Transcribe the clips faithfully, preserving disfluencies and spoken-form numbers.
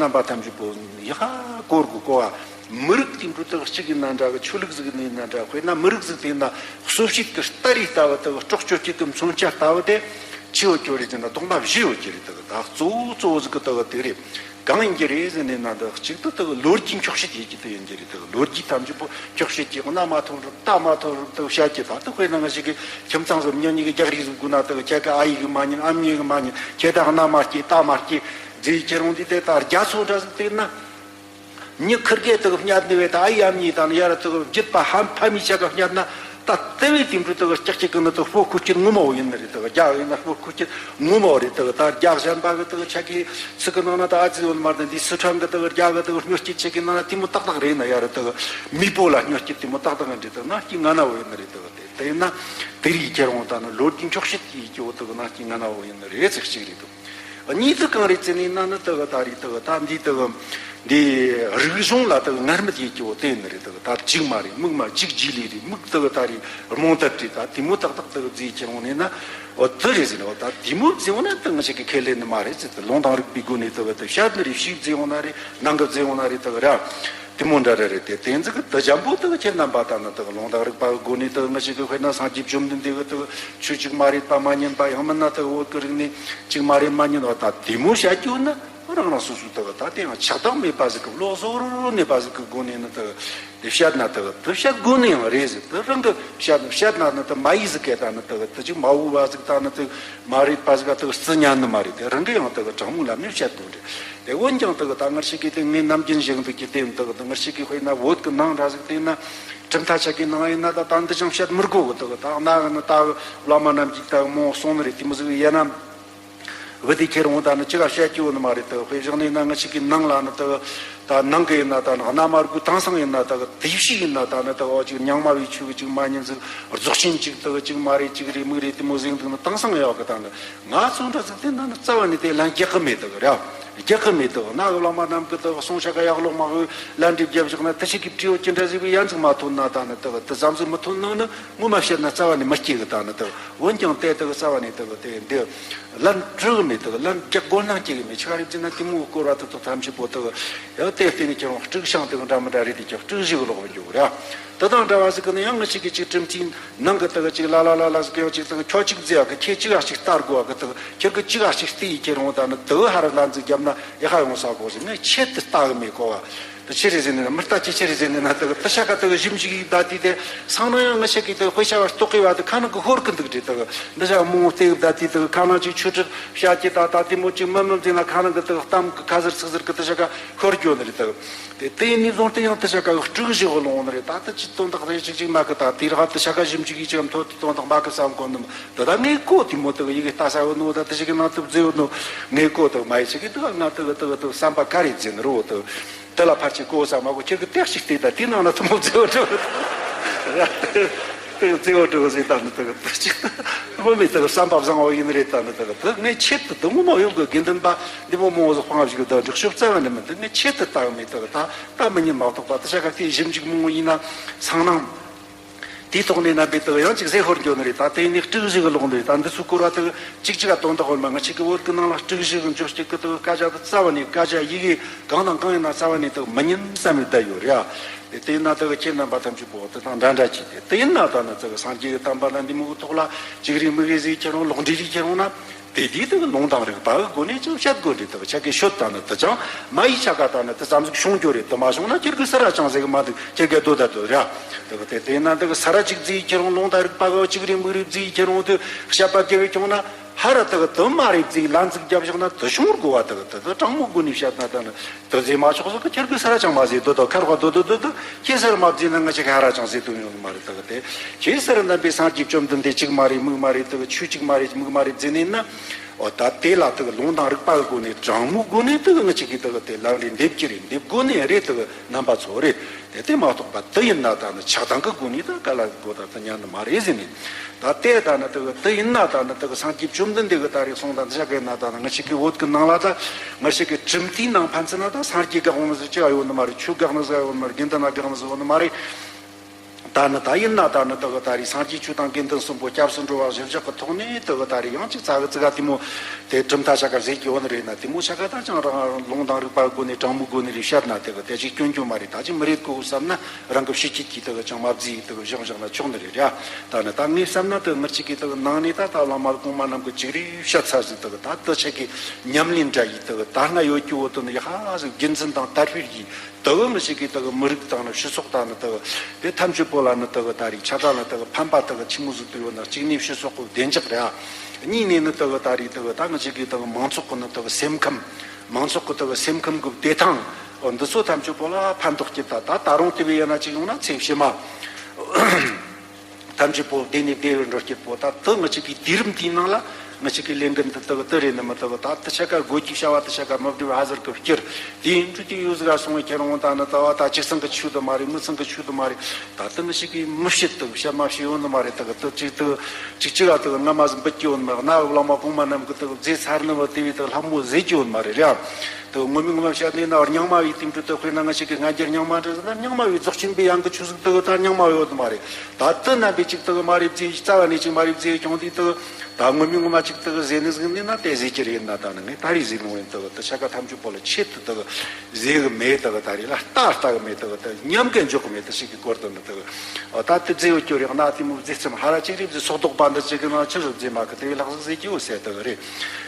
རྣམ་པ་ཐམས་ཅད་པོ་ཡ་ཧ་གོ་དགོས་གོ་བ། མི་རིགས་དེ་འདྲ་དག་གཅིག་ཡིན་ན་འདྲ་གི། ཆོས་ལུགས་ཟིག་ཡིན་ན་འདྲ། དཔེར་ན་མི་རིགས་ཟིག་དེ་ཡིན་ན་གསོ་བྱེད་ཀྱི་སྟ་རེ་ལྟ་བུ་དག་སྲོག་གཅོད་བྱེད་ཀྱི་མཚོན་ཆ་ལྟ་བུ་དེ་ཆི་ཡོད་ཀྱི་རེད་ཟེར་ན། ཐོག་མ་བཞི་ཡོད་ཀྱི་རེད། དག་ད་གཙོ་བོ་གཙོ་བོ་ཟིག་གི་དག་དེ་རེད། གང་ཡིན་གྱི་རེད་ཟེར་ནས་ན། འདི་གཅིག་ཏུ་དག་ལོ་རྒྱུས་འཁྱོག་བཤད་ཡེད་ཀྱི་དེ་ཡིན་གྱི་རེད། དག་ལོ་རྒྱུས་ཐམས་ཅད་པོ་འཁྱོག་བཤད་ཀྱི། རྣ་མ་ཐོས་རབས་ལྟ་མ་ཐོས་རབས་དག་བཤད་ཀྱི། ད་དག་དཔེར་ན་ང་ཞིག་གི་ཁྱིམ་ཚང་ཟིག་མྱི་གཉིས་ཀྱི་རྒྱག་རེས་ཟིག་དགོས་ན། དག་ཁྱེད་ཀྱི་ཨ་ཡེ་གིས་མ་ཉན། ཨ་མྱེས་གིས་མ་ཉན། ཁྱེད་ད་རྣ་མ་སྐྱེས་ལྟ་མ་སྐྱེས་ཟེར་ཁྱེར་འོང་དུས། དེ་ད་རྒྱ་མཚོ་འདྲ་ཟིག་དེ་ན། མྱི་ཁུར་གེ་དག་བསྙད་ནི་བས། ད་ཨ་ཡེ་ཨ་མྱེས་དང་ཡར་དག་རྒྱུད་པ་ཧམ་ཕ་མའི་ཆ་ག་བསྙད་ན། ད་དེ་བས་དེ་འདྲ་དག་ཀྱག་ཀྱག་གི་ནི་དག་སྤོ་ཁུར་ཁྱེར་ངོ་མ་བོ་ཡིན་ནི་རེད། དག་རྒྱ་ཡིན་ན་སྤོ་ཁུར་ཁྱེར་ངོ་མ་བོ་རེད། དག་ད་རྒྱ་གཞན་པ་གི་དག་ཆ་གི་ཚིག་གི་ནང་ན་ད་ཨ་ཙི་ཡོད་མ་རེད། འདི་སི་ཁྲོན་གི་དག་རྒྱ་གི་དག་སྨྱོ་སྐྱེ་ཆེ་གི་ནང་ན་དེ་མོ་ཏག་ཏག་རེད་ན། ཡར་དག་མེས་པོ་ལ་སྨྱོ་སྐྱེ་དེ་མོ་ཏག་ཏག་འདྲ་དག་ན་སྐྱེ་ང་ན་བོ་ཡིན་ནི་རེད། དག་དེ་དེ་ཡིན་ན་དེ་རིགས་ཁྱེར་འོང་ད་ནི་ལོ་རྒྱུས་འཁྱོག་བཤད་ཀྱི་སྐྱེ་བོ་དག་ན་སྐྱེ་ང་ན་བོ་ཡིན་ནི་རེད་ཟེར་གཅིག་རེད་དོ། གཉིས་དུ་གང་རེད་ཟེར་ནས་ན་ནི། དག་ད་རེད། དག་ད་འདི་དག་འདི་རིག་གཞུང་ལ་དག་ངར་མེད་ཡེད་ཀྱི་བོ་དེ་ནི་རེད། དག་ད་ཅིག་མ་རེད། མིག་མ་ཅིག་རྗེས་ལུས་རེད། མིག་དག་ད་རེད། རྨོངས་དད་རེད། ད་དེ་མོ་ཏག་ཏག་དག་བརྫིས་ཁྱེར་འོང་ནས་ན། འོ་དེ་རེད་ཟེར་ནས། འོ་ད་དེ་མོ་བརྫིས་འོང་ན་དག་ང་ཞིག་གི་ཁས་ལེན་ནི་མ་རེད་ཟེར། དེ་ལུང་དང་རིགས་པའི་སྒོ་ནས་དག་དེ་བཤད་ནི་རེད། ཕྱིས་བརྫིས་འོང་ན་རེད། ནང་གི་བརྫིས་འོང་ན་རེད། དག་ར། དེ་མོ་འདྲ་རེ་རེ་དེ་དེ་ཚིག་དུ་འཇམ་པོ་དག་ཁྱེད་རྣམ་པ་ད་ནི་དག་ལུང་དང་རིགས་པ་གི་སྒོ་ནས་དག་ང་ཞིག་གི་དཔེར་ན་སངས་རྒྱས་བཅོམ་ལྡན་འདས་གི་དག་ཆོས་གཅིག་མ་རེད་པ་མ་ཉན་པ། ཡང་མིན་ན་དག་བོད་ཀྱི་རིག་གནས་གཅིག་མ་རེད་མ་ཉན་པ། ད་དེ་མོ་བཤད་རྒྱུ་ན་རང་རང་སོ་སོའི་དག་ད་དེ་ཡང་ཆགས་སྡང་མེད་པ་ཟིག་གི། བློ་གཟུ་བོར་གནས་པ་ཟིག་གི་སྒོ་ནས་ནི་དག་དེ་བཤད་ན་དག་དེ་བཤད་དགོས་ནི་ཡང་རེད་ཟེར། དེ་རང་གི་བཤད་བཤད་ན་ནི་དག་མ་ཡིག་ཟིག་གི་ད་ནི་དག་དེ་ཅིག་མ་འོས་པ་ཟིག་ད་ནི་དག་མ་རེད་པ་ཟིག་ག་དག་རྩི་ཉན་ནི་མ་རེད། དེ་རང་གི་ཡང་དག་དྲང་མོ་ལམ་ནས་བཤད་དགོས་རེད། དེ་འོན་ཀྱང་དག་ད་ང་ཞིག་གིས་དེ་ངས་ནམ་རྒྱུན་བཤད་འདུག་གི། དེ་དག་ད་ང་ཞིག་གིས་དཔེར་ན་བོད་ཀྱི་ནང་འདྲ་ཟིག་དེ་ན་གྲུབ་མཐའ་ཆ་གི་ནང་ཡིན་ན་ད་ད་འདི་ཅང་བཤད་མི་དགོས་གི། དག་ད་ན་གི་ནི་ད་བླ་མ་རྣམས་ཀྱིས་ད་མོ་གསུངས་ནི་རེད། དེ་མོ་ཟིག་ཡིན་ན་བུ་དེ་ཁྱེར་འོང་ད་ནི་ཅི་ག་བཤད་ཀྱི་ཡོད་ནི་མ་རེད། དག་དཔེ་བཞག་ནས་ན་ང་ཞིག་གི་ནང་ལ་ནི་དག་ད་ནང་གི་ཡིན་ན་ད་ནི་གནའ་མ་རྒོད་དེང་སང་ཡིན་ན་དག་དེ་བཞིན་ཡིན་ན་ད་ནི་དག་འོ་ཅིག་རྙིང་མ་བའི་ཆོས་གི་ཅིག་མ་ཉན་ཟིག་རྫོགས་ཆེན་ཅིག་དག་ཅིག་མ་རེད་ཅིག་རེད་མིག་རེད་དེ་མོ་ཟིག་འདུག་ནི་དེང་སང་ཡོད་གི། ད་ནི། ང་ཚོ་འདྲ་ཟིག་དེ་ན་ནི་རྩ་བ་ནས་དེ་ལན་རྒྱག་གི་མེད་དག་ར། རྒྱག་གི་མེད་དག་ན་གི་བླ་མ་རྣམས་ཀྱི་དག་གསུང་བཤད་ག་ཡག་ལོག་མ་གི་ལན་འདྲི་རྒྱབ་བཞག་ན། དེ་ཞིག་གི་བྲིས་ཡོད་ཀྱི་འདྲ་ཟིག་བི་ཡན་ཚིག་མ་ཐོན་ན་ད་ནི་དག་དེ་ཙམ་ཟིག་མི་ཐོན་ནང་ནི་ངོ་མ་བཤད་ན་རྩ་བ་ནས་མི་སྐྱེ་གི། ད་ནི་དག་འོན་ཀྱང་དེ་དག་རྩ་བ་ནས་དག་དེ་འདི་ལན་སྤྲོད་གི་མེད་དག་ལན་རྒྱག་དགོས་སྣང་སྐྱེ་གི་མེད། ཆི་ག་རེད་ཟེར་ན་དེ་མོ་སྐོར་བ་དེ་དག་ཐམས་ཅད་པོ་དག་ཡང་དེ་བརྟེན་ནས་ཁྱེད་རང་དཀྲུག་ཤིང་དེ་གི་འདྲ་མི་འདྲ་རེད། དེ་ཀྱང་དཀྲུག་ཞིག་ལོག་གི་འཇུག་ར། དེ་དང་འདྲ་བ་ཟིག་གི་ནི་ཡང་ང་ཞིག་གི་ཅིག་གྲུབ་མཐའི་ནང་གི་དག་ཅིག་ལ་ལ་ལ་ལ་ཟིག་གི་ཡང་ཅིག་དག་ཁྱོད་ཅིག་བརྫི་ཡག་གི། ཁྱེད་ཅིག་ག་ཅིག་ལྟ་དགོས་ཡག་གི། དག་ཁྱེད་ཀྱི་ཅིག་ག་ཅིག་བལྟས་ཡི་ཁྱེད་རང་ད་ནི་དག་ཧ་ར་ལ་འཛིག་རྒྱབ་ན་ཡག་ཧ་ཡོང་ས་གོ་ཟིག་ངས་ཆེད་དུ་ལྟ་གི་མེད་གོ་བ། དེ་ཆི་རེད་ཟེར་ནས་ན། མི་ལྟ་ཅི་ཆི་རེད་ཟེར་ནས་ན། དག་དེ་ཤ་ཀ་དག་ཞིབ་འཇུག་ཡིག་བསྡད་དུས་དེ་སང་ན་ཡང་ང་ཞིག་གི་དག་དཔེ་ཆ་བ་རྟོག་གི་བ་དེ་ཁ་ནང་གི་ཧོར་གི་འདུག་རེད། དག་འདི་ཤ་མོ་བལྟས་བསྡད་དུས་དག་ཁ་ནང་ཅིག་ཆུ་ཁྲིར་བཤད་ཀྱི་ད་ད་དེ་མོ་ཅིག་མི་མི་འཛིན་ན། ཁ་ནང་གི་དག་གཏམ་གི་ཁ་ཟུར་ཚིག་ཟུར་གི་དེ་ཤ་ཀ་ཤོར་འགྱོ་ནི་རེད། དག་དེ་དེ་ནས་བཟུང་སྟེ་ཡང་དེ་ཤ་ཀ་སྤྲུག་བཞི་གི་ལོང་ནི་རེད། ད་ལྟ་ཅི་དོན་དག་རེ་ཅིག་ཅིག་མ་གི། ད་དེ་རག་དེ་ཤ་ཀ་ཞིབ་འཇུག་ཡིག་ཅིག་མཐོ་དེ་དོན་དག་མ་གི་བསམ་གོ་ནི་མ། དེ་ད་ངས་གོ་དེ་མོ་དག་ཡི་གེ་ལྟ་ས་ཡོད་ནོ། ད་དེ་ཞིག་གི་ནང་དུ་བརྫི་ཡོད་ནོ་ངས་གོ། དག་མ་ཡི་ཞིག་གི་དག་ང་དག་དག་དག་བསམ་པ་ག་རེ་བརྫི་ནི་རོ། དག་དེ་ལ་ཕར་ཅིག་གོ་བསམ་མ་གོ། ཁྱེད་ཀྱི་ཏེག་ཞིག་བལྟས། ད་དེ་ནང་ན་དེ་མོ་བརྫི་ཡོད་འགྲོ། དེ་བརྫི་ཡོད་འགྲོ་ཟེར། ད་ནི་དག་དག་ཅིག་དངོས་མེད་དག་བསམ་པ་བཟང་བ་ཡིན་ནི་རེད། ད་ནི་དག་དག་ངས་ཆེད་དུ་དེ་ངོ་མ་ཡོང་གི་དགེ་འདུན་པ་འདི་མོ་མོ་ཟིག་དཔང་ཞིག་དག་འགྲིག་ཤོབ་རྩ་བ་ནས་མི་འདུག་ངས་ཆེད་དུ་ལྟ་གི་མེད། དག་ད་ལྟ་མི་ཉན་མ་གཏོགས་པ། དེ་ཤ་ཀ་དེ་ཞིབ་འཇུག་མང་བོ་ཡིན་ན་སང་ནང་དེའི་ཐོག་ནས་རྣམ་པའི་དག་ཡང་ཅིག་ཟེར་ཧོར་འགྱོ་ནི་རེད། ད་དེ་ནས་སྤྲུག་ཞིག་གི་ལོག་ནི་རེད། ད་འདི་ཚོ་སྐོར་བ་དག་ཅིག་ཅིག་ག་དོན་དག་ཡོད་མ། ང་ཅིག་གི་བོད་ཀྱི་ནང་ལ་སྤྲུག་ཞིག་གི་འཇོག་སྤྲད་གི་དག་སྐད་ཆ་དག་རྩ་བ་ནས། སྐད་ཆ་ཡི་གེ་གང་དང་གང་ཡིན་ན་རྩ་བ་ནས་དག་མི་ཉན་བསམ་ནས་བསྡད་ཡོད་རེད། དེ་དེ་ན་དག་ཁྱེད་རྣམ་པ་ཐམས་ཅད་པོ་དེ་དང་འདྲ་འདྲ་བྱས་ཏེ། དེ་ཡིན་ན་ད་ནི་དག་སངས་རྒྱས་ཀྱི་བསྟན་པ་ལ་འདི་མོ་གི་ཐོག་ལ་ཅིག་རེ་མིག་རེ་ཟིག་ཁྱེར་རུང་། ལོག་འགྲེལ་ཞིག་ཁྱེར་རུང་ན། དེ་དུས་དག་ལུང་དང་རིགས་པ་གི་སྒོ་ནས་ཅིག་བཤད་དགོས་རེད། དག་ཆ་གི་ཤོད། ད་ནི་དེ་ཅང་མ་ཡི་ཆ་ག་ད་ནི་དེ་ཙམ་ཟིག་བྱུང་རྒྱུ་རེད། དེ་མ་བྱུང་ན་ཁྱེད་ཀྱི་ས་ར་ཅང་ཟེར་གི་མ་འདུག་ཁྱེད་ཀྱི་སྡོད་ད་སྡོད་ར། དག་དེ་དེ་ན་དག་ས་ར་ཅིག་བརྫིས་ཁྱེར་རུང་། ལུང་དང་རིགས་པ་གི་ཅིག་རེ་མིག་རེ་བརྫིས་ཁྱེར་རུང་། དེ་བཤད་པ་དགེ་བའི་ཁྱོང་ན་ཧ་ར་དག་དེ་མ་རེད་བརྫིས་ལན་ཅིག་རྒྱབ་བཞག་ན་དེ་བྱུང་དགོས་བ། དག་དེ་དེ་དྲང་མོ་སྒོ་ནས་བཤད་ན་ད་ནི། དེ་ཟེར་མ་ཆོག་ཟེར་གི། ཁྱེད་ཀྱི་ས་ར་ཅང་མ་ཟེར་སྡོད་དོ། ཁར་བ་སྡོད་སྡོད་སྡོད་དོ། ཁྱེད་ས་ར་མ་བརྫིས་ན་ང་ཅིག་ཧ་ར་ཅང་ཟེར་དོན་ཡོད་མ་རེད། དག་དེ་ཁྱེད་ས་ར་རྣམ་པའི་སངས་རྒྱས་བཅོམ་ལྡན་འདས་གཅིག་མ་རེད་མིག་མ་རེད། དག་ཆོས་གཅིག་མ་རེད་མིག་མ་རེད་བརྫིས་ནས་ན། འོ་ད་དེ་ལ་དག་ལུང་དང་རིགས་པ་གི་སྒོ་ནས་དྲང་མོའི་སྒོ་ནས་དག་ང་ཅིག་གིས་དག་དེ་ལན་རེ་འདེབས་ཀྱི་རེད། འདེབས་དགོས་ནི་རེད། དག་རྣམ་པ་ཚོ་རེད། དེ་དེ་མ་གཏོགས་པ་དེ་ཡིན་ན་ད་ནི་ཆགས་སྡང་གི་སྒོ་ནས་ད་ག་ལ་དགོས་ད་དེ་ཉན་ནི་མ་རེད་ཟེར་ནས། ད་ལྟའི་ད་ནི་དེ་དེ་ཡིན་ན་ད་ནི་དེ་སངས་རྒྱས་བཅོམ་ལྡན་འདས་ཀྱི་ད་རེས་གསུངས་དང་འདི་བྱ་གི་ན། ད་ནི་ང་ཞིག་གི་བོད་ཀྱི་ནང་ལ་ད་ང་ཞིག་གི་གྲུབ་མཐའི་ནང་ཕན་ཚུན་ན་ད་སངས་རྒྱས་དགག་ནི་ཟིག་ཅི་ཡོད་ནི་མ་རེད། ཆོས་དགག་ནི་ཟིག་ཡོད་ནི་མ་རེད། དགེ་འདུན་ན་དགག་ནི་ཟིག་ཡོད་ནི་མ་རེད། ད་ནི་ད་ཡིན་ན་ད་ནི་དེ་གི་ད་རེས་སངས་རྒྱས་ཆོས་དང་དགེ་འདུན་གསུམ་པོ་སྐྱབས་སུ་འགྲོ་བ་གཞིར་བཞག་གི་ཐོག་ནས་དེ་གི་ད་རེས་ཡང་ཅིག་ཙ་གི་ཙི་ག་དེ་མོ་དེ་གྲུབ་མཐའ་ཆ་ག་ཟེར་གི་ཡོད་ནི་རེད་ན། དེ་མོ་ཆ་ག་ད་ཅང་རང་ལུང་དང་རིགས་པ་སྒོ་ནས་དྲང་མོའི་སྒོ་ནས་རེ་བཤད་ན་དེ་གི་དེ་ཅིག་སྐྱོན་བརྗོད་མ་རེད། ད་ཅིག་མི་རེད་གོ་བསམ་ན་རང་གི་ཕྱི་སྐྱིད་ཀྱིས་དེ་གི་ཅང་མ་བརྫིས་དེ་གི་བཞག་བཞག་ན་ཆོག་ནི་རེད་ར། ད་ནི་ད་ངས་བསམ་ན་དེ་ངར་ཅིག་གིས་དེ་གི་ནང་ནས་ད་ད་བླ་མ་གོང་མ་རྣམས་ཀྱི་ཅིག་རེ་བཤད་ཚར་ཟིག། དེ་གི་ད་དེ་ཆ་གི་ཉམས་ལེན་འདྲ་ཡིས་དེ་གི་ད་སྔ་ཡོད་རྒྱུ་བོ་དེ་ནི་ཡ་ཧ་ཟིག་རྒྱུ་མཚན་དང་དར་འཕེལ་གྱིས། དེ་གི་ངི་ཞིག་གིས་དེ་གི་མི་རིགས་དང་ནི་སྤྱི་ཚོགས་དང་ནི་དེ་གི་དེ་ཐམས་ཅད་པོ་ལ་ནི་དེ་གི་ད་རེས་ཆ་ག་ལ་དེ་གི་ཕན་པ་དེ་གི་ཆི་མོ་ཟིག་ཏུ་ཡོད་ན། གཅིག་ནས་སྤྱི་ཚོགས་གི་བདེ་འཇགས་རེད། གཉིས་ནས་ནི་དེ་གི་ད་རེས་དེ་གི་ད་ངི་ཞིག་གིས་དེ་གི་མང་ཚོགས་གི་ནི་དེ་གི་སེམས་ཁམས། མང་ཚོགས་གི་དེ་གི་སེམས་ཁམས་གི་བདེ་ཐང་འདི་ཚོ་ཐམས་ཅད་པོ་ལ་ཕན་ཐོགས་ཀྱི། ད་ད་ད་རུང་དེ་བས་ཡིན་ན་ཅིག་ཡོང་ན་ཚེ་ཕྱི་མ། ཐམས་ཅད་པོ་བདེ་ནས་བདེ་བར་འགྲོ་སྐྱིད་པོ། ད་དེ་ངི་ཅིག་གི་དུས་རིམ་དེའི་ནང་ལ་ངི་ཅིག་གི་ལས་འགན་འདི་དག་དེ་རེད་ནི་མི་དག་ད་དེ་ཆ་ག་དགོས་ཀྱི་བྱ་བ་དེ་ཆ་ག་མི་བསྒྲུབ་ཧ་ཟེར་གི་བསྐྱུར། དེ་འཕྲོ་དེ་ཡོད་ཟིག་ག་སོང་བའི་ཁྱེད་རང་ད་ནི་ད་བ་ད་གཅིག་ཚང་གི་ཆོས་དུ་མ་རེད། མི་ཚང་གི་ཆོས་དུ་མ་རེད། ད་དེ་ངི་ཅིག་གི་མི་བཤད་དུ་བཤད་མ་བཤད་ཡོད་ནི་མ་རེད། དག་དེ་ཅིག་དུ་ཅིག་ཅིག་ག་དུ་སྔ་མ་ཟིག་འབུད་ཀྱི་ཡོད་ནི་མ་རེད། གནའ་བོའི་བླ་མ་གོང་མ་རྣམས་གི་དུ་མཛད་ཚར་ནི་བ་དེ་བས་དུ་ལྷག་མོ་ཟེར་གྱི་ཡོད་ནི་མ་རེད་ར། དུ་ངོ་མའི་ངོ་མ་བཤད་ནས་ན་རྙིང་མ་བའི་དེང་དུས་དུ་དཔེར་ན་ང་ཞིག་གི་སྔ་འགྱུར་རྙིང་མ་འདྲ་ཟེར་ན་རྙིང་མ་བའི་རྫོགས་ཆེན་པའི་ཡང་གི་ཆོས་ཟིག་དུ་ད་རྙིང་མ་ཡོད་ནི་མ་རེད། ད་དུ་རྣམ་པའི་ཅིག་དུ་མ་རེད་ཟེར། རྩ་བ་ནས་ཅིག་མ་རེད་ཟེར་ཀྱང་དེ་དུ་ད་ངོ་མའི་ངོ་མ་ཅིག་དུ་ཟེར་ནི་ཟིག་ནི་ན་དེ་ཟེར་གྱི་རེད་ན། ད་ནི་ངས་ད་རེས་ཟེར་ནོ་ཡིན། དུ་དུ་ཆ་ག་ཐམས་ཅད་པོ་ལ་ཆེད་དུ་དུ་ཟེར་གི་མེད། དུ་ད་རེས་ལ་ལྟ་ལྟ་གི་མེད། དུ་དུ་ཉམས་གི་འཇོག་གི་མེད། དུ་ཞིག་གི་སྐོར་དུ་ནི་དུ་ད་དུ་ཟེར་ཡོད་རྒྱུ་རེད་ན། དེ་མོ་ཟེར་ཙམ་ཧ་ར་ཅིག་རེད་ཟེར། སོག་ལྡོག་པ་འདི་ཅིག་གི་ནང་ཆི་ཟིག་ཟེར་མ་གི་དེ་བས་ལྷག་ཟིག་ཟེར་གྱི་ཡོད་ཟེར་དུ་རེད།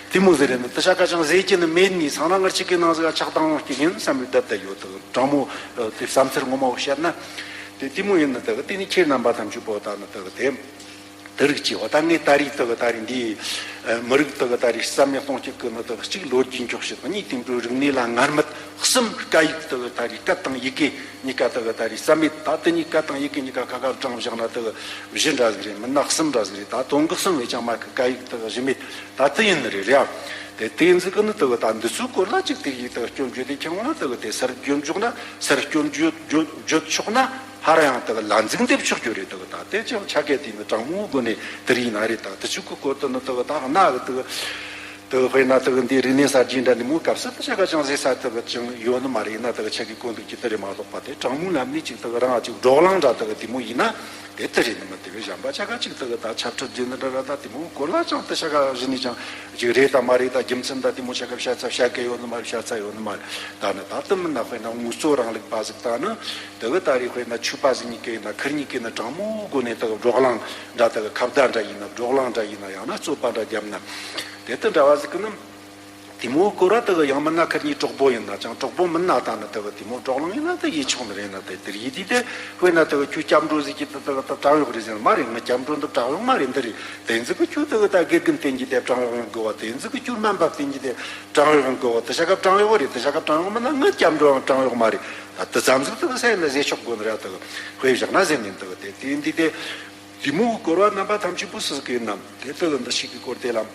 དེ་མོ་ཟེར་རེད་ནི། དུ་ཆ་ག་ཅང་ཟེར་གྱི་ནི་མེད་ནི་ཚང་ན་ངར་ཅིག་གི་ནང་ཟིག་ཆགས་སྡང་ཡོང་གི་ཡིན་བསམ་པའི་བསྡད་དུ་ཡོད། དུ་དྲང་མོ་དེ་བསམ་ཚུལ་ངོ་མ་བཤད་ན་དེ་དེ་མོ་ཡིན་ནི། དུ་དེ་ནི་ཁྱེད་རྣམ་པ་ཐམས་ཅད་པོ་ད་ནི་དུ་དེ་དུ་རིགས་ཀྱི་འོ་ད་ངས་ད་རེས་དུ་ད་རེས་འདི་མི་རིགས་དུ་ད་རེས་རྩ་མེད་གཏོང་སྤྱད་གི་ནི་དུ་གཅིག་ལོ་རྒྱུས་འཁྱོག་བཤད། གཉིས་དེང་དུས་རིག་གནས་ལ་ངར་མེད། གསུམ་སྐད་ཡིག་དུ་ད་རེས་སྐད་དང་ཡི་གེ་གཉིས་ཀ་དུ་ད་རེས་རྩ་མེད། ད་དུ་གཉིས་སྐད་དང་ཡི་གེ་གཉིས་ཀ་ཁ་ཁ་བགྲངས་བཞག་ན་དུ་བཞི་འདྲ་ཟིག་རེད། མིན་ན་གསུམ་འདྲ་ཟིག་རེད། ད་དོན་གི་གསུམ་བས་ཀྱང་མ་གི་སྐད་ཡིག་དུ་གཞི་མེད། ད་དེ་ཡིན་ནི་རེད་ར། དེ་དེ་ཡིན་ཟིག་གི་ནི་དུ་གི་ད་འདི་ཚོའི་སྐོར་ལ་ཅིག་དེ་ཡིག་དུ་སྐྱོན་བརྗོད་དེ་ཁྱེར་འོང་ན་དུ་གི་དེ་སར་སྐྱོན་བརྗོད་ན་སར་སྐྱོན་བརྗོད་བརྗོད་བརྗོད་ཆོག་ན་ཧ་ར་ཡང་དུ་གི་ལ་འཛིང་འདེབས་ཆོག་རྒྱུ་རེད། དུ་གི་ད་དེ་ཅང་ཆ་གེ་དེ་ནི་དྲང་མོའི་སྒོ་ནས་དེ་རིགས་ཡིན་ན་རེད། ད་དེ་ཚོའི་གི་སྐོར་དུ་ནི་དུ་གི་ད་གནའ་གི་དུ་གི་དུ་གི་དཔེར་ན་དུ་གི་འདི་རིག་གནས་གསར་བརྗེ་འདྲ་འདི་མོའི་སྐབས་སུ་དུ་ཆ་ག་ཅང་ཟེར་ས་དུ་གི་ཅང་ཡོད་ནི་མ་རེད། ཡིན་ན་དུ་གི་ཆ་གི་གོ་འདུག་ཀྱི་དེ་རེད་མ་གཏོགས་པ། དེ་དྲང་མོའི་ལམ་ནས་ཅིག་དུ་གི་རང་ཅིག་བགྲོ་གླེང་འདྲ་དུ་གི་དེ་མོ་ཡིན་ན། དེ་ལྟར་རེད་ནི་མི་དེ་བས་གཞན་པ་ཆ་ག་ཅིག་དག་ད་ཆབ་ཁྲིད་རྒྱུ་ནི་འདྲ་ར། ད་དེ་མོ་སྐོར་ལ་ཅང་དུ་ཆ་ག་གཞི་ནས་ཅང་ཅིག་རེད་དང་མ་རེད། ད་རྒྱུ་མཚན་ད་དེ་མོ་ཆ་ག་བཤད་ཚ་བཤད་གི་ཡོད་ནི་མ་རེད། བཤད་ཚ་ཡོད་ནི་མ་རེད། ད་ནི་ད་དུ་མིན་ན་དཔེར་ན་དངོས་གཙོ་རིང་ལུགས་པ་ཟིག་ད་ནི་དེ་གི་ད་རེས་དཔེར་ན་ཆོས་པ་ཟིག་གཉིས་ཀ་ཡིན་ན་ཁིར་གཉིས་ཀ་ནི་དྲང་མོ་སྒོ་ནས་དེ་གི་བགྲོ་གླེང་འདྲ་དེ་གི་ཁ་བརྡ་འདྲ་ཡིན་ན་བགྲོ་གླེང་འདྲ་ཡིན་ན་ཡང་ན་རྩོད་པ་འདྲ་བརྒྱབ་ན་དེ་ལྟར་འདྲ་བ་ཟིག་གི་ནི། དེ་མོ་སྐོར་བ་དག་ཡང་མིན་ན་ཁིར་གཉིས་གྲོགས་པོ་ཡིན་ན་ཅང་། གྲོགས་པོ་མིན་ན་ད་ནི་དག་དེ་མོ་བགྲོ་གླེང་ཡིན་ན་དེ་ཡིད་ཆོག་ནི་རེད་ན། དེ་དེར་ཡིད་དེ་དེ་དཔེར་ན་དག་ཁྱོད་སྐྱབས་འགྲོ་ཟེར་གྱི་དེ་དག་ད་བྲན་གཡོག་རེད་ཟེར་ན་མ་རེད། ང་སྐྱབས་འགྲོ་འདི་བྲན་གཡོག་མ་རེད། འདི་རེད། དེ་ཚོ་གི་ཁྱོད་དག་ད་དགེ་རྒན་བསྟེན་གྱི་དེ་བྲན་གཡོག་ཡོང་དགོས་བ། དེ་ཚོ་གི་ཁྱོད་སྨན་པ་བསྟེན་གྱི་དེ་བྲན་གཡོག་ཡོང་དགོས་བ། དེ་ཤ་ཁ་བྲན་གཡོག་མིན་ན་ང་སྐྱབས་འགྲོ་ཡང་བྲན་གཡོག་མ་རེད། ད་དེ་ཙམ་ཟིག་དག་ས་ཡིན་ན་ཟེར་ཆོག་དགོས་ནི་རེད། དག་དཔེ་བཞག་ན་ཟེར་ནས་དག་དེ་དེ་འདི་དེ་དེ་མོ་སྐོར་བ་རྣམ་པ་ཐམས་ཅད་པོ་སུ་ཟིག་ཡིན་ནམ། དེ་དག་འདི་ཞིག་གི་སྐོར་དེ་ལ།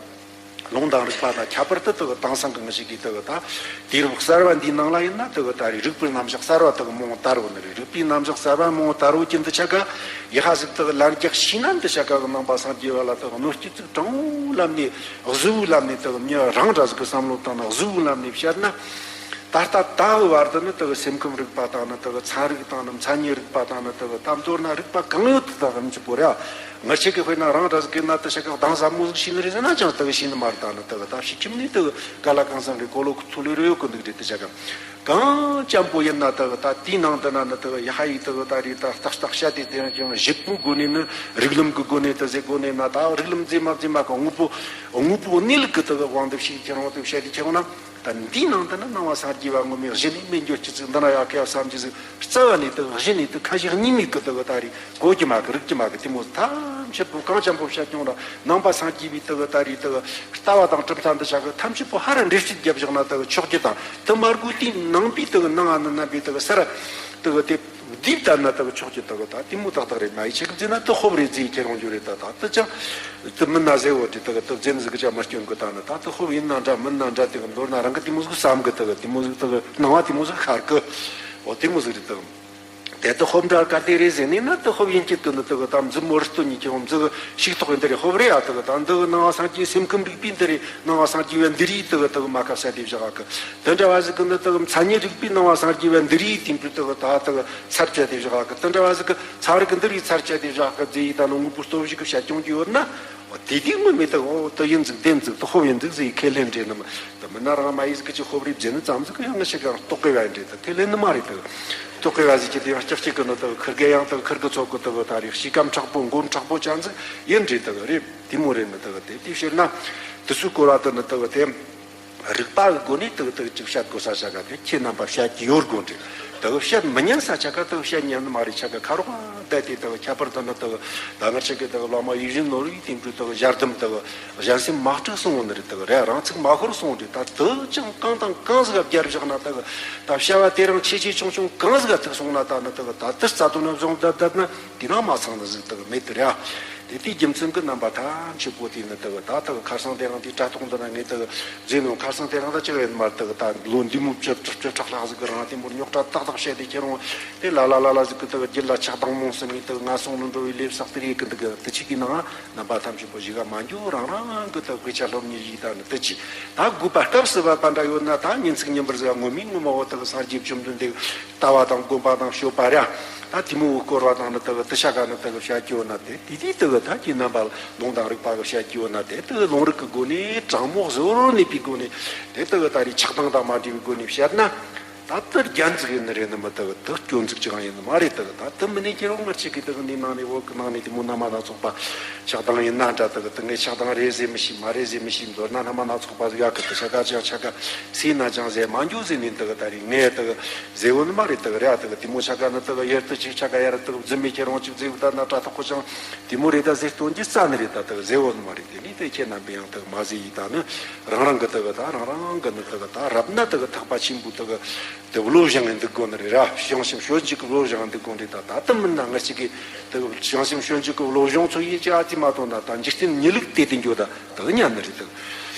ལུང་དང་རིགས་པ་དང་ཁྱད་པར་དུ་དག་དེང་སང་གི་ང་ཞིག་གིས་དག་ད་དུས་རབས་གསར་བ་འདིའི་ནང་ལ་ཡིན་ན་དག་ད་རེས་རིག་པའི་རྣམ་གཞག་གསར་བ་དག་མང་དར་བ་ནི་རེད། རིག་པའི་རྣམ་གཞག་གསར་བ་མང་དར་བ་ཀྱི་འདི་ཆ་ག་ཡི་ཧ་ཟིག་དག་ལན་རྒྱག་ཤེས་ན་འདི་ཆ་ག་གི་ནང་པ་སངས་རྒྱས་པ་ལ་དག་གནོད་སྐྱེལ་ཚིག་དྲང་བོའི་ལམ་ནས་གཟུ་བོའི་ལམ་ནས་དག་མྱི་རང་འདྲ་ཟིག་གི་བསམ་བློ་བཏང་ན་གཟུ་བོའི་ལམ་ནས་བཤད་ན། ད་ལྟ་ད་བར་དུ་ནི་དག་སེམས་ཁམས་རིག་པ་དང་ནི་དག་ཚན་རིག་དང་ནི་མཚན་ཉིད་རིག་པ་དང་ནི་དག་ད་མདོར་ན་རིག་པ་གང་ཡོད་དུ་དག་རིམ་གྱིས་པོ་རེད། ང་ཆེ་གི་དཔེར་ན་རང་འདྲ་ཟིག་གི་ན་དུ་ཤ་ཁག་དང་ཟབ་མོ་ཟིག་ཤེས་ནི་རེད་ཟེར་ན་ཅང་དུ་ཤེས་ནི་མ་རེད། ད་ནི་དུ་ད་ཕྱི་ཁྱིམ་ནས་དུ་ག་ལ་གང་ཟག་རེད་གོ་ལོ་ཁུ་ཚུ་ལུ་རེ་ཡོད་གི་འདུག་རེད། དུ་ཤ་ཁག་གང་ཅམ་པོ་ཡིན་ན་དུ་ད་དེའི་ནང་དུ་ན་ནི་དུ་ཡ་ཧ་ཡིག་དུ་ད་རེད། ད་སྟག་སྟག་ཤ་དེ་དེ་རང་ཅང་བཞི་པོའི་སྒོ་ནས་ནི་རིགས་ལམ་གི་སྒོ་ནས་དུ་ཟེར་སྒོ་ནས་ན་ད་རིགས་ལམ་རྫས་མ་རྫས་མ་གི་དངོས་པོ་དངོས་པོ་གནས་ལུགས་གི་དུ་དབང་དུ་ཕྱིན་ཁྱེར་འོང་དུ་བཤད་དེ་ཁྱེར་འོང་ན། ད་འདིའི་ནང་དུ་ནི་ནང་པ་སངས་རྒྱས་པ་ངོ་མས་གཞི་ནས་མེད་འགྱོ་ཅི་ཟིག་འདི་ན་ཡ་ཁ་ཡ་བསམ་གྱི་ཟིག་རྩ་བ་ནས་དུ་གཞི་ནས་དུ་ཁ་ཞིག་གཉིས་མེད་གི་དུ་གི་ད་རེས་གོ་རྒྱུ་མ་གི་རིག་རྒྱུ་མ་གི་དེ་མོ་ཐམས་ཅད་པོ་གང་ཅམ་པོ་བཤད་ཀྱང་ར་ནང་པ་སངས་རྒྱས་པའི་དུ་གི་ད་རེས་དུ་གི་ལྟ་བ་དང་གྲུབ་མཐའ་འདི་ཆ་གི་ཐམས་ཅད་པོ་ཧ་ར་འགྲེལ་བཤད་རྒྱབ་བཞག་ན་དུ་གི་ཆོག་རྒྱུ་དང་དུ་མར་གོ་དེའི་ནང་པའི་དུ་གི་ནང་ཨ་ནི་རྣམ་པའི་དུ་གི་ས་ར་དུ་གི་དེ། འདི་ལྟར་ན་ལྟ་བུ་ཆོག་ཀྱི་ལྟ་བུ་ད་དེ་མོ་ཏག་ཏག་རེད། མ་ཡི་ཆེ་གི་ཟེར་ན་དེ་ཧོབ་རེད་ཟེར་ཁྱེར་ཡོང་རྒྱུ་རེད། ད་ད་དེ་ཅང་དེ་མིན་ན་ཟེར་བོ་དེ་ལྟ་བུ་དེ་ཟེར་ནི་ཟིག་གི་ཅང་མ་སྐྱོན་གི། ད་ནི་ད་དེ་ཧོབ་ཡིན་ན་འདྲ་མིན་ན་འདྲ་དེ་གི་མདོར་ན་རང་གི་དེ་མོ་ཟིག་བསམ་གི། ལྟ་བུ་དེ་མོ་ཟིག་ལྟ་བུ་སྣང་བ་དེ་མོ་ཟིག་ཤར་གི། འོ་དེ་མོ་ཟིག་རེད་ལྟ་བུ། དེ་དུ་ཧོབ་འདྲ་ག་དེ་རེད་ཟེར་ནས་ན། དུ་ཧོབ་ཡིན་གྱི་དུ་ནི་དུ་གི་ད་མཛུབ་མོ་རི་སྟོན་ཉིད་ཀྱི་ཧོབ་མཛུབ་ཤིག་ཐོག་གི་འདི་རེད། ཧོབ་རེད་ཡ། དུ་གི་ད་འདི་གི་ནང་བ་སངས་རྒྱས་སེམས་ཁམས་རིག་པའི་འདི་རེད། ནང་བ་སངས་རྒྱས་བའི་འདི་རེད། དུ་གི་དུ་གི་མ་ཁ་བཤད་དེ་བཞག་གི། དུ་འདྲ་བ་ཟིག་གི་ནི་དུ་གི་མཚན་ཉིད་རིག་པའི་ནང་བ་སངས་རྒྱས་བའི་འདི་རེད། དེ་འདྲ་དུ་གི་ད་དུ་གི་ཚར་བཅད་དེ་བཞག་གི། དུ་འདྲ་བ་ཟིག་གི་ཚན་རིག་གི་འདི་རེད། ཚར་བཅད་དེ་བཞག་གི་ཟེར་ཡི་ད་ནི་དངོས་པོ་སྟོབས་ཞིག་གི་བཤད་སྐྱོང་གི་ཡོད་ན། འོ་དེ་དུས་ངོ་མི་དུ་འོ་དུ་ཡིན་ཟིག་བདེན་ཟིག་དུ་ཧོབ་ཡིན་ཟིག་ཟེར་ཡི་ཁས་ལེན་འདྲེ་ནི་མ། དུ་མི་ན་རང་མ་ཡིས་ཀི་ཅི་ཧོབ་རིབ་རྗེ་ནི་ཙམ་ཟིག་གི་ཡང་ང་ཞིག་གང་རྟོགས་གི་བ་འདྲེ་དུ་ཁས་ལེན་ནི་མ་རེད། དུ་རྟོགས་གི་བ་ཟིག་གི་དུ་ཡང་སྐྱག་གཅིག་གི་ནི་དུ་ཁིར་གེ་ཡང་དུ་ཁིར་གི་ཚོགས་གི་དུ་ད་རེད། ཤི་ཀམ་དྲག་པོ་མགོ་དྲག་པོ་ཅན་ཟིག་ཡིན་འདྲེ་དུ་རེད། དེ་མོ་རེད་ནི་དུ་དེ་དེ་ཕྱིར་ན་དུ་སུ་སྐོར་བ་དུ་ནི་དུ་དེ་རིག་པ་གི་སྒོ་ནས་དུ་དུ་ཅིག་བཤད་དགོས་ས་ཆ་ག་དེ་ཁྱེད་རྣམ་པ་བཤད་ཀྱི་ཡོད་དགོས་འདྲེ། དུ་བཤད་མི་ཉན་ས་ཆ་ག་དུ་བཤད་ཉན་ནི་མ་རེད། ཆ་ག་ཁ་རོག་བསྡད་དེ་དུ་ཁྱད་པར་དུ་ནི་དུ་ད་ང་ཆ་གི་དུ་བླ་མ་ཡིད་བཞིན་ནོར་བུའི་དེ་འདྲ་དུ་ཞལ་གདམས་དུ། གཞན་སེམས་མ་སྐྲག་སོང་བ་ནི་རེད། དག་རེད། རང་ཚུགས་མ་ཤོར་སོང་རེད། ད་དུ་ཅང་གང་དང་གང་ཟིག་བརྒྱབ་བཞག་ན་དག་ད་བྱ་བ་དེ་རང་ཆེ་ཆེ་ཆུང་ཆུང་གང་ཟིག་ཐུག་སོང་ན་ད་ནི་དག་ད་དུ་རྩ་དོན་ན་བཟུང་བསྡད་བསྡད་ན་དེ་རང་མ་ཚང་ནི་ཟིག་དག་མེད་དུ་རེད། དེ་དེའི་རྒྱུ་མཚན་གྱི་རྣམ་པ་ཐམས་ཅད་པོ་དེ་ནི་དག་ད་དག་ཁ་སང་དེ་རང་དེ་དྲ་ཐོག་འདི་ན་ངས་དག་བཟོས་ནོ། ཁ་སང་དེ་རང་ད་ཅི་ཡིན་མ་དག་ད་ལོ་འདི་མོ་བཅུ་བཅུ་བཅུ་ཕྲག་ལྷག་ཟིག་གི་རང་དེ་མོར་རྙོག་དྲ་ཏག་ཏག་བཤད་དེ་ཁྱེད་རང་དེ་ལ་ལ་ལ་ལ་ཟིག་གི་དག་རྒྱུད་ལ་ཆགས་སྡང་རྨོངས་སེམས་ནི་དག་ང་སོང་ནི་འགྲོ་བའི་ལས་བསགས་དེ་རེད་གི་འདུག་གི། དུ་ཆི་གི་ནང་རྣམ་པ་ཐམས་ཅད་པོ་གཞི་ག་མ་འགྱུར་རང་རང་གི་དག་དཔེ་ཆ་སློབ་གཉེར་ཡིག་དང་ནི་དུ་ཅི། ད་དགོས་པ་སྐབས་སུ་བབ་པ་འདྲ་ཡོད་ན་ད་ཉིན་ཚིག་ཉིན་པར་ཟེར་ངོ་མའི་ངོ་མ་འོ་དག་སངས་རྒྱས་བཅོམ་ལྡན་འདས་ལྟ་བ་དང་སྒོམ་པ་དང་སྤྱོད་པ་ར། ད་དེ་མོ་བོ་སྐོར་བ་དང་ནི་དག་དུ་ཆ་ག་ནི་དག་བཤད་ཀྱི་ཡོད་ན་དེ་དེ་དེ་དག་ད་ཀྱི་རྣམ་པ་ལུང་དང་རིགས་པ་གི་བཤད་ཀྱི་ཡོད་ན་དེ་དག་ལུང་རིགས་ཀྱི་སྒོ་ནས་དྲང་མོ་གཟུ་བོར་གནས་པའི་སྒོ་ནས་དེ་དག་ད་རེས་ཆགས་སྡང་དང་མ་འདྲེས་པའི་སྒོ་ནས་བཤད་ན། ད་ལྟ་རྒྱན་ཟིག་ཡིན་ནི་རེད་ནི་མི་དག་དུ་སྐྱོན་ཟིག་ཅི་གང་ཡིན་ནི་མ་རེད། དག་ད་དུ་མི་ནས་ཁྱེད་རང་ངར་ཆེ་གི་དག་འདི་ནང་ནས་བོད་གི་ནང་ནས་དེ་མོ་རྣམ་པ་སྣ་ཚོགས་པ་ཆགས་སྡང་ཡིན་ན་འདྲ་དག་དུ་ངས་ཆགས་སྡང་རེད་ཟེར་མི་ཤེས། མ་རེད་ཟེར་མི་ཤེས། མདོར་ན་རྣམ་པ་སྣ་ཚོགས་པ་ཟིག་ཡག་གི་དུ་ཆ་ག་ཅང་ཆ་ག་སེ་ན་ཅང་ཟེར་མ་འགྱོ་ཟེར་ནས་དག་ད་རེད་ངས་དག་ཟེར་བོ་ནི་མ་རེད། དག་རེད་ཨ་དག་དེ་མོ་ཆ་ག་ནི་དག་ཡར་དུ་ཅིག་ཆ་ག་ཡར་དག་རྫུན་མི་ཁྱེད་རང་ཅིག་ཟེར་བོ་ད་ན་དྲ་ཐོག་ཁོ་ཅང་དེ་མོ་རེད། ད་ཟེར་སྟོན་གྱི་རྩ་ནི་རེད། ད་དག་ཟེར་བོ་ནི་མ་རེད། དེ་ནས་དེ་ཁྱེད་རྣམ་པས་ཡང་དག་མ་ཟེར་ཡིས་ད་ནི་རང་རང་གི་དག་ད་རང་རང་གི་ནི་དག་ད་རབ་ན་དག་ཐག་པ་ཆེན་པོ་དག་དེ་བློ་སྦྱང་ངེ་འདུག་དགོ་ནི་རེད་ར། བྱང་སེམས་སྤྱོད་འཇུག་གི་བློ་སྦྱང་འདུག་དགོ་ནི་རེད། ད་ད་དུ་མིན་ན་ང་ཅིག་གིས་དེ་བྱང་སེམས་སྤྱོད་འཇུག་གི་བློ་སྦྱོང་ཚོ་ཡིན་ཅི་ཨ་ཙི་མ་གཏོང་ན་ད་འཇིག་རྟེན་ཉིད་ལུགས་དེ་དེ་འགྱོ་ད་དག་ཉན་ནི་རེད་དག་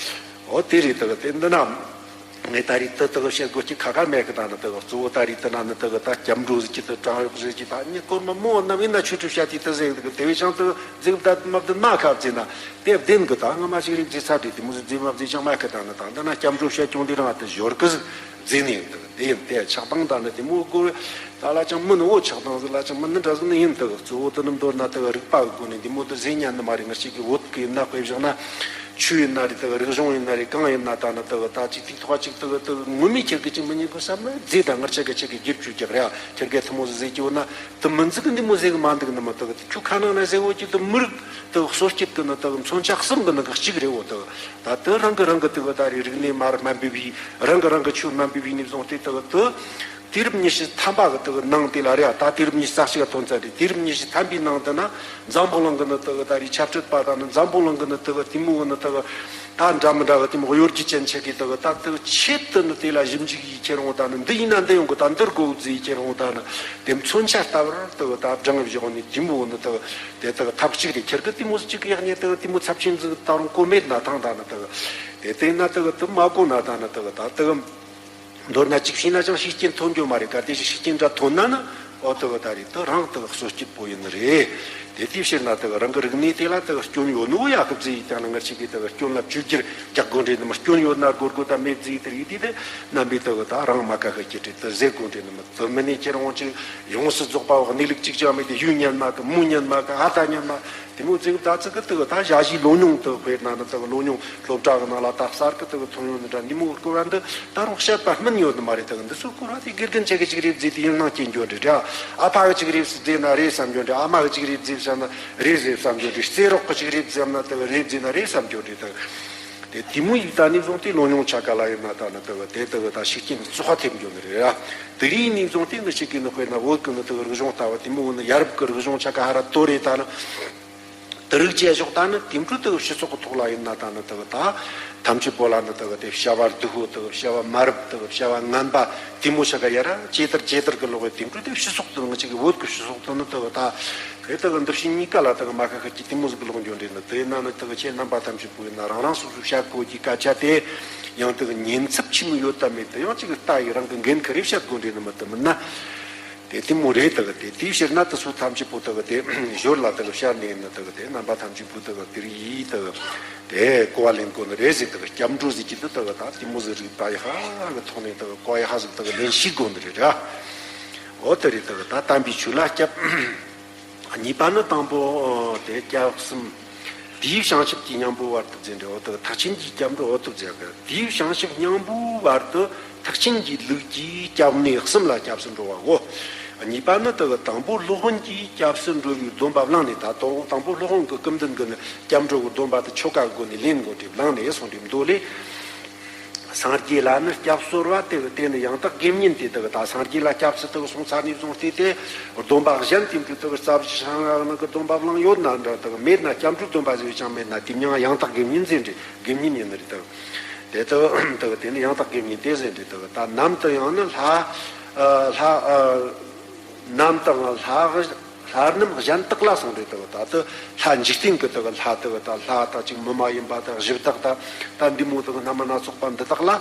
འོ་དེ་རེད་དག་དེ་འདི་ན་ངས་ད་རེས་དེ་དག་བཤད་དགོས་ཀྱི་ཁ་ཁ་མེད་གི། ད་ནི་དག་གཙོ་བོ་ད་རེས་དེ་ན་ནི་དག་ད་སྐྱབས་འགྲོ་ཟིག་གི་དེ་བྲང་གཡོག་ཟིག་གི་ད་ནི་སྐོར་མ་མོ་ན་མིན་ན་ཆོས་ཁྲིད་བཤད་དེ་དེ་ཟེར་གི་དེ་བས་ཀྱང་དེ་ཟིག་ད་མ་བདེན་མ་ཁ་བརྩིས་ན་དེ་བདེན་གི། ད་ང་མ་ཞིག་རིག་རྫི་ཚ་བྲིས་དེ་མོ་ཟིག་རྫི་མ་བརྩིས་ཀྱང་མེད་གི། ད་ནི་ད་འདི་ན་སྐྱབས་འགྲོ་བཤད་ཀྱང་འདི་རང་དེ་ཞོར་གི་ཟིག་རྫི་ནི་ཡིན་དག་དེ་ཡིན་དེ་ཆགས་སྡང་དང་ནི་དེ་མོ་དགོས། ད་ལ་ཅང་མིན་འོ་ཆགས་སྡང་ཟིག་ལ་ཅང་མིན་ནི་འདྲ་ཟིག་ནི་ཡིན་དག་གཙོ་བོ་དེ་ནི་མདོར་ན་དག་རིག་པ་གི་སྒོ་ནས་འདི་མོ་དེ་ཟེར་ཉན་ནི་མ་རེད། ང་ཅིག་གི་བོད་གི་ཡིན་ན་དཔེ་བཞག་ན་ཆོས་ཡིན་ན་རེད་དག་རིག་གཞུང་ཡིན་ན་རེད་གང་ཡིན་ན་ད་ནི་དག་ད་ཅིག་ཐིག་ཐོག་ཅིག་དག་དག་ངོ་མས་ཁྱེད་ཀྱི་ཅིག་མི་ཉན་གི་བསམ་ན་རྫི་ད་ང་ཅག་གི་ཅིག་གི་བསྒྱུར་བཅོས་རྒྱག་རེད། ཁྱེད་ཀྱི་ཐུ་མོ་ཟིག་ཟེར་གྱི་འོ་ན་དེ་མི་འཛིག་གི་འདི་མོ་ཟེར་གི་མ་འདུག་ནི་མི་དག་ཁྱོད་ཁ་ནང་ན་ཟེར་འོ་ཅིག་དེ་མི་རིག་དག་སོ་སྐྱིད་གི་ནི་དག་མཚོན་ཆ་གསུམ་གི་ནི་གཅིག་རེད་འོ་དག་ད་དེ་རང་གི་རང་གི་དག་ད་རེད་རིག་གནས་མ་ར་མ་འབུལ་བའི་རང་གི་རང་གི་ཆོས་མ་འབུལ་བའི་ནས་བཟུང་སྟེ་དག་དེ། དུས་རབས་ཉི་ཤུ་ཐམ་པ་གི་དག་ནང་དེ་ལ་རེད་ཨ། ད་དུས་རབས་ཉི་ཤུ་རྩ་གཅིག་ག་ཐོན་ཚར་རེད། དུས་རབས་ཉི་ཤུ་ཐམ་པའི་ནང་དུ་ན་འཛམ་བུ་གླིང་གི་ནི་དག་ད་རེད་ཆབ་སྲིད་པ་དང་ནི་འཛམ་བུ་གླིང་གི་ནི་དག་དེ་མོ་གི་ནི་དག་ད་འདྲ་མི་འདྲ་གི་དེ་མོ་གཡོ་སྒྱུ་ཅན་ཆེ་གི་དག་ད་དག་ཆེད་དུ་ནི་དེ་ལ་ཞིབ་འཇུག་ཡིས་ཁྱེར་འོང་ད་ནི་འདི་ཡིན་ན་འདི་ཡོང་གི་ད་འདིར་གོ་བརྫིས་ཁྱེར་འོང་ད་ནི་དེ་མཚོན་ཆ་ལྟ་བུར་དག་ད་བགྲང་བཞག་ནི་དེ་མོ་གི་ནི་དག་དེ་དག་ཐབས་གཅིག་རེད། ཁྱེར་གི་དེ་མོ་གཅིག་ཡག་ཉེ་དག་དེ་མོ་ཚབས་ཆེན་ཟིག་ད་རུང་གོ་མེད་ན་ཐང་ད་ནི་དག་དེ་དེ་ན་དག་དེ་མ་གོ་ན་ད་ནི་དག་ད་དག་མདོར་ན་གཅིག་བྱས་ན་ཅང་ཤུགས་རྐྱེན་ཐོན་རྒྱུ་མ་རེད། གལ་ཏེ་ཤུགས་རྐྱེན་འདྲ་ཐོན་ན་ནི་འོ་དེ་གི་ད་རེད། དེ་རང་དེ་གི་གསོ་སྐྱིད་པོ་ཡིན་ནི་རེད། དེ་དེའི་ཕྱིར་ན་དེ་གི་རང་གི་རིག་གནས་དེ་ལ་དེ་གི་སྐྱོན་ཡོད་ནོ་ཡག་གི་བརྩི་ཡི་ཀྱང་ན་ང་ཅིག་གིས་དེ་གི་སྐྱོན་ལ་བཅོས་བསྒྱུར་རྒྱག་དགོས་འདྲེ་ནི་མི་སྐྱོན་ཡོད་ན་དགོས་དགོས་ད་མེད་བརྩི་ཡི་དེ་རིགས་དེ་དེ་རྣམ་པས་དེ་གི་ད་རང་མ་ཁ་ཤས་ཀྱི་དྲི་དེ་ཟེར་དགོས་འདྲེ་ནི་མི་དེ་མི་ནས་ཁྱེད་རང་ཅིག་ཡོངས་སུ་རྫོགས་པ་བ་གནས་ལུགས་གཅིག་ཀྱང་མེད་དེ་ཡུལ་ཉན་མ་གི་མུ་ཉན་མ་གི་ཨ་ད་ཉན་མ། དེ་མོ་ཙིག་ད་ཙིག་གི་དེ་གི་ད་ཞ་ཞིའི་ལོ་ཉུང་དེ་དཔེར་ན་ནི་དེ་གི་ལོ་ཉུང་སློབ་གྲྭ་གི་ནང་ལ་ད་གསར་གི་དེ་གི་ཐོན་ཡོད་ནི་འདྲ་འདི་མོ་གི་སྐོར་བ་འདི་ད་རུང་བཤད་པ་སྨིན་ཡོད་ནི་མ་རེད། དེ་གི་འདི་ཚོ་སྐོར་བ་དེ་དགེ་རྒན་ཆེ་གི་ཅིག་རེད་བརྫིས་ཏེ་ཡིན་སྣང་སྐྱེ་འགྱོ་འདྲི་འདྲ། ཨ་ཕ་གི་ཅིག་རེད་བརྫིས་ན་རེད་བསམ་འགྱོ་འདྲི། ཨ་མ་གི་ཅིག་རེད་བརྫིས་བསམ་ན་རེད་ཟེར་བསམ་འགྱོ་འདྲི། རྩེ་རོགས་གི་ཅིག་རེད་བརྫིས་ན་དེ་གི་རེད་བརྫིས་ན་རེད་བསམ་འགྱོ་འདྲི། དེ་གི་དེ་དེ་མོ་ཡིག་ད་ནས་བཟུང་སྟེ་ལོ་ཉུང་ཆ་ག་ལ་ཡིན་ན་ད་ནི་དེ་གི་དེ་དེ་གི་ད་ཤུགས་རྐྱེན་བཙོག་པ་ཐེབས་འགྱོ་ནི་རེད་ར། དེ་རིགས་ནས་བཟུང་སྟེ་ནི་ཞིག་གི་ནི་དཔེར་ན་བོད་གི་ནི་དེ་གི་རིག་གཞུང་ལྟ་བུ་དེ་མོ་གི་ནི་ཡ་རབས་གི་རིག་གཞུང་ཆ་ག་ཧ་ར་ཏོ་རེད་ད་ནི། དེ་རིགས་བཅས་ཞོག་ད་ནི་དེ་འཕྲོ་དེ་གི་སྤྱི་ཚོགས་ཀྱི་ཐོག་ལ་ཡིན་ན་ད་ནི་དེ་གི་ད་ཐམས་ཅད་པོ་ལ་ནི་དེ་གི་དེ་བྱ་བ་སྡུག་པོ་དེ་གི་བྱ་བ་མ་རབས་དེ་གི་བྱ་བ་ངན་པ་དེ་མོ་ཆ་ག་ཡ་ར་ཇེ་ལྟར་ཇེ་ལྟར་གི་ལོག་གི། དེ་འཕྲོ་དེ་སྤྱི་ཚོགས་དེ་ང་ཅིག་གི་བོད་གི་སྤྱི་ཚོགས་དེ་ནི་དེ་གི་ད་དེ་དེ་གི་འདི་ཕྱི་གཉིས་ཀ་ལ་དེ་གི་མ་ཁ་ཁ་ཅིག་དེ་མོ་ཟིག་གི་ལོག་འགྱོ་འདྲེ་ནི། དེ་ན་ནི་དེ་གི་ཁྱེད་རྣམ་པ་ཐམས་ཅད་པོ་ཡིན་ན་རང་རང་སོ་སོ་བཤད་དགོས་ཀྱི་སྐད་ཆ་དེ་ཡང་དེ་གི་ཉན་ཚབས་ཆེ་མོ་ཡོད་ད་མེད་དེ་ཡང་ཅིག་གི་ལྟ་ཡི་རང་གི་འགན་ཁུར་རེ་བཤད་དགོས་འདྲེ་ནི་མི་དེ་མིན་ན། དེ་དེ་མོ་རེད་དག་དེ། དེའི་ཕྱིར་ན་དེ་ཚོ་ཐམས་ཅད་པོ་དག་དེ་ཞོར་ལ་དག་བཤད་ནས་ནི་དག་དེ་རྣམ་པ་ཐམས་ཅད་པོ་དག་དེར་ཡིས་དག་དེ་གོ་བ་ལེན་དགོས་ནི་རེད་ཟེར། དག་སྐྱབས་འགྲོ་ཟེར་གྱི་འདི་དག་ད་དེ་མོ་ཟིག་རིག་པ་ཡི་ཧ་གི་ཐོག་ནས་དག་གོ་ཡི་ཧ་ཟིག་དག་ལེན་ཤེས་དགོས་ནི་རེད་ར། འོ་དེ་རེད། དག་ད་དམ་པའི་ཆོས་ལ་སྐྱབས། གཉིས་པ་ནི་དང་པོ་དེ་སྐྱབས་གསུམ། དེའི་བྱང་ཆུབ་ཀྱི་སྙིང་པོའི་བར་དུ་མཛད་འདྲ། འོ་དེ་ཐེག་ཆེན་གྱི་སྐྱབས་འགྲོ། འོ་དེ་མཛད་གི། དེའི་བྱང་ཆུབ་སྙིང་པོའི་བར་དུ་ཐེག་ཆེན་གྱི་ལུགས་ཀྱི་སྐྱབས་གནས་གསུམ་ལ་སྐྱབས་སུ་འགྲོ་བའོ། གཉིས་པ་ནི་དེ་དང་པོ་སློབ་དཔོན་གྱིས་སྐྱབས་སུ་འགྲོ་བའི་སྡོམ་པ་བླངས་ནས། ད་དང་དང་པོ་སློབ་དཔོན་གྱི་སྐུ་མདུན་གྱི་ནི་སྐྱབས་འགྲོ་གི་སྡོམ་པ་དེ་ཆོ་ག་སྒོ་ནས་ལེན་དགོས་ཏེ་བླངས་ནས་གསུངས་ཏེ་མདོ་ལས། སངས་རྒྱས་ལ་ནི་སྐྱབས་གསོལ་བ་དེ་གི་དེ་ནི་ཡང་དག་དགེ་བསྙེན་ཏེ། དེ་གི་ད་སངས་རྒྱས་ལ་སྐྱབས་སུ་དེ་གི་སོང་ཚར་ནས་བཟུང་སྟེ་དེ་སྡོམ་པ་གཞན་དེ་འདྲ་དེ་གི་རྩ་བཞི་ཤང་ར་ནི་གི་སྡོམ་པ་བླངས་ཡོད་ན་འདྲ། དེ་གི་མེད་ན་སྐྱབས་འགྲོའི་སྡོམ་པ་ཟེར་བ་ཅང་མེད་ན་དེ་མྱང་ཡང་དག་དགེ་བསྙེན་ཟེར་འདྲ། དགེ་བསྙེན་ཡིན་ནི་རེད་དེ། དེ་དེ་དེ་གི་དེ་ནི་ཡང་དག་དགེ་བསྙེན་ཏེ་ཟེར་འདྲ། དེ་གི་ད་ནམ་དུ་ཡང་ནི་ལྷ་ལྷ། ནམ་དང་ལྷ། ལྷ་རྣམས་གཞན་དག་ལ་གསུངས་རེད་དག་ད་དེ་ལྷ་འཇིག་རྟེན་གྱི་དག་ལྷ་དག་ད་ལྷ་ད་ཅིག་མི་མ་ཡིན་པ་དག་གཞི་བདག་ད་ད་འདི་མོ་དག་རྣམ་པ་སྣ་ཚོགས་པ་འདི་དག་ལ་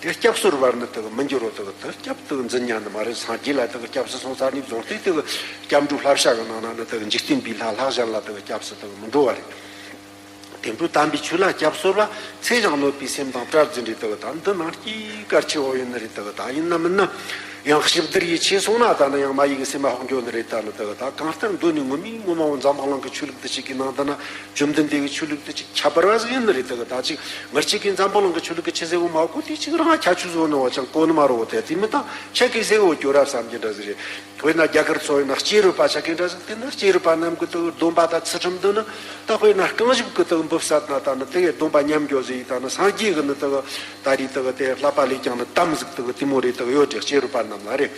དེ་སྐྱབས་གསོལ་བར་ནི་དག་མི་འགྱུར་རོ། དག་དེ་སྐྱབས་དག་འཛིན་ཉན་ནི་མ་རེད། སངས་རྒྱས་ལ་དག་སྐྱབས་སུ་སོང་ཚར་ནས་བཟུང་སྟེ་དག་སྐྱབས་འགྲོ་བསླབ་བྱ་གི་ནང་ན་ནི་དག་འཇིག་རྟེན་པའི་ལྷ་ལྷ་གཞན་ལ་དག་སྐྱབས་སུ་དག་མི་འགྲོ་བ་རེད། དེ་འཕྲོ་དམ་པའི་ཆོས་ལ་སྐྱབས་གསོལ་བ། ཚེ་ཞིང་གནོད་པའི་སེམས་དང་བྲལ་ཟིན་རེད་དག་ད་འདི་ནང་སྐྱེས་གལ་ཆེ་བོ་ཡིན་ནི་རེད་དག་ད་ཡིན་ན་མིན་ན་ཡང་ཞིབ་བསྡུར་ཡིད་ཆེས་སོང་ན་ད་ནི་ཡང་མ་ཡིག་གི་སེམས་ཧོག་འགྱོ་ནི་རེད། ད་ནི་དག་ད་གང་ལྟར་མདོ་ནས་ངོ་མའི་ངོ་མ་བོ་འཛམ་བུ་གླིང་གི་ཆོས་ལུགས་དེ་ཅིག་གི་ནང་དུ་ན་བཅོམ་ལྡན་འདས་ཀྱི་ཆོས་ལུགས་དེ་ཅིག་ཁྱད་པར་བ་ཟིག་ཡིན་ནི་རེད་དག་ད་ཅིག་ང་ཅིག་གིས་འཛམ་བུ་གླིང་གི་ཆོས་ལུགས་ཀྱི་ཆི་ཟེར་བོ་མ་གོ་དེ་ཅིག་རང་ཁྱད་ཆོས་བཟོ་ནི་བ་ཅང་གོ་ནི་མ་རོ། དེ་དེ་མི་དང་ཆ་གི་ཟེར་བོ་སྐྱོ་རབ་བསམ་གྱི་འདྲ་ཟིག་རེད། དཔེར་ན་རྒྱ་གར་ཚོ་ཡིན་ན་སྐྱེས་རབས་པ་ཆ་གི་འདྲ་ཟིག་དེ་ནི་སྐྱེས་རབས་པ་རྣམས་ཀྱི་དག་སྡོམ་པ་དང་ཚུལ་ཁྲིམས་འདི་ནི་ད་དཔེར་ན་རྐང་བཞི་གི་དག་འབུབ་ས་ན་ད་ནི་དེ་གའི་སྡོམ་པ་ཉམས་འགྱོ་ཟིག་ད་ནི་སངས་རྒྱས་གི་ནི་དག་ད་རེས་དག་དེ་བསླབ་པ་ལས་ཀྱང་ནི་དམ་ཟིག་དག་དེ་མོ་རེད་དག་ཡོད་དེ་སྐྱེས་རབས་པ་རྣམས་ལ་རེད།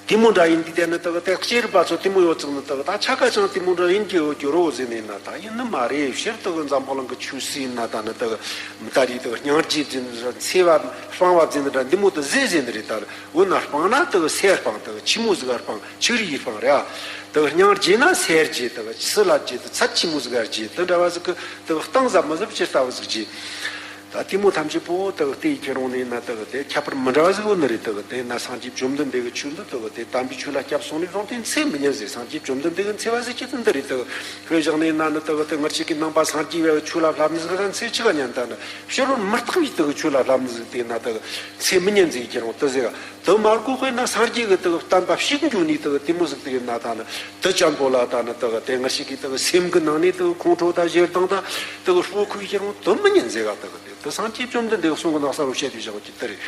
དེ་མོ་འདྲ་ཡིན་དུས་དེ་ནི་དག་དེ་སྐྱེས་རབས་པ་ཚོ་དེ་མོ་ཡོད་ཙང་ནི་དག་ད་ཆ་ག་ཅང་དེ་མོ་འདྲ་ཡིན་གྱི་ཡོད་རྒྱུ་རོ་ཟེར་ནས་ན་ད་ཡིན་ནི་མ་རེད། ཕྱིར་དག་འཛམ་བུ་གླིང་གི་ཆོས་སྲིད་ཡིན་ན་ད་ནི་དག་ད་རེས་དག་སྙིང་རྗེ་ཟེར་ནི་འདྲ་འཚེ་བ་སྤང་བ་ཟེར་ནི་འདྲ་འདི་མོ་དུ་ཟེར་ཟེར་ནི་རེད་ད། འོ་ན་སྤང་ན་དག་སེར་སྤང་དག་ཆི་མོ་ཟིག་ག་སྤང་ཆི་རིགས་སྤང་རེད་ཨ། དག་སྙིང་རྗེ་ན་སེར་རྗེ་དག་སུ་ལ་རྗེ་དག་ཚད་ཆི་མོ་ཟིག་ག་རྗེ་དེ་འདྲ་བ་ཟིག་གི་དག་གཏིང་ཟབ་མི་ཟབ་ཇི་ལྟ་བུ་ཟིག་རྗེ། ད་དེ་མོ་ཐམས་ཅད་པོ་དག་དེ་ཡི་ཁྱེད་རང་ནས་ན་དག་དེ་ཁྱད་པར་མི་འདྲ་བ་ཟིག་ཡོད་ནི་རེད། དག་དེ་ན་སངས་རྒྱས་བཅོམ་ལྡན་འདས་ཀྱི་ཆོས་འདི་དག་དེ་དམ་པའི་ཆོས་ལ་སྐྱབས་སོང་ནས་བཟུང་སྟེ་འཚེ་མི་ཉན་ཟེར། སངས་རྒྱས་བཅོམ་ལྡན་འདས་ཀྱི་འཚེ་བ་ཟེར་གྱི་དེ་འདི་རེད། དག་དཔེ་བཞག་ནས་ན་ནི་དག་དེ་ང་ཅིག་གི་ནང་པ་སངས་རྒྱས་པའི་ཆོས་ལ་བསླབ་ནི་ཟིག་ད་འཚེ་ཆི་ག་ཉན་ད་ནི་ཕྱི་རོལ་མི་རྟག་པའི་དག་ཆོས་ལ་བསླབ་ནི་ཟིག་དེ་ན་དག་འཚེ་མི་ཉན་ཟེར་ཁྱེད་རང་དེ་ཟེར། དེ་མ་གོ་དཔེར་ན་སངས་རྒྱས་ཀྱི་དག་བསྟན་པ་ཕྱུག་འགྱུར་ནས་དག་དེ་མོ་ཟིག་དེ་ཡིན་ན་ད་ནི་དེ་ཅན་པོ་ལ་ད་ནི་དག་དེ་ང་ཞིག་གི་དག་སེམས་ཀྱི་ནང་ནས་དག་ཁོང་ཁྲོ་དང་ཞེ་སྡང་དང་དག་སྤྲོ་ཁུག་ཁྱེད་རང་དེ་མི་ཉན་ཟེར་ག་དག་དེ་དེ་སངས་རྒྱས་བཅོམ་ལྡན་འདས་གསུང་གི་ནང་གསལ་བོ་བཤད་དུ་བཞག་གི་དེ་རེད།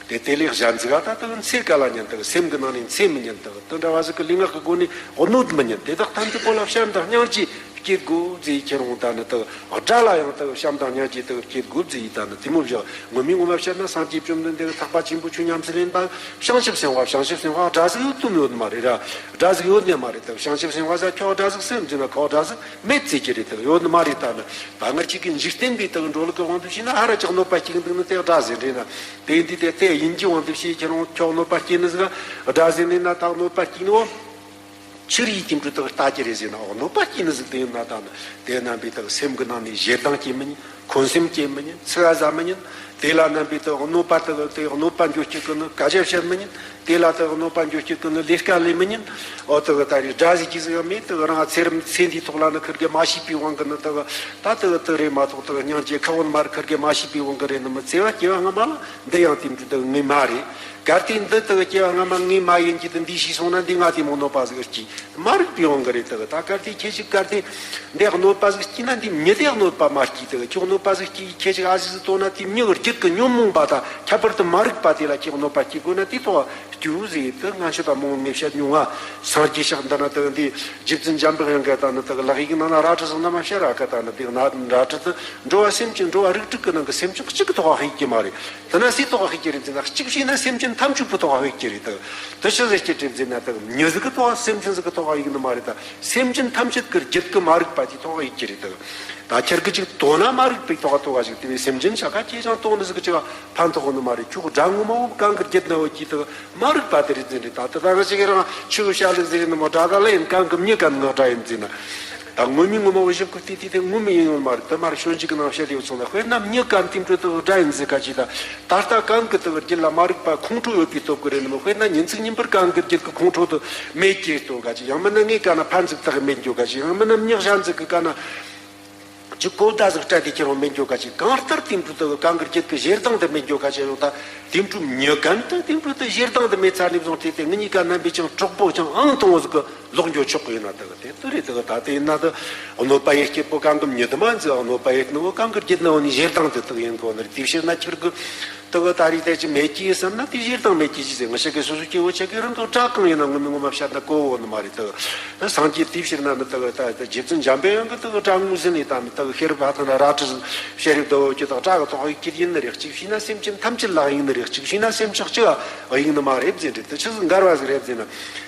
དེ་དེ་ལས་གཞན་ཟིག་ག་ད་དག་འཚེ་ག་ལ་ཉན་དག་སེམས་ཀྱི་ནང་ནས་འཚེ་མི་ཉན་དག་དེ་འདྲ་བ་ཟིག་གི་ལུས་ངག་གི་སྒོ་ནས་གནོད་མི་ཉན། དེ་དག་ཐམས་ཅད་པོ་ལ་བྱམས་དང་སྙིང་རྗེ་སྐྱེ་དགོས་ཟེར་ཁྱེད་རང་ད་ནི་དག་དགྲ་ལ་ཡང་དག་བྱམས་དང་སྙིང་རྗེ་དག་སྐྱེ་དགོས་ཟེར་ད་ནི་དེ་མོ་བཞག་ངོ་མའི་ངོ་མ་བཤད་ན་སངས་རྒྱས་བཅོམ་ལྡན་འདས་ཀྱི་ཐེག་པ་ཆེན་པོའི་ཆོས་ཉམས་སུ་ལེན་པ་བྱང་ཆུབ་སེམས་དཔའ། བྱང་ཆུབ་སེམས་དཔའ་དགྲ་ཟིག་ཡོད་དམ་ཡོད་ནི་མ་རེད་ར། དགྲ་ཟིག་ཡོད་ནི་མ་རེད་དག་བྱང་ཆུབ་སེམས་དཔའ་ཟེར་ཁྱོད་དགྲ་ཟིག་སེམས་ཟེར་ན་ཁོ་དགྲ་ཟིག་མེད་ཟེར་གྱི་རེད་དག་ཡོད་ནི་མ་རེད། ད་ནི་ད་ང་ཅིག་གི་འཇིག་རྟེན་པའི་དག་འགྲོ་ལུགས་ཀྱི་དབང་དུ་བྱས་ན་ཧ་ར་ཅིག་གནོད་པ་སྐྱེལ་འདུག་ནི་དེ་དགྲ་ཟེར་རེད་ན། དེ་འདི་དེ་དེ་ཡིན་གྱི་དབང་དུ་བྱས་ཁྱེད་རང་ཁྱོད་གནོད་པ་སྐྱེལ་ནི་ཟིག་དགྲ་ཟེར་ནི་ན་ད་གནོད་པ་སྐྱེལ་ནི་འོ། ཕྱིར་ཡིད་དེ་འཕྲོ་དག་ལྟ་ཀྱི་རེད་ཟེར་ན་འོ་གནོད་པ་སྐྱེལ་ནི་ཟིག་དེ་ཡིན་ན་ད་ནི་དེ་རྣམ་པའི་དག་སེམས་ཀྱི་ནང་ནས་ཞེ་སྡང་སྐྱེ་མི་ཉན། འཁོན་སེམས་སྐྱེ་མི་ཉན། ཚིག་ཨ་ཟ་མི་ཉན། དེ་ལ་རྣམ་པའི་དག་གནོད་པ་དག་དེ་གནོད་པ་འགྱོ་སྤྱད་ཀྱི་ནི་སྐད་ཆ་བཤད་མི་ཉན། དེ་ལ་དག་གནོད་པ་འགྱོ་སྤྱད་ཀྱི་ནི་ལས་ཀ་ལས་མི་ཉན། འོ་དག་ད་རེས་དགྲ་ཟིག་གི་ཟིག་མེད་དག་རང་ཚེ་རིང་ཚེ་འདིའི་ཐོག་ལ་ནི་ཁིར་གི་མ་ཤེས་པའི་དབང་གིས་ནི་དག་ད་དག་དག་རེད་མ་གཏོགས་དག་སྙིང་རྗེ་ཁ་བོ་ནི་མ་རེད། ཁིར་གི་མ་ཤེས་པའི་དབང་གིས་རེད་ནི་མི་བརྩེ་བ་སྐྱེ་བ་སྔ་མ་ལ་འདི་ཡང་དེ་འདྲ་དག་ངེས་མ་རེད། གལ་ཏེ་འདི་དག་སྐྱེ་བ་སྔ་མ་ངེས་མ་ཡིན་གྱི་དེ་འདི་ཤེས་སོང་ན་འདི་ང་དེ་མོ་གནོད་པ་ཟིག་སྐྱེ། མ་རིག་པའི་དབང་གིས་རེད་དག་ད་གལ་ཏེ་ཁྱེད་ཅིག་གལ་ཏེ་འདི་གནོད་པ་ཟིག་སྐྱེས་ན་འདི་མྱི་དེ་གནོད་པ་མ་སྐྱེས་དག་ཁྱོད་གནོད་པ་ཟིག་སྐྱེས་ཁྱེད་ཅིག་ཨ་ཟིག་ཟིག་ལྟོས་ན་དེ་མྱི་གི་རྒྱུད་ཀྱི་ཉོན་མོངས་པ་དང་ཁྱད་པར་དུ་མ་རིག་པ་དེ་ལ་ཁྱེད་གནོད་པ་སྐྱེ་དགོས་ན་དེ་ཐོག་སྐྱུག་ཟེར་དེ་ང་ཆོས་པ་མང་མི་བཤད་མྱོང་ང་། སངས་རྒྱས་ཤག་འདི་ན་དག་འདི་རྗེ་བཙུན་འཇམ་པའི་དབྱངས་ཀྱི་ད་ནི་དག་ལག་ཡིག་ནང་ན་རལ་གྲི་ཟིག་ན་མ་བཤད་ར་ཀ་ད་ནི་དེ་ན་རལ་གྲི་དེ་འགྲོ་བ་སེམས་ཅན་འགྲོ་བ་རིགས་དྲུག་གི་ནང་གི་སེམས་ཅན་གཅིག་གི་ཐོག་ཧིག་གི་མ་རེད། དེ་ན་སུའི་ཐོག་ཧིག་གི་རེད་ཟེར་ན་གཅིག་བྱས་ན་སེམས་ཅན་ཐམས་ཅད་པོའི་ཐོག་ཧིག་གི་རེད་དག་དེ་ཆི་ཟེར་གྱི་རེད་ཟེར་ན་དག་མྱི་ཟིག་གི་ཐོག་སེམས་ཅན་ཟིག་གི་ཐོག་ཧིག་གི་ནི་མ་རེད་ད། སེམས་ཅན་ཐམས་ཅད་ཀྱི་རྒྱུད་ཀྱི་མ་རིག་པ་དེའི་ཐོག་ཧིག་གི་རེད་དག་ད་ཁྱེར་གི་ཅིག་དོ་ན་མ་རིག་པའི་ཐོག་ཐོག་ཞིག་དེ་བས་སེམས་ཅན་ཤ་ཁ་ཅེ་ཅང་གཏོང་ནི་ཟིག་གི་ཅིག་ཕན་ཐོགས་ནི་མ་རེད། ཁྱོད་དགྲ་ངོ་མ་བོ་གང་གི་རྒྱུད་ན་བོ་ཀྱི་དག་མ་རིག་པ་དེ་རེད་ཟེར་རེད་ད། དེ་ད་ག་ཅིག་རང་ཆུ་བོ་ཤ་ལུག་ཟེར་ནི་མོ་དགྲ་ག་ལ་ཡིན་གང་གི་མྱི་ག་ནི་ང་དགྲ་ཡིན་ཟེར་ན། ད་ངོ་མའི་ངོ་མ་བཞིན་གྱི་དེ་དེ་དེ་ངོ་མ་ཡིན་ཡོད་མ་རེད། དེ་མར་ཞོན་འཇིག་གི་ནང་བཤད་ཡོད་སོང་ན། དཔེར་ན་མྱི་གན་དེ་འཕྲོ་དུ་དགྲ་ཡིན་ཟེར་ག་ཅིག་དང་། ད་ལྟ་གན་གི་དུ་རྒྱུད་ལ་མ་རིག་པ་ཁོང་ཁྲོ་ཡོད་པའི་སྟོབས་ཀྱི་རེད་ནི་མོ། དཔེར་ན་ཉིན་ཚིག་ཉིན་པར་གན་གི་རྒྱུད་ཀྱི་ཁོང་ཁྲོ་དུ་མེད་ཀྱི་སྟོབས་ག་ཅིག། ཡང་མིན་ན་ངའི་གན་ན་ཕན་ཟིག་དག་མེད་འགྱོ་ག་ཅིག། ཡང་མིན་ན་མྱི་གཞན་ཟིག་གི་གན་ན་ཅིག་གོ་བརྡ་ཟིག་སྤྲད་དེ་ཁྱེར་ཡོང་མེད་འགྱོ་ག་ཅིག། གང་ལྟར་དེ་འཕྲོ་དུ་གན་གི་རྒྱུད་ཀྱི་ཞེ་སྡང་དུ་མེད་འགྱོ་ག་ཅིག། ཡང་ད་དེ་འཕྲོ་མྱི་གན་དུ་དེ་འཕྲོ་དུ་ཞེ་སྡང་དུ་མེད་ཚར་ནས་བཟུང་སྟེ། དེ་ངེད་གཉིས་ཀ་རྣམ་པས་ཀྱང་གྲོགས་པོ་ཀྱང་ཨང་དང་པོ་ཟིག་གི་ལོག་འགྱོ་ཆོག་གི་ཡིན་ན། དེ་གི་དེ་དེ་རེད། དེ་གི་ད་དེ་ཡིན་ན་དེ་གནོད་པ་ཡོད་སྐྱེ་པོ་གང་གི་མྱི་དུ་མ་འཛི། གནོད་པ་ཡོད་ནི་བོ་གང་གི་རྒྱུད་ནི་བོ་ནི་ཞེ་སྡང་དེ་དག་ཡིན་གོ་ནི་རེད། དེ་བཤད་ན་ཁྱེར་གི་དེ་གི་ད་རེད། དེ་ཅི་མེད་ཀྱི་བསམ་ན་དེ་ཞེ་སྡང་མེད་ཀྱི་ཅི་ཟེར། ང་ཞིག་གི་སོ་སོ་སྐྱེ་བོ་ཆ་གི་རང་གི་དགྲ་གང་ཡིན་ན་ངོ་མ་ངོ་མ་བཤད་ན་གོ་བོ་ནི་མ་རེད། དེ་གི་སངས་རྒྱས་དེ་བཤད་ན་ནི་དེ་གི་ད་རྗེ་བཙུན་འཇམ་པའི་དབྱངས་གི་དེ་གི་དགྲ་ངོ་ཟིན་ནས་ད་ནི་དེ་གི་ཤེས་རབ་ཕ་ཐང་ན་རལ་གྲི་བཤད་རིགས་དེ་བོ་ཀྱི་དག་དགྲ་གི་ཐོག་གི་ཁྱེར་ཡིན་ནི་རེད། གཅིག་བྱས་ན་སེམས་ཅན་ཐམས་ཅད་ལ་ཡིན་ནི་རེད། གཅིག་བྱས་ན་སེམས་ཅན་གཅིག་ཡིན་ནི་མ་རེད་ཟེར་རེད། དེ་ཆི་ཟིག་འགལ་བ་ཟིག་རེད་ཟེར་ན།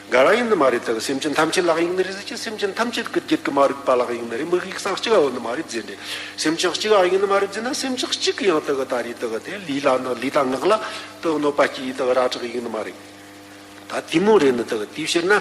འགལ་བ་ཡིན་ནི་མ་རེད། དེ་གི་སེམས་ཅན་ཐམས་ཅད་ལ་ཡིན་ནི་རེད་ཟེར་གྱི། སེམས་ཅན་ཐམས་ཅད་ཀྱི་རྒྱུད་ཀྱི་མ་རིག་པ་ལ་ཡིན་ནི་རེད། མི་རིགས་སང་གཅིག་ཡོད་ནི་མ་རེད་ཟེར་རེད། སེམས་ཅན་གཅིག་ཡིན་ནི་མ་རེད་ཟེར་ན། སེམས་ཅན་གཅིག་གི་ཡང་དེ་གི་ད་རེད། དེ་གི་དེ་ལུས་ལ་ནི་ལུས་དང་ངག་ལ་དེ་གི་གནོད་པ་སྐྱེལ་ཡི་དེ་གི་རལ་གྲི་ཡིན་ནི་མ་རེད། ད་དེ་མོ་རེད་ནི། དེ་གི་དེ་བཤད་ན།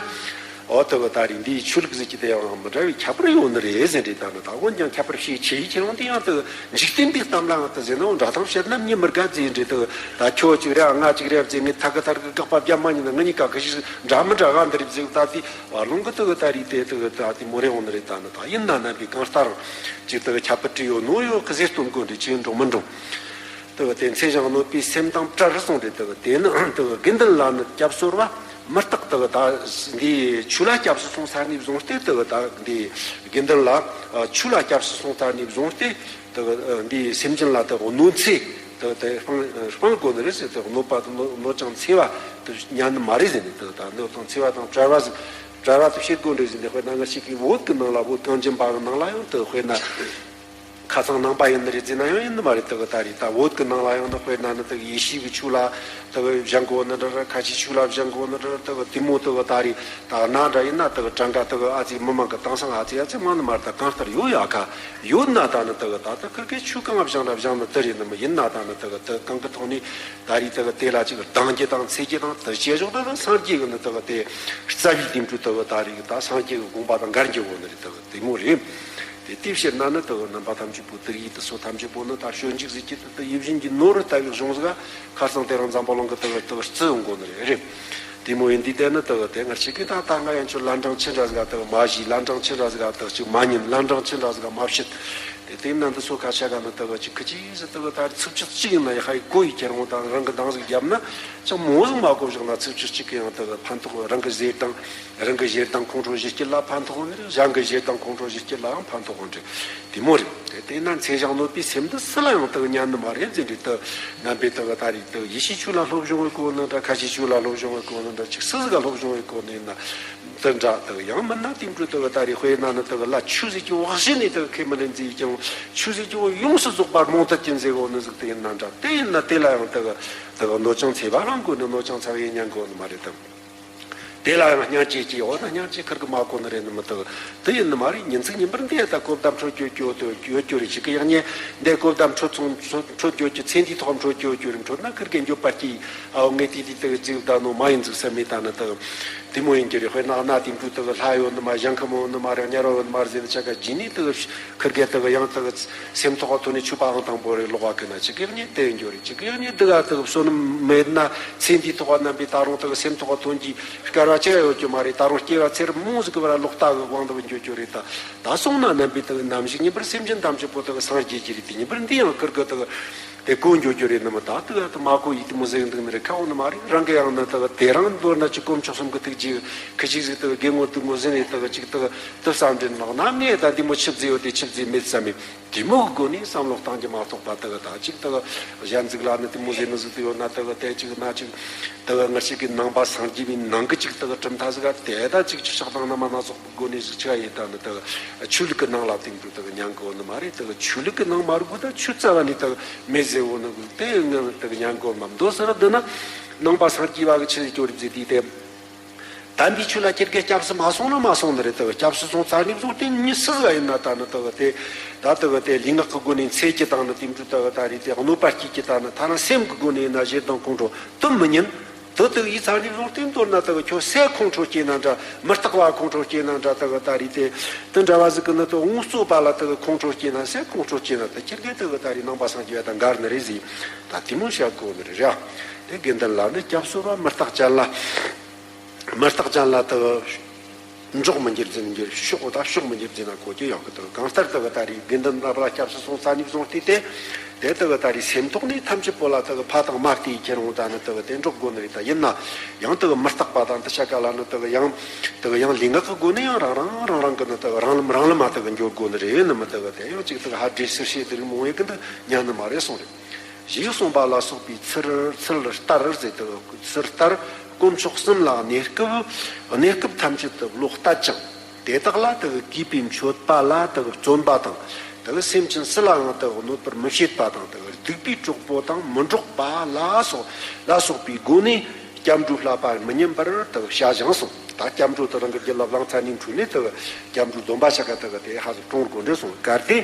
འོ་དེ་གི་ད་རེད། འདིའི་ཆོས་ལུགས་ཟེར་གྱི་དེ་ཡང་མི་འདྲ་བའི་ཁྱད་པར་ཡོད་ནི་རེད་ཟེར་རེད། ད་ནི་ད་འོན་ཀྱང་ཁྱད་པར་ཕྱེ་ཆེ་ཡི་ཁྱེད་རང་དེ་ཡང་དེ་གི་འཇིག་རྟེན་པའི་གཏམ་ལའང་དེ་ཟེར་ན། འོ་འདྲ་དང་བཤད་ན་མྱི་མི་དགའ་ཟེར་རེད། དེ་གི་ད་ཁྱོད་གཅིག་རེད། ང་གཅིག་རེད་ཟེར། ངས་ཐད་ཀི་ཐད་ཀི་དགག་པ་བརྒྱབ་མ་ཉན་ན། ང་གཉིས་ཀ་གི་ཞིག་འདྲ་མི་འདྲ་ག་འདི་རེད་ཟེར། ད་དེ་བར་ལུང་གི་དེ་གི་ད་རེད། དེ་དེ་གི་ད་དེ་མོ་རེ་འོང་ནི་རེད། ད་ནི་ད་ཡིན་ན་རྣམ་པའི་གང་ལྟར་ཅིག་དེ་གི་ཁྱད་པར་ཅི་ཡོད་ནོ་ཡོད་གི་ཟེར་སྟོན་དགོས་རེད། ཅི་འགྲོ་མི་འགྲོ། དེ་གི་དེ་མཚན་ཞིང་གནོད་པའི་སེམས་དང་བྲལ་གསུངས་རེད། དེ་གི་དེ་ནི་དེ་གི་དགེ་འདུན་ལ་ནི་སྐྱབས་གསོལ་བ་མི་རྟག། དེ་གི་ད་འདི་ཆོས་ལ་སྐྱབས་སུ་སོང་ཚར་ནས་བཟུང་སྟེ། དེ་གི་ད་འདི་དགེ་འདུན་ལ་ཨ་ཆོས་ལ་སྐྱབས་སུ་སོང་ཚར་ནས་བཟུང་སྟེ། དེ་གི་འདི་སེམས་ཅན་ལ་དེ་གི་གནོད་འཚེ་དེ་གི་དེ་སྤང་སྤང་དགོས་ནི་རེད་ཟེར། དེ་གི་གནོད་པ་དང་གནོད་གནོད་ཅིང་འཚེ་བ་དེ་ཉན་ནི་མ་རེད་ཟེར་ནས། དེ་གི་ད་གནོད་དང་འཚེ་བ་དང་བྲལ་བ་ཟེར། བྲལ་བ་དེ་བྱེད་དགོས་རེད་ཟེར་ནས། དཔེར་ན་ང་ཞིག་གིས་བོད་གི་ནང་ལ་བོད་གངས་ཅན་པ་གི་ནང་ལ་ཡང་དེ་གི་དཔེར་ན། ཁ་སང་ནང་པ་ཡིན་ནི་རེད་ཟེར་ན་ཡང་ཡིན་ནི་མ་རེད། དེ་གི་ད་རེད། ད་བོད་གི་ནང་ལ་ཡང་ནི་དཔེར་ན་ནི་དེ་གི་ཡེ་ཤུ་གི་ཆོས་ལ་དེ་གི་སྦྱང་གོ་ནི་འདྲ་ར། ཁ་ཆེ་ཆོས་ལ་སྦྱང་གོ་ནི་འདྲ་ར། དེ་གི་དེ་མོ་དེ་གི་ད་རེད། ད་ན་འདྲ་ཡིན་ན་དེ་གི་གྲངས་ཀ་དེ་གི་ཨ་ཙི་མི་མང་གི་དེང་སང་ཨ་ཙི་ཨ་ཙི་མང་ནི་མ་རེད། ད་གང་ལྟར་ཡོད་ཡ་ཁ་ཡོད་ན། ད་ནི་དེ་གི་ད་ད་ཁིར་གི་ཆོས་གང་སྦྱང་ར་སྦྱང་ནི་དེ་རེད་ནི་མི་ཡིན་ན། ད་ནི་དེ་གི་དེ་གང་གི་ཐོག་ནས་ད་རེད། དེ་གི་དེ་ལ་ཅིག་སྡང་རྒྱུ་དང་འཚེ་རྒྱུ་དང་དེ་བྱེད་ཕྱོགས་ད་ད་སངས་རྒྱས་གི་ནི་དེ་གི་དེ་རྩ་བའི་དེ་འཕྲོ་དེ་གི་ད་རེད། ད་སངས་རྒྱས་གི་དགོངས་པ་དང་འགལ་འགྱུར་བོ་ནི་རེད། དེ་གི་དེ་མོ་རེད། དེ་དེ་བཤད་ན་ནི་དེ་གི་རྣམ་པ་ཐམས་ཅད་པོ་དེ་ཡི་དེ་སོ་ཐམས་ཅད་པོ་ནི་ད་སྤྱོད་འཇུག་ཟེར་གྱི་དེ་དེ་ཡིད་བཞིན་གྱི་ནོར་བུ་ལྟ་བུའི་གཞུང་ཟིག་ག་ཁ་སང་དེ་རིང་འཛམ་བུ་གླིང་གི་དེ་གི་དེ་གི་རྩི་ཡོང་གོ་ནི་རེད། རེད། དེ་མོ་ཡིན་དུས་དེ་ནི་དེ་གི་དེ་ང་ཅག་གིས་ད་ད་ང་ཡང་ཁྱོད་ལན་གྲངས་ཅི་འདྲ་ཟིག་ག་དེ་གི་མ་ཞུས། ལན་གྲངས་ཅི་འདྲ་ཟིག་ག་དེ་གི་ཅིག་མ་ཉན། ལན་གྲངས་ཅི་འདྲ་ཟིག་ག་མ་བཤད། དེ་དེ་ན་འདི་སོ་ཁ་ཤས་ག་ནི་དེ་གི་ཅིག་ཁི་ཅིག་ཟིག་དེ་གི་ད་ཚིགས་བཅད་གཅིག་ཡིན་ན་ཡ་ཧ་ཡི་གོ་ཡི་ཁྱེར་འོང་དང་རང་གི་འདང་ཟིག་བརྒྱབ་ན་ཅང་མོ་ཟིག་མ་གོ་བཞག་ན། ཚིགས་བཅད་གཅིག་གི་ཡང་དེ་གི་ཕན་ཐོགས། རང་གི་ཞེ་སྡང་རང་གི་ཞེ་སྡང་ཁོང་ཁྲོ་ཞི་སྐྱེད་ལ་ཕན་ཐོགས་ནི་རེད། གཞན་གི་ཞེ་སྡང་ཁོང་ཁྲོ་ཞི་སྐྱེད་ལའང་ཕན་ཐོགས་ནི་རེད། དེ་མོ་རེད། དེ་དེ་ན་མཚན་ཞིང་གནོད་པའི་སེམས་འདི་སུ་ལ་ཡང་དེ་གི་ཉན་ནི་མ་རེད་ཟེར་རེད། དེ་རྣམ་པས་དེ་གི་ད་རེད། དེ་ཡེ་ཤུའི་ཆོས་ལ་སློབ་སྦྱོང་བའི་གོ་ནི་འདྲ། ཁ་ཆེའི་ཆོས་ལ་སློབ་སྦྱོང་བའི་གོ་ནི་འདྲ། ཅིག་སུ་ཟིག་ག་སློབ་སྦྱོང་བའི་གོ་ནི་ཡིན་ན། དེ་འདྲ་དེ་ཡང་མིན་ན་དེ་འཕྲོ་དེ་གི་ད་རེད། དཔེར་ན་ནི་དེ་གི་ལ་ཆོས་ཟེར་གྱི་བ་གཞི་ནས་དེ་གི་ཁས་མི་ལེན་ཟེར་ཀྱང་། ཆོས་ཟེར་གྱི་བ་ཡོངས་སུ་རྫོགས་པ་རྨོངས་དད་ཅན་ཟེར་གོ་ནི་ཟིག་དེ་ཡིན་ན་འདྲ། དེ་ཡིན་ན་དེ་ལ་ཡང་དེ་གི་དེ་གི་གནོད་ཅིང་འཚེ་བ་རང་གོ་ནི། གནོད་ཅིང་འཚེ་བ་ཡིན་ཉན་གོ་ནི་མ་རེད་དམ། དེ་ལ་ཡང་སྙིང་རྗེ་སྐྱེ་འོ་ན་སྙིང་རྗེ་ཁིར་གི་མ་གོ་ནི་རེད་ནི་མི་དེ་གི་དེ་ཡིན་ནི་མ་རེད། ཉིན་ཚིག་ཉིན་པར་འདི་ད་གོ་བརྡ་འཕྲོད་རྒྱུ་ཡོད་རྒྱུ་རེད། ཅིག་གི་ཡང་ཉེ་འདི་གོ་བརྡ་འཕྲོད་སོང་འཕྲོད་རྒྱུ་རྒྱུ་ཚེ་འདིའི་ཐོག་འཕྲོད་རྒྱུ་རྒྱུ་རེད། འཕྲོད་ན་ཁིར་གི་འགྱོད་པ་སྐྱེ། ཨའོ་ངས་དེ་དེ་དེ་གི་ཅིག་ད་ནོ་མ་ཡིན་ཟིག་བསམ་མེད། ད་ནི་དེ་གི་དེ་མོ་ཡིན་རྒྱུ་རེད། དཔེར་ན་ཨ་ན་དེ་འཕྲོ་དེ་གི་ལྷ་ཡོད་ནི་མ། ཞིང་ཁམས་ཡོད་ནི་མ་རེད། དམྱལ་བ་ཡོད་ནི་མ་རེད་ཟེར་ནི་ཆ་ག་ཇི་ནི་དེ་གི་ཁིར་གི་དེ་གི་ཡང་དེ་གི་སེམས་ཐོག་ག་ཐོན་ནས་ཆུ་པ་ཨང་དང་པོ་རེད་ལོག་བ་གི་ན། ཅིག་གི་ཡང་ཉེ་དེ་ཡིན་རྒྱུ་རེད། ཅིག་གི་ཡང་ཉེ་དེ་ག་དེ་གི་བསོད་ནམས་མེད་ན་ཚེ་འདིའི་ཐོག་ག་རྣམ་པའི་ད་རུང་དེ་གི་སེམས་ཐོག་ག་ཐོན་གྱི་སྐལ་བ་ཅི་ཡང་ཡོད་རྒྱུ་མ་རེད། ད་རུང་སྐྱེ་བ་ཚེ་རབས་མང་ཟིག་གི་བར་ལོག་ལྟ་གི་དབང་དུ་འགྱོ་རྒྱུ་རེད། ད་ད་སོང་ན་རྣམ་པའི་དེ་གི་ནམ་ཞིག་ཉིན་པར་སེམས་ཅན་ཐམས་ཅད་པོ་དེ་གི་སངས་རྒྱས་ཀྱི་རེད། དེ་ཉིན་པར་འདི་ཡང་ཁིར་གི་དེ་གི་དེ་གོ་འགྱོ་རྒྱུ་རེད་ནི་མི། ད་དེ་ག་དེ་མ་གོ་ཡི་དེ་མོ་ཟེར་འདུག་ནི་རེད། ཁ་འོ་ནི་མ་རེད། རང་གི་ཡང་ནི་དེ་གི་དེ་རང་མདོར་ན་ཅིག་དཀོན་མཆོག་གསུམ་གི་ཐུགས་རྗེ་ཁི་ཅིག་ཟིག་དེ་གི་དགེ་བསྔོ་སྡིག་བསྔོ་ཟེར་ནས་དེ་གི་ཅིག་དེ་གི་དེ་བསམ་དྲན་ལག་ན་ངས་ད་འདི་མོ་ཆི་ཟིག་ཡོད་དེ་ཆི་ཟིག་མེད་བསམ་མེད། དེ་མོ་གི་སྒོ་ནས་བསམ་བློ་གཏང་རྒྱུ་མ་གཏོགས་པ། དེ་གི་ད་ཅིག་དེ་གི་གཞན་ཟིག་ལ་ནི་དེ་མོ་ཟེར་ནི་ཟིག་དེ་ཡོད་ན། དེ་གི་དེ་ཅིག་ན་ཅིག་དེ་གི་ང་ཅག་གི་ནང་པ་སངས་རྒྱས་པའི་ནང་གི་ཅིག་དེ་གི་གྲུབ་མཐའ་ཟིག་ག་དེ་ད་ཅིག་ཅིག་ཕྱག་བཏང་ན་མ་ན་སོགས་གི་སྒོ་ནས་ཟིག་ཆི་ག་ཡེ་ད་ནི། དེ་གི་ཆོས་ལུགས་ཀྱི་ནང་ལ་དེང་དུ་དེ་གི་ཉན་གོ་ནི་མ་རེད། དེ་གི་ཆོས་ལུགས་ཀྱི་ནང་མ་རུ་གོ་ད་ཆོས་རྩ་བ་ནས་དེ་གི་མེད་ཟེར་བོ་ནི་གི་དེ་ངས་དེ་གི་ཉན་གོ་མ་མདོ་ཟེར་བ་འདི་ན་ནང་པ་སངས་རྒྱས་པ་གི་ཆི་ཟིག་སྐྱོ་རིབ་ཟིག་དེ་དེ། དམ་པའི་ཆོས་ལ་ཁྱེད་ཀྱིས་སྐྱབས་སུ་མ་སོང་ན་མ་སོང་ནི་རེད། དེ་གི་སྐྱབས་སུ་སོང་ཚར་ནས་བཟུང་སྟེ་མྱི་སུ་ཟིག་ཡིན་ན་ད་ནི་དེ་གི་དེ་ད་དེ་གི་དེ་ལུས་ངག་གི་སྒོ་ནས་འཚེ་རྒྱུ་དང་ནི་དེ་འདྲ་དེ་གི་ད་རེད། དེ་གནོད་པ་སྐྱེལ་རྒྱུ་དང་ནི་ཐ་ན་སེམས་ཀྱི་སྒོ་ནས་ཡིན་ན་ཞེ་སྡང་ཁོང་ཁྲོ་དེ་མི་ཉན། དེ་དག་ཡིད་ཚ་ནས་བཟུང་སྟེ། མདོར་ན་དེ་གི་ཁྱོད་སའི་ཁོང་ཁྲོ་སྐྱེས་ན་འདྲ། མི་རྟག་པ་ཁོང་ཁྲོ་སྐྱེས་ན་འདྲ། དེ་གི་ད་རེས་དེ་དེ་འདྲ་བ་ཟིག་གི་ནི་དེ་ངོ་བསྟོད་པ་ལ་དེ་གི་ཁོང་ཁྲོ་སྐྱེས་ན། སའི་ཁོང་ཁྲོ་སྐྱེས་ན་དེ་ཁྱེད་ཀྱིས་དེ་གི་ད་རེས་ནང་པ་སངས་རྒྱས་པ་དང་འགལ་ནི་རེད་ཟེར། ད་དེ་མོ་བཤད་གོ་ནི་རེད་ར། དེ་དགེ་འདུན་ལ་ནི་སྐྱབས་གསོལ་བ། མི་རྟག་ཅན་ལ། མི་རྟག་ཅན་ལ་དེ་གི་འཇོག་མི་འགྱུར་ཟེར་ནི་འགྱུར། ཕྱོགས་དང་ཕྱོགས་མི་འགྱུར་ཟེར་ན་གོ་རྒྱུ་ཡོད་གི། དེ་གི་གང་ལྟར་དེ་གི་ད་རེས་དགེ་འདུན་རྣམ་པ་ལ་སྐྱབས་སུ་སོང་ཙ་ནས་བཟུང་སྟེ་དེ། དེ་དེ་གི་ད་རེས་སེམས་ཐོག་ནས་ཐམས་ཅད་པོ་ལ་དེ་གི་ཕ་དང་མ་བལྟས་ཁྱེར་འོང་ད་ནི་དེ་གི་དེ་འགྲོ་དགོས་ནི་རེད། ད་ཡིན་ན་ཡང་དེ་གི་མི་རྟག་པ་དང་དེ་ཆ་ག་ལ་ནི་དེ་གི་ཡང་དེ་གི་ཡང་ལུས་ངག་གི་སྒོ་ནས་ཡང་རང་རང་རང་རང་གི་ནི་དེ་གི་རང་ལམ་རང་ལམ་མ་དེ་གི་འགྱོ་དགོས་ནི་རེད། ནི་མི་དེ་གི་དེ་ཡང་ཅིག་དེ་གི་ཧ་འདྲེ་ཟེར་བཤད་དེ་རིགས་མང་བོ་ཡོད་གི་འདུག། ཉན་ནི་མ་རེད་གསུངས་རེད། ཞེས་གསུངས་པ་ལ་སོགས་པའི་ཚུལ། ཚུལ་ལྟར་ཟེར་དེ་གི་ཚུལ་ལྟར་དཀོན་མཆོག་གསུམ་ལ་གནས་སྐབས་གནས་སྐབས་ཐམས་ཅད་དུ་བློ་གཏད་ཅིང་། དེ་དག་ལ་དེ་གི་གུས་པས་མཆོད་པ་ལ་དེ་གི་བརྩོན་པ་དང་། དེ་གི་སེམས་ཅན་སུ་ལའང་དེ་གི་གནོད་པར་མི་བྱེད་པ་དང་། དེ་གི་སྡིག་པའི་གྲོགས་པོ་དང་མི་འགྲོགས་པ་ལ་སོགས་ལ་སོགས་པའི་སྒོ་ནས་སྐྱབས་འགྲོའི་བསླབ་པ་མི་ཉམས་པར་དེ་གི་བྱ་ཞིང་གསུངས། ད་སྐྱབས་འགྲོ་དེ་རང་གི་རྒྱུད་ལ་བླངས་ཚར་ནས་འཁྲུལ་ནས་དེ་གི་སྐྱབས་འགྲོའི་སྡོམ་པ་ཆ་ག་དེ་གི་དེ་ཧ་ཟིག་བསྲུང་དགོས་འདྲ་གསུངས། གལ་ཏེ།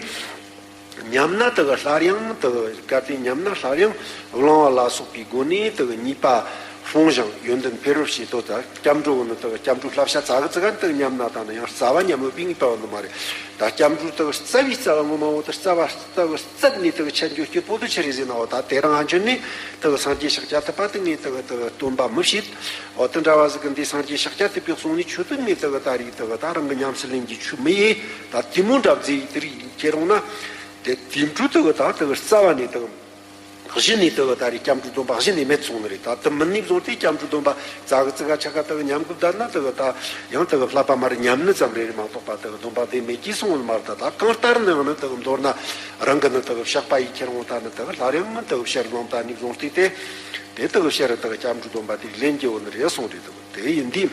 ཉམས་ན་དེ་གི་སླར་ཡང་དེ་གི་གལ་ཏེ་ཉམས་ན་སླར་ཡང་བླང་བ་ལ་སོགས་པའི་སྒོ་ནས་དེ་གི་ཉེས་པ་སྤོང་ཞིང་ཡོན་ཏན་འཕེལ་བར་བྱེད་དོ། ད་སྐྱབས་འགྲོ་གི་ནི་དེ་གི་སྐྱབས་འགྲོའི་བསླབ་བྱ་ཙག་གི་ཙིག་ག་དེ་གི་ཉམས་ན་ད་ནི་ཡང་རྩ་བ་ཉམས་ཡོད་པའི་ངེས་པ་ཡོད་ནི་མ་རེད། ད་སྐྱབས་འགྲོ་དེ་གི་རྩ་བའི་རྩ་བ་ངོ་མ་བོ་དེ་རྩ་བ་ལྟ་བུ་རྩད་ནས་དེ་གི་ཆད་འགྱོ་སྐྱིད་པོ་དེ་ཆི་རེད་ཟེར་ན། འོ་ད་དེ་རང་ཨ་འཇོན་ནས་དེ་གི་སངས་རྒྱས་ཤཱཀྱ་ཐུབ་པ་དེ་ངས་དེ་གི་དེ་གི་སྟོན་པ་མི་བྱེད། འོ་དེ་འདྲ་བ་ཟིག་གི་འདི་སངས་རྒྱས་ཤཱཀྱ་ཐུབ་པས་གསུངས་ནས་ཆོས་དེ་ངས་དེ་གི་ད་རེས་དེ་གི་ད་རང་གི་ཉམས་སུ་ལེན་གྱི་ཆོས་མི་ཡེ། ད་དེ་མོ་འདྲ་བཟེ་དེ་རིགས་ཁྱེར་རུང་ན། དེ་དེ་འཕྲོ་དེ་གི་ད་དེ་གི་རྩ་བ་ནས་དེ་གི་གཞི་ནས་དེ་གི་ད་རེས་སྐྱབས་འགྲོའི་སྡོམ་པ་གཞི་ནས་མེད་སོང་ནི་རེད། ད་དེ་མིན་ནས་བཟུང་སྟེ་སྐྱབས་འགྲོའི་སྡོམ་པ་ཙག་གི་ཙིག་ག་ཆ་ག་དེ་གི་ཉམས་དགོས་བསྡད་ན། དེ་གི་ད་ཡང་དེ་གི་བསླབ་པ་མར་ཉམས་ནི་ཙམ་རེད་མ་གཏོགས་པ་དེ་གི་སྡོམ་པ་དེ་མེད་ཀྱི་སོང་ནི་མ་རེད། ད་ད་གང་ལྟར་ནའང་ནི་དེ་གི་མདོར་ན་རང་གི་ནི་དེ་གི་བཤགས་པ་ཡེ་ཁྱེར་འོང་ད་ནི་དེ་གི་སླར་ཡང་དེ་གི་ཕྱིར་ལོངས་ད་ནས་བཟུང་སྟེ་དེ་དེ་དེ་གི་ཕྱིར་དེ་གི་སྐྱབས་འགྲོའི་སྡོམ་པ་དེ་ལེན་རྒྱུ་ཡོད་ནི་རེད་གསུངས་རེད། དེ་གི་དེ་ཡིན་དུས།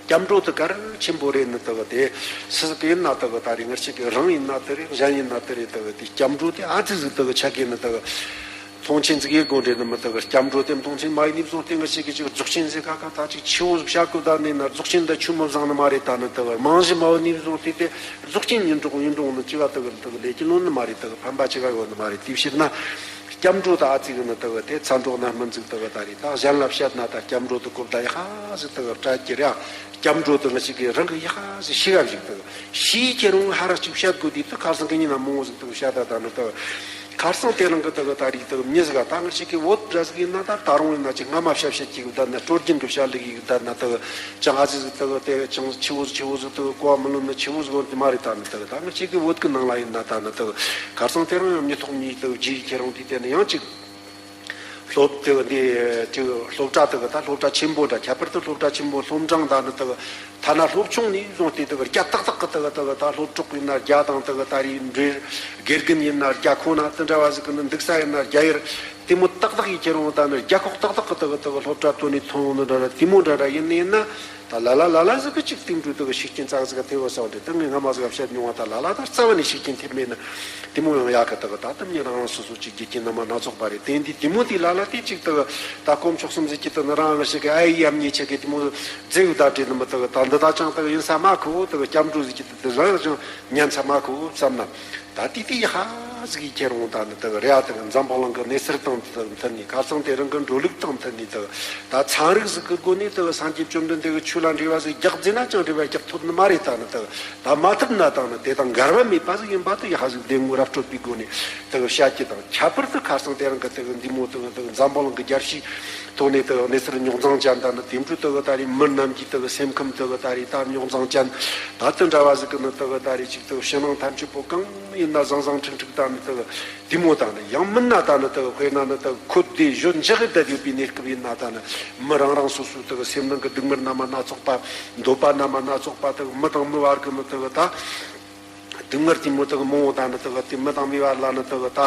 སྐྱབས་འགྲོ་དེ་གལ་ཆེན་པོ་རེད་ནི་དེ་གི་དེ་སུ་ཟིག་ཡིན་ན་དེ་གི་ད་རེས་ང་ཅག་གི་རང་ཡིན་ན་དེ་རེད། གཞན་ཡིན་ན་དེ་རེད། དེ་གི་དེ་སྐྱབས་འགྲོ་དེ་ཨ་ཙི་ཟིག་དེ་གི་ཆ་གི་ནི་དེ་གི་མཐོང་ཆེན་ཟིག་ཡེ་དགོས་རེད་ནི་མི། དེ་གི་སྐྱབས་འགྲོ་དེ་མཐོང་ཆེན་མ་ཡེ་ནས་བཟུང་སྟེ་ང་ཅག་གི་ཅིག་རྫོགས་ཆེན་ཟེར་ཁ་ཁ་ད་ཅིག་ཆེ་བོ་ཟིག་བཤད་དགོས་བསྡད་ནི་ན། རྫོགས་ཆེན་ད་ཆུང་མོ་བཟང་ནི་མ་རེད། ད་ནི་དེ་གི་རྨང་གཞི་མ་ཡེ་ནས་བཟུང་སྟེ་དེ་རྫོགས་ཆེན་ཡིན་རུང་ཡིན་རུང་ནི་ཅི་ག་དེ་གི་དེ་གི་ལས་ཀྱི་ལོན་ནི་མ་རེད། དེ་གི་ཕན་པ་ཅི་ག་ཡོད་ནི་མ་རེད། དེའི་ཕྱིར་ན། སྐྱབས་འགྲོ་ད་ཨ་ཙི་གི་ནི་དེ་གི་དེ་ཚ་འགྲོ་ན་སྨིན་ཟིག་དེ་གི་ད་རེད། ད་གཞན་ལ་བཤད་ན་ད་སྐྱབས་འགྲོ་དེ་གོ་བརྡ་ཡག་ཟིག་དེ་གི་སྤྲད་ཀྱི་རེད། སྐྱབས་འགྲོ་དེ་ང་ཅག་གི་རང་གི་ཡག་ཟིག་ཤེས་ག་ཞིག་དེ་གི་ཤེས་ཁྱེར་རུང་ཧ་རག་ཅིག་བཤད་དགོས་དུས་དེ་ཁ་སང་གི་ཉིན་ན་མང་བོ་ཟིག་དེ་གི་བཤད་ད་ད་ནི་དེ་གི་ཁ་སང་དེ་རིང་གི་དེ་གི་ད་རེད། དེ་གི་མྱི་ཟིག་ག་ད་ང་ཅག་གི་བོད་འདྲ་ཟིག་ཡིན་ན། ད་ད་རུང་ཡིན་ན་ཅིག་སྔ་མ་བཤད་བཤད་ཀྱི་གི་བསྡད་ན། སྲོལ་རྒྱུན་གི་བཤད་ལུགས་ཡི་གི་བསྡད་ན་དེ་གི་ཅང་ཨ་ཙི་ཟིག་དེ་གི་དེ་ཅང་ཆེ་བོ་ཟིག་ཆེ་བོ་ཟིག་དེ་གི་གོ་བ་མི་ལོན་ནི་ཆེ་བོ་ཟིག་ཡོད་དེ་མ་རེད། ད་ནི་དེ་གི་ད་ང་ཅག་གི་བོད་གི་ནང་ལ་ཡིན་ན་ད་ནི་དེ་གི་ཁ་སང་དེ་རིང་ཡང་མྱི་ཐོག་མྱི་དེ་གི་རྗེས་ཁྱེར་རུང་དེ་དེ་ནི་ཡང་ཅིག་སློབ་དེ་གི་འདི་ཅིག་སློབ་གྲྭ་དེ་གི་ད་སློབ་གྲྭ་ཆེན་པོ་འདྲ། ཁྱད་པར་དུ་སློབ་གྲྭ་ཆེན་པོ་སློབ་འབྲིང་ད་ནི་དེ་གི་ཐ་ན་སློབ་ཆུང་ནས་བཟུང་སྟེ་དེ་གི་རྒྱ་ཏག་ཏག་གི་དེ་གི་དེ་གི་ད་སློབ་གྲོགས་ཡིན་ན་རྒྱ་དང་དེ་གི་ད་རེས་འབྲེལ། དགེ་རྒན་ཡིན་ན་རྒྱ་ཁོ་ན་དེ་འདྲ་བ་ཟིག་གི་དེ་གི་ད་སློབ་གྲོགས་ཡིན་ན་རྒྱ་ཁོ་ན་དེ་འདྲ་བ་ཟིག་གི་ནི་འདུག་ས་ཡིན་ན་རྒྱ་ཡུལ། དེ་མོ་ཏག་ཏག་ཡེ་ཁྱེར་རུང་ད་ནི་རྒྱ་ཁོག་ཏག་ཏག་གི་དེ་གི་དེ་གི་སློབ་གྲྭ་དོན་ནས་ཐོན་ཡོང་ནི་འདྲ་ར། དེ་མོ་འདྲ་ར་ཡིན་ནི་ཡིན་ན། ད་ལ་ལ་ལ་ལ་ཟིག་གི་ཅིག་སྟེང་དུ་དེ་གི་ཤུགས་རྐྱེན་ཙག་ཟིག་ག་ཐེབས་ཡོད་ས་རེད། ད་ངས་སྔ་མ་ཟིག་ག་བཤད་མྱོང་བ། ད་ལ་ལ་ད་རྩ་བ་ནས་ཤུགས་རྐྱེན་ཐེབས་མེད་ན་དེ་མོ་ཡང་ཡག་གི། དེ་གི་ད་དེ་མྱི་རང་རང་སོ་སོ་ཅིག་རྒྱུ་རྐྱེན་རྣམ་པ་སྣ་ཚོགས་པ་རེད། དེ་འདི་དེ་མོ་དེ་ལ་ལ་དེ་ཅིག་དེ་གི་ད་དཀོན་མཆོག་གསུམ་ཟེར་གྱི་དེ་ནི་རང་རང་ཞིག་གི་ཨ་ཡེ་ཡ་མྱེས་ཆེ་གི་དེ་མོ་རྫས་ཡོད་ད་བྲིས་ནི་མི། དེ་གི་ད་འདི་ད་ཅང་དེ་གི་ཡིན་ས་མ་ཁོ། དེ་གི་སྐྱབས་འགྲོ་ཟེར་གྱི་དེ་དེ་རང་ཅང་ཉན་ས་མ་ཁོ་བསམ་ན། ད་དེ་དེ་ཡག་ཟིག་ཡེ་ཁྱེར་རུང་ད་ནི་དེ་གི་རེད་ཨ། དེ་གི་འཛམ་བུ་གླིང་གི་གནས་ཚུལ་དང་དེ་མཐུན་ནས། ཁ་སང་དེ་རིང་གི་འགྲོ་ལུགས་དང་མཐུན་ནས། དེ་གི་ད་ཚན་རིག་ཟིག་གི་སྒོ་ནས་དེ་གི་སངས་རྒྱས་བཅོམ་ལྡན་འདས་གི་ཆོས་ལ་འགྲེལ་བ་ཟིག་རྒྱག་བརྩིས་ན་ཅང་འགྲེལ་བ་རྒྱག་ཐུབ་ནི་མ་རེད། ད་ནི་དེ་གི་ད་མ་ཐུབ་ན་ད་ནི་དེ་དང་འགལ་བ་མེད་པ་ཟིག་ཡིན་པ་དེ་ཡག་ཟིག་བདེན་དངོས་ར་སྤྲོད་པའི་སྒོ་ནས་དེ་གི་བཤད་རྒྱུ་དང་། ཁྱད་པར་དུ་ཁ་སང་དེ་རིང་གི་དེ་གི་འདི་མོ་དེ་གི་དེ་གི་འཛམ་བུ་གླིང་གི་རྒྱལ་སྤྱིའི་ཐོག་ནས་དེ་གི་གནས་ཚུལ་རྙོག་འཛིང་ཅན་ད་ནི། དེ་འཕྲོ་དེ་གི་ད་རེས་མི་རྣམས་ཀྱི་དེ་གི་སེམས་ཁམས་དེ་གི་ད་རེས་ད་རྙོག་འཛིང་ཅན་ད་དེ་འདྲ་བ་ཟིག་གི་ནི་དེ་གི་ད་རེས་ཅིག་དེ་གི་ཕྱི་ནང་ཐམས་ཅད་པོ་གང་ཡིན་ན་བཟང་བཟང་ཁྲིག་ཁྲིག་ད་ནི་དེ་གི་དེ་མོ་ད་ནི། ཡང་མིན་ན་ད་ནི་དེ་གི་དཔེར་ན་ནི་དེ་གི་ཁོ་བདེ་གཞོན་འཇགས་གི་བསྡད་ཡོད་པའི་གནས་སྐབས་ཡིན་ན། ད་ནི་མི་རང་རང་སོ་སོའི་དེ་གི་སེམས་ནང་གི་སྡུག་བསྔལ་རྣམ་པ་སྣ་ཚོགས་པ། འདོད་པ་རྣམ་པ་སྣ་ཚོགས་པ། དེ་གི་མི་དང་མི་བར་གི་ནི་དེ་གི་ད་སྡུག་བསྔལ་དེ་མོ་དེ་གི་མང་བོ་ད་ནི་དེ་གི་དེ་མི་དང་མི་བར་ལ་ནི་དེ་གི་ད་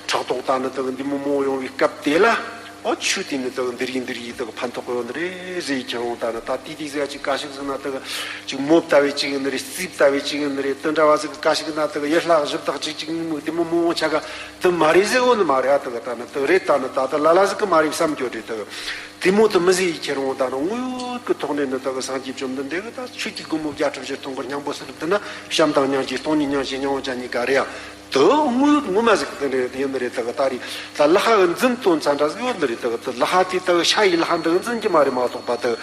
ཕྲག་དོག་ད་ནི་དེ་གི་འདི་མོ་མང་བོ་ཡོང་བའི་སྐབས་དེ་ལ། ཨོ་ཆོས་དེ་ནི་དེ་གི་འདི་རིགས་འདི་རིགས་དེ་གི་ཕན་ཐོགས་ཡོད་ནི་རེད་ཟེར་ཁྱེར་འོང་། ད་ནི་ད་དེ་དེ་ཟེར་ཅིག་ག་ཞིག་ཟེར་ན་དེ་གི་ཅིག་མོ་ལྟ་བུའི་ཅིག་ཡིན་ནི་རེད། རྩིས་ལྟ་བུའི་ཅིག་ཡིན་ནི་རེད། དེ་འདྲ་བ་ཟིག་ག་ཞིག་ན་དེ་གི་ཡུལ་ལྷ་གཞི་བདག་ཅིག་ཅིག་ནི་མོ་དེ་མོ་མང་བོ་ཆ་ག་དེ་མ་རེད་ཟེར་འོ་ནི་མ་རེད། ཨ་དེ་གི་ད་ནི་དེ་གི་རེད། ད་ནི་ད་དེ་ལ་ལ་ཟིག་གི་མ་རེད་བསམ་རྒྱུ་རེད། དེ་གི་དེ་མོ་དེ་མི་ཟེར་ཁྱེར་འོང་། ད་ནི་དངོས་ཡོད་ཀྱི་ཐོག་ནས་ནི་དེ་གི་སངས་རྒྱས་བཅོམ་ལྡན་འདས་གི་ད་ཆོས་ཀྱི་སྒོ་མོ་བརྒྱད་ཁྲི་བཞི་སྟོང་གི་སྙིང་པོ་ཟེར་བསྡད་ན། བྱམས་དང་སྙིང་རྗེ་སྟོང་ཉིད་སྙིང་རྗེ་སྙིང་པོ་ཅན་གཉིས་ཀ་རེད་ཡ། དངོས་ཡོད་ངོ་མ་ཟིག་དེ་འདྲ་ཡིན་ནི་རེད། དག་ད་རེད། ད་ལག་ཁ་གི་འཛིན་དོན་ཚ་འདྲ་ཟིག་ཡོད་ནི་རེད། དག་ད་ལག་ཁ་དེ་དག་ཤ་ཡི་ལག་ཁ་འདི་འཛིན་གྱི་མ་རེད་མ་གཏོགས་པ། དག་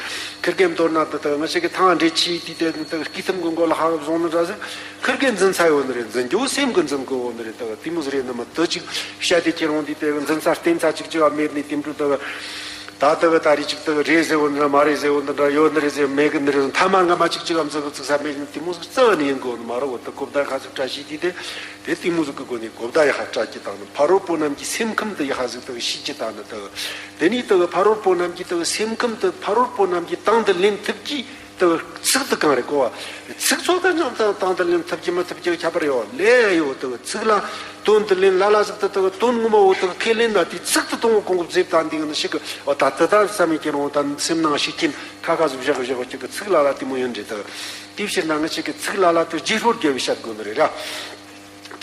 ཁིར་གེ་མདོར་ན་དེ་དག་ང་ཞིག་གི་ཐང་འདྲེ་ཆི་དེ་དེ་དག་སྐྱིད་ཐམ་གི་མགོ་ལག་ཁ་བཟུང་ནི་འདྲ་ཟིག་ཁིར་གེ་འཛིན་ཚ་ཡོད་ནི་རེད། འཛིན་རྒྱུ་སེམས་གི་འཛིན་གི་ཡོད་ནི་རེད། དག་དེ་མོ་ཟིག་རེད་ནི་མི་དེ་ཅིག་བཤད་དེ་ཁྱེར་འོང་དེ་དེ་འཛིན་ཚ་བརྟེན་ཚ་ཅིག་ཅིག་མེད་ནི་དེ་འདྲ་དག་ད་ལྟ་གི་ད་རེས་ཅིག་ལྟ་གི་རེད་ཟེར་བོ་འདྲ་མ་རེད་ཟེར་བོ་འདྲ་ཡོད་ནི་རེད་ཟེར་མེད་གི་ནི་རེད། ཐ་མ་སྔ་མ་ཅིག་ཅིག་ཨམ་ཟིག་ཚིག་ས་མེད་ནི་དེ་མོ་ཟིག་རྩ་བ་ནས་ཡིན་གོ་ནི་མ་རེད། འོ་ད་གོ་བརྡ་ཁ་ཟིག་བཀྲ་ཤིས་དེ་དེ་དེ་དེ་མོ་ཟིག་གི་སྒོ་ནས་གོ་བརྡ་ཡག་ཧ་སྤྲད་ཀྱི་དང་ནི་ཕ་རོལ་པོ་རྣམས་ཀྱི་སེམས་ཁམས་དུ་ཡག་ཧ་ཟིག་ལྟ་གི་ཤེས་ཀྱི་དང་ནི་ལྟ་གི་དེ་ནས་ལྟ་གི་ཕ་རོལ་པོ་རྣམས་ཀྱི་ལྟ་གི་སེམས་ཁམས་དུ་ཕ་རོལ་པོ་རྣམས་ཀྱི་དང་དུ་ལེན་ཐུབ་ཀྱི་ལྟ་གི་ཚིག་དུ་གང་རེད་གོ་བ། ཚིག་ཚོ་ད་ཉམས་དང་དང་དུ་ལེན་ཐུབ་ཀྱི་མི་ཐུབ་ཀྱི་ཁྱད་པར་ཡོད་ལས་ཡོད་དུ་ཚིག་ལ་དོན་དུ་ལེན་ལ་ལ་ཟིག་ཏུ་དུ་དོན་ངོ་མ་བོ་དུ་ཁས་ལེན་ན་དེ་ཚིག་ཏུ་གཏོང་བ་གོང་གུ་བཟེབ་དང་འདི་ནི་ཞིག་གི་འོ་ད་དུ་ད་བསམ་ཡི་ཀྱི་རུང་ད་སེམས་ནང་ཤུགས་རྐྱེན་ཁ་ཁ་ཟིག་བཞག་བཞག་ཅིག་གི་ཚིག་ལ་ལ་དེ་མོ་ཡོད་འདྲི་དུ་དེ་ཕྱིར་ན་ང་ཞིག་གི་ཚིག་ལ་ལ་དུ་རྗེས་ཧྲོ་རྒྱལ་བའི་བཤད་དགོས་ནི་རེད་ར།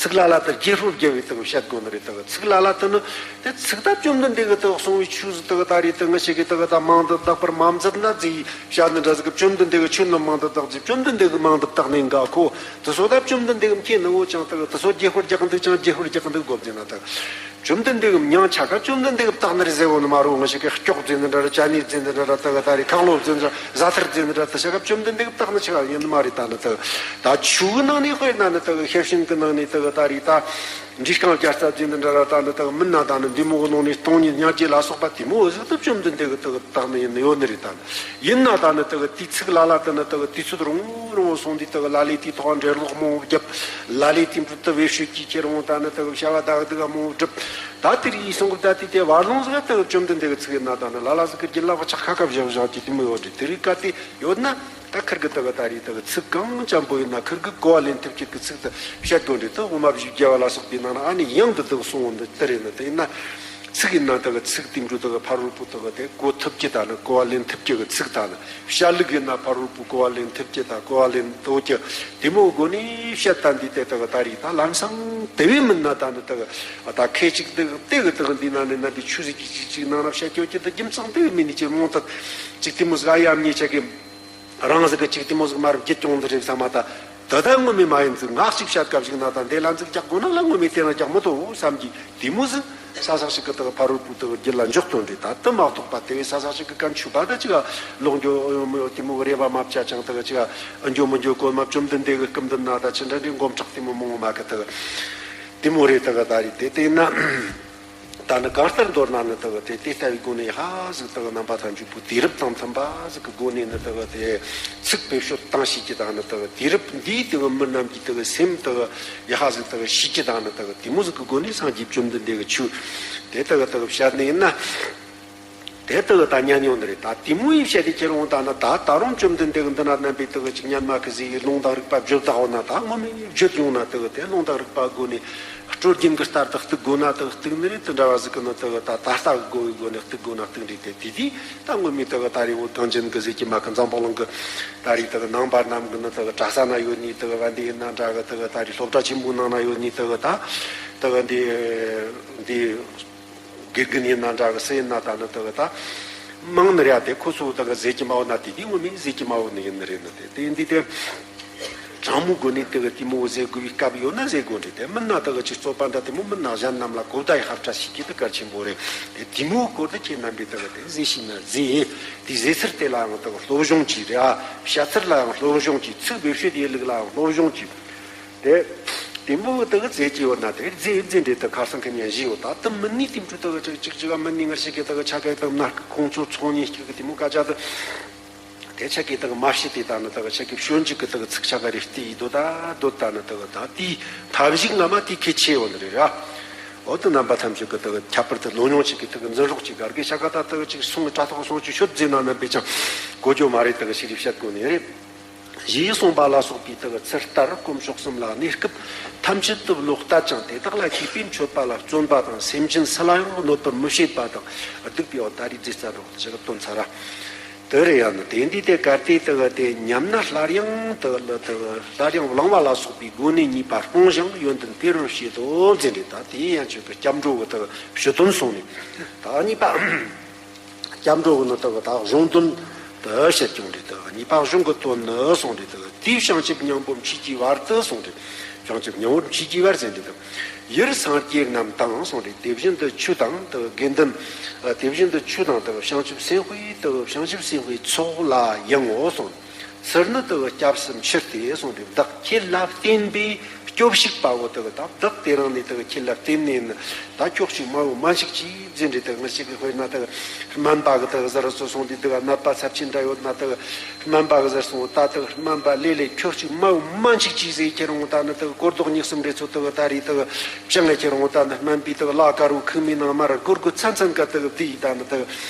ཚིག་ལ་ལ་དུ་རྗེས་ཧྲོ་རྒྱལ་བའི་དུ་བཤད་དགོས་ནི་རེད། དུ་ཚིག་ལ་ལ་དུ་ནི་དེ་ཚིག་ད་བཅོམ་ལྡན་འདས་གི་དུ་གསུང་བའི་ཆོས་ཟིག་དུ་ད་རེད། དུ་ང་ཞིག་གི་དུ་ད་མང་དུ་བཏགས་པར་མ་མཛད་ན་ཟིག་བཤད་ནི་འདྲ་ཟིག་གི་བཅོམ་ལྡན་འདས་གི་ཆོས་ནི་མང་དུ་བཏགས་ཟིག་བཅོམ་ལྡན་འདས་གི་མང་དུ་བཏགས་ནས་འགའ་ཁོ་དུ་སོ་ད་བཅོམ་ལྡན་འདས་གི་མཁྱེན་ནི་འོ་ཅང་དུ་དུ་སོ་རྗེས་ཧྲོ་རྒྱག་འདུག་ཅང་རྗེས་ཧྲོ་རྒྱག་འདུག་དགོས་ཟིན་ན་དུ་བཅོམ་ལྡན་འདས་གི་མྱང་ཆ་ག་བཅོམ་ལྡན་འདས་གི་བཏགས་ནི་རེད་ཟེར་བོ་ནི་མ་རུང་། ང་ཞིག་གི་སྐྱོག་ཟེར་ནི་འདྲ་ར་ཅ་ནི་ཟེར་ནི་འདྲ་ར་དུ་ག་ད་རེད། ཁ་ལོ་ཟེར་ནི་འདྲ་ཟ་ཐར་ཟེར་ནི་འདྲ་དུ་ཞག་ག་བཅོམ་ལྡན་འདས་གི་བཏགས་ནི་ཆ་ག་ཡིན་ནི་མ་རེད། ད་ནི་དུ་ད་ཆོས་གི་ནང་ནས་དཔེར་ན་ནི་དུ་ཤེར་ཕྱིན་གི་ནང་ནས་དུ་ག་ད་རེད། ད་འབྲི་རྐང་རྒྱལ་རྩ་ཟེར་ནི་འདྲ་ར་ད་ནི་དུ་མིན་ན་ད་ནི་འདི་མོ་གི་ནང་ནས་སྟོང་ཉིད་མྱ་རྒྱལ་ལ་སོགས་པ་དེ་མོ་ཟིག་དུ་བཅོམ་ལྡན་འདས་གི་དུ་གི་བཏགས་ནི་ཡིན་ནི་ཡོད་ནི་རེད། ད་ནི་ཡིན་ན་ད་ནི་དུ་གི་དེའི་ཚིག་ལ་ལ་དུ་ནི་དུ་གི་དུས་ཚོད་རིང་རིང་བོ་སོང་དུས་དུ་གི་ལ་ལས་དེའི་ཐོག་འགྲེལ་ལོག་མང་བོ་བརྒྱབ། ལ་ལས་དེའི་འཕྲོ་དུ་བེད་སྤྱོད་ཀྱིས་ཁྱེར་འོང་ད་ནི་དུ་གི་བྱ་བ་དག་དུ་ག་མང་བོ་བསྒྲུབས། ད་དེ་རིགས་ཡིན་སོང་གི་ད་དེ་དེ་བར་ལོང་ཟིག་དུ་གི་བཅོམ་ལྡན་འདས་གི་ཚིག་ཡིན་ན་ད་ནི་ལ་ལ་ཟིག་གི་རྒྱུད་ལ་བ་ཆག་ཁ་ཁ་བཞག་བཞག་གི་དེ་མོ་ཡོད་རེད། དེ་རིགས་ག་དེ་ཡོད་ན། ད་ཁིར་གི་དག་ད་རེས་དག་ཚིག་གང་འཇམ་པོ་ཡིན་ན་ཁིར་གི་གོ་བ་ལེན་ཐུབ་ཀྱི་གི་ཚིག་ཏུ་བཤད་དགོས་འདྲི། དུ་དབུ་མ་བཞི་བརྒྱ་བ་ལ་སོགས་པའི་ནང་ན་ཨ་ནི་ཡང་དུ་དག་གསུང་བ་འདི་ལྟར་ཡིན་ན། དེ་ཡིན་ན་ཚིག་ཡིན་ན་དག་ཚིག་དེ་འདྲ་དག་ཕ་རོལ་པོ་དག་དེ་གོ་ཐུབ་ཀྱི་ད་ནི་གོ་བ་ལེན་ཐུབ་ཀྱི་གི་ཚིག་ད་ནི། བཤད་ལུགས་ཡིན་ན་ཕ་རོལ་པོ་གོ་བ་ལེན་ཐུབ་ཀྱི་ད་གོ་བ་ལེན་ཐུབ་ཀྱི་དེ་མོ་སྒོ་ནས་བཤད་ད་འདི་དེ་དག་ད་རེས་ད་ལམ་སང་དེ་བས་མིན་ན་ད་ནི་དག་ད་ཁེ་ཅིག་དག་དེ་གི་དག་འདི་ན་ནི་ན་འདི་ཆུ་ཟིག་ཅིག་ཅིག་ཅིག་ནང་ན་བཤད་ཀྱོ་ཀྱི་ད་རྒྱུ་མཚན་དེ་བས་མིན་ནི་ཅི་མོ་ད་ཅིག་དེ་མོ་ཟིག་ཨ་ཡ་མཉེས་ཆ་གི་རང་ཟིག་གི་ཅིག་དེ་མོ་ཟིག་མ་རུ་བརྒྱུད་ཀྱོང་འདི་རེད་བསམ་མ་ད། ད་ལྟ་ངོ་མས་མ་ཡིན་ཟིག་ངག་ཅིག་བཤད་སྐབས་ཤིག་ན་ད་འདི་ལ་ཟིག་རྒྱག་དགོས་ན་ལ་ངོ་མས་དེ་ན་རྒྱག་མི་ཐུབ་བསམ་གྱི་དེ་མོ་ཟིག་ས་ས་ཞིག་གི་དག་ཕ་རོལ་པོ་དག་རྒྱུད་ལ་འཇོག་དོན་རེད། ད་དུ་མ་གཏོགས་པ་དེ་བས་ས་ས་ཞིག་གི་གན་ཆུ་བ་ད་ཅིག་ལོག་འགྱོ་ཡོང་མི་ཡོད་དེ་མོ་གི་རེ་བ་མ་བྱ་ཅང་དག་ཅིག་འགྱོ་མི་འགྱོ་གོ་མ་བཅོམ་ལྡན་འདས་གི་སྐུ་མདུན་ན་ད་ཅི་འདྲ་འདྲའི་མགོ་མཁྲེགས་དེ་མོ་མང་བོ་མ་གི་དག་དེ་མོ་རེད། དག་ད་རེད་དེ་དེ་ན། ད་ནི་གང་ལྟར་མདོར་ན་ནི་དག་དེ་དེ་ལྟ་བུའི་སྒོ་ནས་ཧ་ཟིག་དག་རྣམ་པ་ཐམས་ཅད་པོ་དུས་རབས་དང་མཐུན་པ་ཟིག་གི་སྒོ་ནས་ནི་དག་དེ་ཚིག་བེད་སྤྱོད་བཏང་ཤེས་ཀྱི་དང་ནི་དག་དུས་རབས་འདིའི་དག་མི་རྣམས་ཀྱི་དག་སེམས་དག་ཡ་ཧ་ཟིག་དག་ཤེས་ཀྱི་དང་ནི་དག་དེ་མོ་ཟིག་གི་སྒོ་ནས་སངས་རྒྱས་བཅོམ་ལྡན་འདས་ཀྱི་ཆོས་དེ་དག་དག་བཤད་ནི་ཡིན་ན། དེ་དག་ད་ཉན་ཡོང་ནི་རེད། ད་དེ་མོ་ཡིན་བཤད་དེ་ཁྱེད་རང་ད་ནི་ད་ད་རུང་བཅོམ་ལྡན་འདས་ཀྱི་འདི་ན་རྣམ་པའི་དག་ཅིག་ཉན་མ་ཁི་ཟིག་ཡིས་ལུང་དང་རིགས་པ་བརྗོད་བཏགས་འོ་ན་ད་ངོ་མ་བརྗོད་ཡོང་ན་དག་དེ་ལུང་དང་རིགས་པ་སྒོ་ནས། སྲོལ་རྒྱུན་གྱི་ལྟར་དུ་གཏུག་དགོས་ན་དུ་གཏུག་ནི་རེད། དུ་འདྲ་བ་ཟིག་གི་ནི་དུ་ད་ད་ལྟ་གི་གོ་བའི་སྒོ་ནས་གཏུག་དགོས་ན་གཏུག་འདྲ་དེ་དེ་དུས་ད་ངོ་མའི་དུ་ད་རེས་འོ་གངས་ཅན་གི་ཟེར་གྱི་མ་གི་འཛམ་བུ་གླིང་གི་ད་རེས་དུ་ནང་པ་རྣམས་གི་ནི་དུ་གྲྭ་ས་ན་ཡོད་ནི་དུ་བན་དེ་ཡིན་ན་འདྲ་གི་དུ་ད་རེས་སློབ་གྲྭ་ཆེན་པོའི་ནང་ན་ཡོད་ནི་དུ་ད་དུ་འདི་འདི་དགེ་རྒན་ཡིན་ན་འདྲ་གི་སུ་ཡིན་ན་ད་ནི་དུ་ད་མང་ནི་རེད། དེ་ཁོ་ཚོ་དུ་ཟེར་གྱི་མ་འོ་ན་དེ་དུས་ངོ་མའི་ཟེར་གྱི་མ་འོ་ནི་ཡིན་ནི་རེད། ནི་དེ་དེ་འདི་དེ། དྲང་མོའི་སྒོ་ནས་དེ་གི་དེ་མོ་ཟེར་དགོས་པའི་སྐབས་ཡོད་ན་ཟེར་དགོས་འདྲ། དེ་མིན་ན་དེ་གི་ཅིག་རྩོད་པ་འདྲ་དེ་མོ་མིན་ན་གཞན་རྣམས་ལ་གོ་བརྡ་ཡི་ཧབ་ཕྲ་ཞིག་གི་དེ་གལ་ཆེན་པོ་རེད། དེ་དེ་མོའི་སྐོར་དུ་ཁྱེད་རྣམ་པས་དེ་གི་དེ་ཟེར་ཤེས་ན་ཟེར། དེ་ཟེར་ཚུལ་དེ་ལའང་དེ་གི་སློབ་སྦྱོང་གྱིས་རེད་ཨ། བཤད་ཚུལ་ལའང་སློབ་སྦྱོང་གྱིས། ཚིག་བེད་སྤྱོད་དེ་ལུགས་ལའང་སློབ་སྦྱོང་གྱིས། དེ་དེ་མོ་དེ་གི་ཟེར་གྱི་ཡོད་ན་དེ་ཟེར་ཟེར་འདྲ་དེ་ཁ་སང་ཁ་ཉན་བཞི་ཡོད། ད་དེ་མིན་ནི་དེ་འཕྲོ་དེ་གི་ཅིག་ཅིག་ཅིག་མིན་ནི་ངར་ཞིག་གི་དེ་གི་ཆ་ག་དེ་མནར་གི་ཁོང་ཚོ་ཚོང་ཉེས་ཀྱི་གི་དེ་མོ་སྐད་ཆ་དེ། དེ་ཆ་གི་དག་མ་བཤད་དེ་ད་ནི་དག་ཆ་གི་སྤྱོད་འཇུག་གི་དག་ཚིག་ཆ་ག་རེ་བལྟས་ཡི་དོ་ད་དོ་ད་ནི་དག་ད་དེའི་ཐབས་ཤིག་ང་མ་དེ་གལ་ཆེ་བོ་ནི་རེད་ར། འོ་དེ་རྣམ་པ་ཐམས་ཅད་གི་དག་ཁྱད་པར་དུ་ལོ་ཉུང་ཅིག་གི་དག་འཛིན་རོགས་ཅིག་གར་གི་ཤ་ཀ་ད་དག་ཅིག་སོང་གི་དྲ་ཐོག་སོང་ཅིག་ཤོད་ཟེར་ན་རྣམ་པས་ཀྱང་གོ་རྒྱུ་མ་རེད། དག་ཞིག་རེ་བཤད་དགོས་ནི་རེད། ཞེས་གསུངས་པ་ལ་སོགས་པའི་དག་ཚུལ་ལྟར་དཀོན་མཆོག་གསུམ་ལ་གནས་སྐབས་ཐམས་ཅད་དུ་བློ་གཏད་ཅིང་དེ་དག་ལ་གུས་པས་མཆོད་པ་ལ་བརྩོན་པ་དང་སེམས་ཅན་སུ་ལ་ཡང་གནོད་པར་མི་བྱེད་པ་དང་སྡིག་པའི་འོ་ད་རེས་རྫས་རྩ་འགྲོ་ཞེས་དོན་ཚར་ར། དེ་རེད་ཡང་ནི་དེ་འདི་དེ་གར་དེ་དག་དེ་ཉམས་ན་སླར་ཡང་དག་ལ་དག་སླར་ཡང་བླང་བ་ལ་སོགས་པའི་སྒོ་ནས་གཉིས་པ་སྤོང་ཞིང་ཡོན་ཏན་དེ་རུ་བྱེད་དོ་ཟེར་རེད། ད་དེ་ཡང་ཆོས་ཀྱི་སྐྱབས་འགྲོ་གི་དག་ཞུ་དོན་སོང་ནས་ད་གཉིས་པ་སྐྱབས་འགྲོ་གི་ནི་དག་ད་གཞུང་དོན་དུ་བཤད་ཀྱང་རེད། དག་གཉིས་པ་གཞུང་གི་དོན་ནི་སོང་རེད། དག་དེའི་བྱང་ཆུབ་སྙིང་པོ་མཆིས་ཀྱི་བར་དུ་སོང་རེད། བྱང་ཆུབ་མྱང་བར་མཆིས་ཀྱི་བར་ཟེར་འདི་དང་། ཡུལ་སངས་རྒྱས་རྣམས་དང་གསུངས་རེད། དེ་བཞིན་དུ་ཆོས་དང་དུ་དགེ་འདུན། དེ་བཞིན་དུ་ཆོས་དང་དུ་བྱང་ཆུབ་སེམས་དཔའི་དུ་བྱང་ཆུབ་སེམས་དཔའི་ཚོགས་ལ་ཡང་ངོ་གསུངས། ཚུར་ནི་དུ་སྐྱབས་སུ་མཆི་སྟེ་གསུངས་རེད། བདག་ཁྱེད་ལ་བརྟེན་པའི་སྐྱོབ་ཞིག་པའོ། དུ་ད་བདག་དེ་རིང་ནས་དུ་ཁྱེད་ལ་བརྟེན་ནས་ནི་ད་ཁྱོད་ཅིག་མ་འོ་མ་ཅིག་ཅིག་ཟེར་འདི་དུ་ང་ཅིག་གི་དཔེར་ན་དུ་སྨན་པ་གི་དུ་ཟེར་སོ་སོང་འདི་དུ་ནད་པ་ཚབས་ཆེན་འདྲ་ཡོད་ན་དུ། སྨན་པ་གི་ཟེར་སོང་། ད་དུ་སྨན་པ་ལེ་ལེ་ཁྱོད་ཅིག་མ་འོ་མ་ཅིག་ཅིག་ཟེར་ཁྱེད་རང་ད་ནི་དུ་སྒོར་རྡོག་གཉིས་གསུམ་རེ་ཚོ་དུ་ད་རེ་དུ་བྱང་ངེ་ཁྱེད་རང་ད་ནི་སྨན་པའི་དུ་ལ་དཀར་བོ་ཁུག་མའི་ནང་མར་སྒོར་སྒོར་ཚན་ཚན་ག་དུ་བསྡུས་ད་ནི་དུ་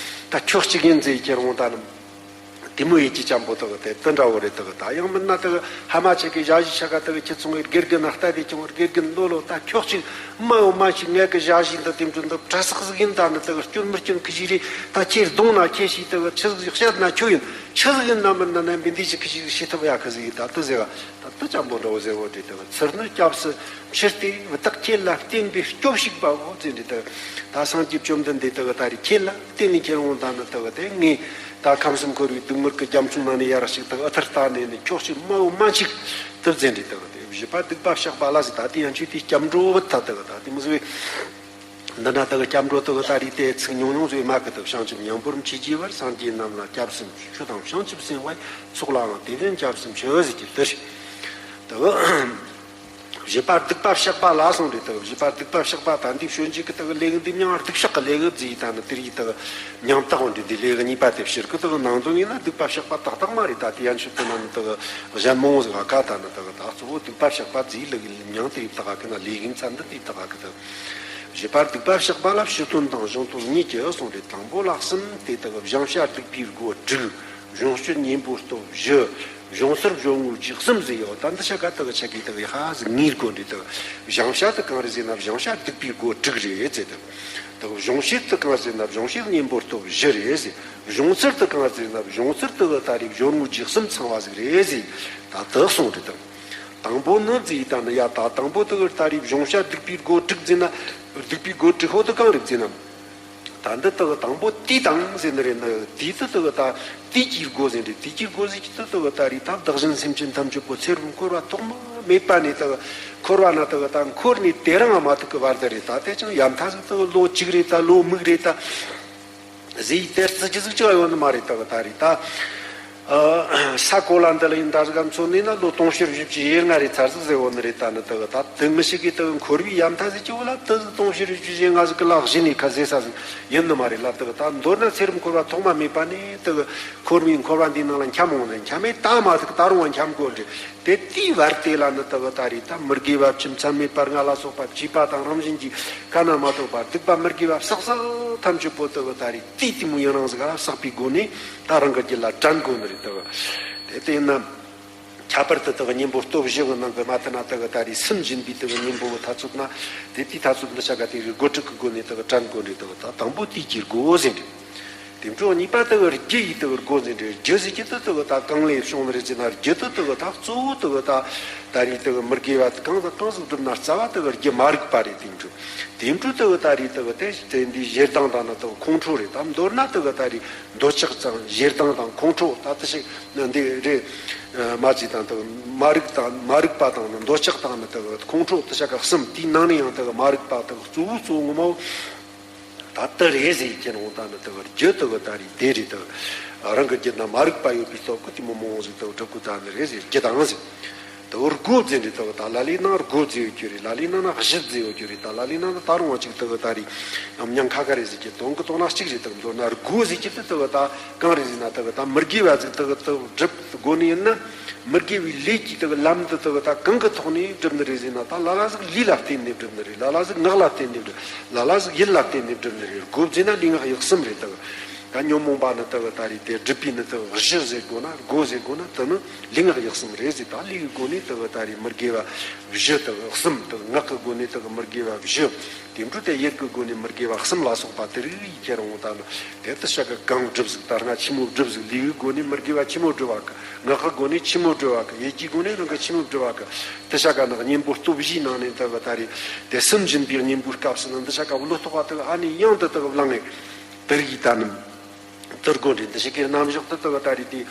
ད་ཁྱོད་ཅིག་ཡིན་ཟེར་ཁྱེད་རང་ད་ནི། དེ་མོ་ཡིན་གྱི་ཅམ་པོ་དག་དེ་དེ་འདྲ་བོ་རེད་དག་ད་ཡང་མིན་ན་དག་ཕ་མ་ཆེ་གི་ཞ་ཞི་ཆ་ག་དག་ཁྱེད་ཚོ་ངའི་དགེ་རྒན་ན་ལྟ་དེ་ཀྱང་དགེ་རྒན་ལོ་ལོ་ད་ཁྱོད་ཅིག་མ་འོ་མ་ཞིག་ངས་གི་ཞ་ཞི་འདི་དེ་འདྲ་འདི་གྲྭ་སག་ཟིག་ཡིན། ད་ནི་དག་སྐྱོན་མི་སྐྱོན་གི་ཞིག་རེད། ད་ཁྱེད་གདོང་ན་ཁྱེད་ཞིག་དག་ཆི་ཟིག་བཤད་ན་ཁྱོད་ཡིན་ཆི་ཟིག་ཡིན་ན་མིན་ན་ནམ་པའི་འདི་ཞིག་གི་ཞིག་ཤེས་ཐུབ་ཡ་གི་ཟིག་ཡིན། ད་དུ་ཟེར་བ་ད་དུ་ཅམ་པོ་འདྲ་བོ་ཟེར་བོ་དེ་དག་ཚུར་ནི་སྐྱབས་སུ་མཆི་སྟེ་བདག་ཁྱེད་ལ་བརྟེན་པའི་སྐྱོབ་ཞིག་པའོ་ཟེར་འདི་དག་ད་སངས་རྒྱས་བཅོམ་ལྡན་འདས་དག་ད་རེ་ཁྱེད་ལ་བརྟེན་ནས་ཁྱེད་རང་ད་ནི་དག་དེ་ངས། ད་ཁམས་གསུམ་འཁོར་བའི་སྡུག་བསྔལ་གྱི་རྒྱ་མཚོའི་ནང་ནས་ཡར་ཞིག་དག་ཨ་ཐར་ལྟ་ནས་ནི་ཁྱོད་ཅིག་མ་འོ་མ་ཅིག་དུ་ཟེར་འདི་དག་དེ་བཞི་པ་སྡིག་པ་བཤགས་པ་ལ་ཟེར། ད་དེ་ཡང་ཆོས་དེ་སྐྱབས་འགྲོ་བུད་ད་དག་ད་དེ་མི་ཟེར་བའི་འདི་འདྲ་དག་སྐྱབས་འགྲོ་དག་ད་རེ་དེ་ཚིག་ཉུང་ཉུང་ཟེར་མ་གི་དག་བྱང་ཆུབ་མྱང་བོར་མཆིས་ཀྱི་བར་སངས་རྒྱས་རྣམས་ལ་སྐྱབས་སུ་མཆི། ཆོས་དང་བྱང་ཆུབ་སེམས་དཔའི་ཚོགས་ལའང་དེ་བཞིན་སྐྱབས་སུ་མཆི་ཟེར་གྱི་དེ་རེད་དག་བཞི་པ་སྡིག་པ་བཤགས་པ་ལ་གསུངས་རེད་དག་བཞི་པ་སྡིག་པ་བཤགས་པ་ད་འདི་ཤོད་འཇིག་གི་དག་ལས་འདི་མྱང་སྡིག་བཤགས་ཀྱི་ལས་ཟེར་ཡི་ད་ནི་དེ་རིགས་དག་མྱང་དག་འདི་འདི་ལས་གཉིས་པ་དེ་ཕྱིར་གི་དག་ནང་དོན་ཡིན་ན་སྡིག་པ་བཤགས་པ་ཏག་ཏག་མ་རེད། ད་དེ་ཡན་ཆོད་དུ་ན་ནི་དག་གཞན་མང་ཟིག་ག་ད་ནི་དག་ད་གཙོ་བོ་སྡིག་པ་བཤགས་པ་ཟེར་ལས་མྱང་དེ་རིགས་དག་གི་ན་ལས་ཡིན་ཚན་འདི་དེ་དག་གི་དག་བཞི་པ་སྡིག་པ་བཤགས་པ་ལ་ཕྱི་དོན་དང་གཞན་དོན་གཉིས་ཀྱི་གསུངས་རེད། དང་པོ་ལ་གསུམ་དེ་དག་བྱང་ཤ་སྡིག་པའི་སྒོ་དྲུག་གཞུང་སྤྱོད་གཉེན་པོ་སྟོབས་བཞི། གཞུང་ཚུལ་སྦྱོར་དངོས་རྗེས་གསུམ་ཟེར་ཡོད། ད་འདི་ཆ་ག་དག་ཆ་གི་དག་ཡི་ཧ་ཟི་ངེས་དགོས་འདི་དག་བྱང་ཤ་དུ་གང་རེད་ཟེར་ན་བྱང་ཤ་སྡིག་པའི་སྒོ་དྲུག་རེད་ཟེར། དག་དག་གཞུང་བཤད་དུ་གང་ཟེར་ན་གཞུང་བཤད་གཉེན་པོ་སྟོབས་བཞི་རེད་ཟེར། གཞུང་ཚུལ་དུ་གང་ཟེར་ན་གཞུང་ཚུལ་དུ་ད་རེས་སྦྱོར་དངོས་རྗེས་གསུམ་ཚང་བ་ཟིག་རེད་ཟེར། ད་དག་གསུངས་རེད་དང་། དང་པོ་ནི་ཟེར་ད་ནི་ཡ་ད་དང་པོ་དུ་ད་རེས་གཞུང་ཤ་སྡིག་པའི་སྒོ་དྲུག་ཟེར་ན་སྡིག་པའི་སྒོ་དྲུག་ཧོ་དུ་གང་རེད་ཟེར་ན། ད་འདི་དག་དང་པོ་དེ་དང་ཟེར་ནི་རེད་ན་དེ་དུ་དག་ད་དེ་གྱི་སྒོ་ཟེར་རེད། དེ་གྱི་སྒོ་ཟེར་གྱི་དུ་དག་ད་རེད་ད་བདག་གཞན་སེམས་ཅན་ཐམས་ཅད་པོ་ཚེ་རབས་འཁོར་བ་ཐོག་མ་མེད་པ་ནས་དག་འཁོར་བ་ན་དག་ད་འཁོར་ནས་དེ་རིང་ང་མ་ཐུག་གི་བར་དུ་རེད། ད་དེ་ཅང་ཡ་མཐའ་ཟིག་དག་ལོ་གཅིག་རེད་ད་ལོ་མིག་རེད་ད་ཟེར་དེ་རྩི་གི་ཟིག་ཅང་ཡོད་ནི་མ་རེད། དག་ད་རེད་ད། ས་གོ་ལ་འདི་ལ་ཡིན་ད་ཟིག་ག་མཚོན་ནས་ན་ལོ་དུང་ཕྱུར་བཞི་བཅུ་ཞེ་ལྔ་རེ་ཚར་ཟིག་ཟེར་བོ་ནི་རེད། ད་ནི་དག་ད་དུ་མི་ཞིག་གིས་དག་འཁོར་བའི་ཡ་མཐའ་ཟེར་གྱི་བོ་ལ་དུ་དུང་ཕྱུར་བཞི་བཅུ་ཞེ་ལྔ་ཟིག་གི་ལ་གཞི་ནས་ཁ་ཟེར་ས་ཟིག་ཡིན་ནི་མ་རེད་ལ། དག་ད་མདོར་ན་ཚེ་རབས་འཁོར་བ་ཐོག་མ་མེད་པ་ནས་དག་འཁོར་བའི་འཁོར་བ་འདིའི་ནང་ལ་འཁྱམ་འོང་ནས་འཁྱམ་མེད་ད་མ་ཟིག་ད་རུང་བ་འཁྱམ་དགོས་འདྲི། དེ་དེའི་བར་དེ་ལ་ནི་དག་ད་རེད་ད་མི་དགེ་བ་ཆུ་མཚམས་མེད་པར་ང་ལ་སོགས་པ་བཅས་པ་དང་རང་བཞིན་གྱིས་ཁ་ན་མ་ཐོ་བ་སྡིག་པ་མི་དགེ་བ་བསགས་བསགས་ཐམས་ཅད་པོ་དག་ད་རེད་དེའི་དེ་མོ་ཡང་རང་ཟིག་ག་བསགས་པའི་སྒོ་ནས་ད་རང་གི་རྒྱུད་ལ་དྲན་དགོས་ནི་རེད་དག་དེ་དེ་ཡིན་ན་ཁྱད་པར་དུ་དག་གཉེན་པོ་སྟོབས་བཞི་གི་ནང་གི་མ་ཐུ་ན་དག་ད་རེད་སུན་འབྱིན་པའི་དག་གཉེན་པོ་གི་ཐ་ཚོད་ན་དེ་དེའི་ཐ་ཚོད་འདི་ཆ་ག་དེ་རེད་སྒོ་དྲུག་གི་སྒོ་ནས་དག་དྲན་དགོས་ནི་རེད་དག་ད་དང་པོ་དེའི་གྱི་སྒོ་ཟེར་རེད། དེ་འཕྲོ་གཉིས་པ་དག་རྒྱུ་ཡི་དག་སྒོ་འཛིན་རེད། རྒྱུ་ཟེར་གྱི་དུ་དག་ད་གང་ལས་བྱུང་ནི་རེད་ཟེར་ན་རྒྱུ་དུ་དག་ད་གཙོ་བོ་དག་ད་ད་རེས་དག་མི་དགེ་བ་གང་དང་གང་ཟིག་བསྒྲུབ་ན་རྩ་བ་དག་རྒྱུ་མ་རིག་པ་རེད། དེ་འཕྲོ་དེ་འཕྲོ་དག་ད་རེས་དག་དེ་དེ་འདི་ཞེ་སྡང་དང་ནི་དག་ཁོང་ཁྲོ་རེད། ད་མདོར་ན་དག་ད་རེས་འདོད་ཆགས་དང་ཞེ་སྡང་དང་ཁོང་ཁྲོ་ད་དེ་ཞིག་འདི་རེད། མ་ཚིག་དང་དག་མ་རིག་དང་མ་རིག་པ་དང་ནི་འདོད་ཆགས་དང་ནི་དག་ཁོང་ཁྲོ་དེ་ཆ་ག་གསུམ་དེའི་ནང་ནས་ཡང་དག་མ་རིག་པ་དག་གཙོ་བོ་གཙོ་བོ་ངོ་མ་བོ། ད་ལྟ་རེད་ཟེར་གྱི་རང་ད་ནི་དག་རྒྱུ་དག་ད་རེད་དེ་རེད་དག་རང་གི་རྒྱུད་ན་མ་རིག་པ་ཡོད་པའི་སྟོབས་ཀྱིས་དེ་མོ་མང་ཟིག་དག་གྲུབ་ཀུ་ད་ནི་རེད་ཟེར་རྒྱུ་དང་ཟེར། དག་སྒོ་འཛིན་རེད་དག་ད་ལ་ལས་ནང་སྒོ་འཛིན་ཡོད་རྒྱུ་རེད། ལ་ལས་ནང་ན་གཞི་འཛིན་ཡོད་རྒྱུ་རེད། ད་ལ་ལས་ནང་ན་ད་རུང་བ་ཅིག་དག་ད་རེད་ཡང་མྱང་ཁ་ཁ་རེད་ཟེར་གྱི་དོན་གི་དོན་ན་གཅིག་རེད་དག་མདོར་ན་སྒོ་ཟེར་གྱི་དེ་དག་ད་གང་རེད་ཟེར་ན་དག་ད་མི་དགེ་བ་ཟིག་དག་དག་སྒྲུབ་དགོས་ནི་ཡིན་ན། མི་དགེ་བའི་ལས་ཀྱི་དག་ལམ་འདི་དག་ད་གང་གི་ཐོག་ནས་སྒྲུབ་ནི་རེད་ཟེར་ན། ད་ལ་ལ་ཟིག་ལུས་ལ་བརྟེན་ནས་སྒྲུབ་ནི་རེད། ལ་ལ་ཟིག་ངག་ལ་བརྟེན་ནས་སྒྲུབ། ལ་ལ་ཟིག་ཡིད་ལ་བརྟེན་ནས་སྒྲུབ་ནི་རེད། སྒོ་འཛིན་ན་ལུས་ངག་ཡིད་གསུམ་རེད་དག་ད་ཉོན་མོངས་པ་ནི་དག་ད་རེད་དེ་སྒྲིབ་པའི་ནི་དག་གཞི་ཟེར་དགོས་ན་སྒོ་ཟེར་དགོས་ན་དེ་ནི་ལུས་ངག་ཡིད་གསུམ་རེད་ཟེར། ད་ལུས་ཀྱི་སྒོ་ནས་དག་ད་རེད་མི་དགེ་བ་བཞི་དག་གསུམ་དག་ངག་གི་སྒོ་ནས་དག་མི་དགེ་བ་བཞི། དེ་འཕྲོ་དེ་ཡིད་ཀྱི་སྒོ་ནས་མི་དགེ་བ་གསུམ་ལ་སོགས་པ་དེ་རིགས་ཡི་ཁྱེར་འོང་ད་ནི་དེ་ལྟ་བྱ་གི་གང་སྒྲུབ་ཟིག་ད་སྔ་ཆི་མོ་སྒྲུབ་ཟིག་ལུས་ཀྱི་སྒོ་ནས་མི་དགེ་བ་ཆི་མོ་སྒྲུབ་བ་གི། ངག་གི་སྒོ་ནས་ཆི་མོ་སྒྲུབ་བ་གི། ཡིད་ཀྱི་སྒོ་ནས་རང་གི་ཆི་མོ་སྒྲུབ་བ་གི། དེ་བྱ་ག་ནི་གཉེན་པོ་སྟོབས་བཞིའི་ནང་ནས་དེ་གི་ད་རེད་དེ་སུན་འབྱིན་པའི་གཉེན་པོའི་སྐབས་སུ་ནི་འདི་བྱ་ག་བློ་ཐོག་བ་དེ་གི་ཨ་ནི་ཡང་དུ་དེ་གི་བླངས་ནས་དེ་རིགས་ཡི་ད་ནི་དེར་སྒོ་འདྲེན་དེ་བྱ་གའི་རྣམ་གཞག་དེ་དེ་གི་ད་རེད་དེ།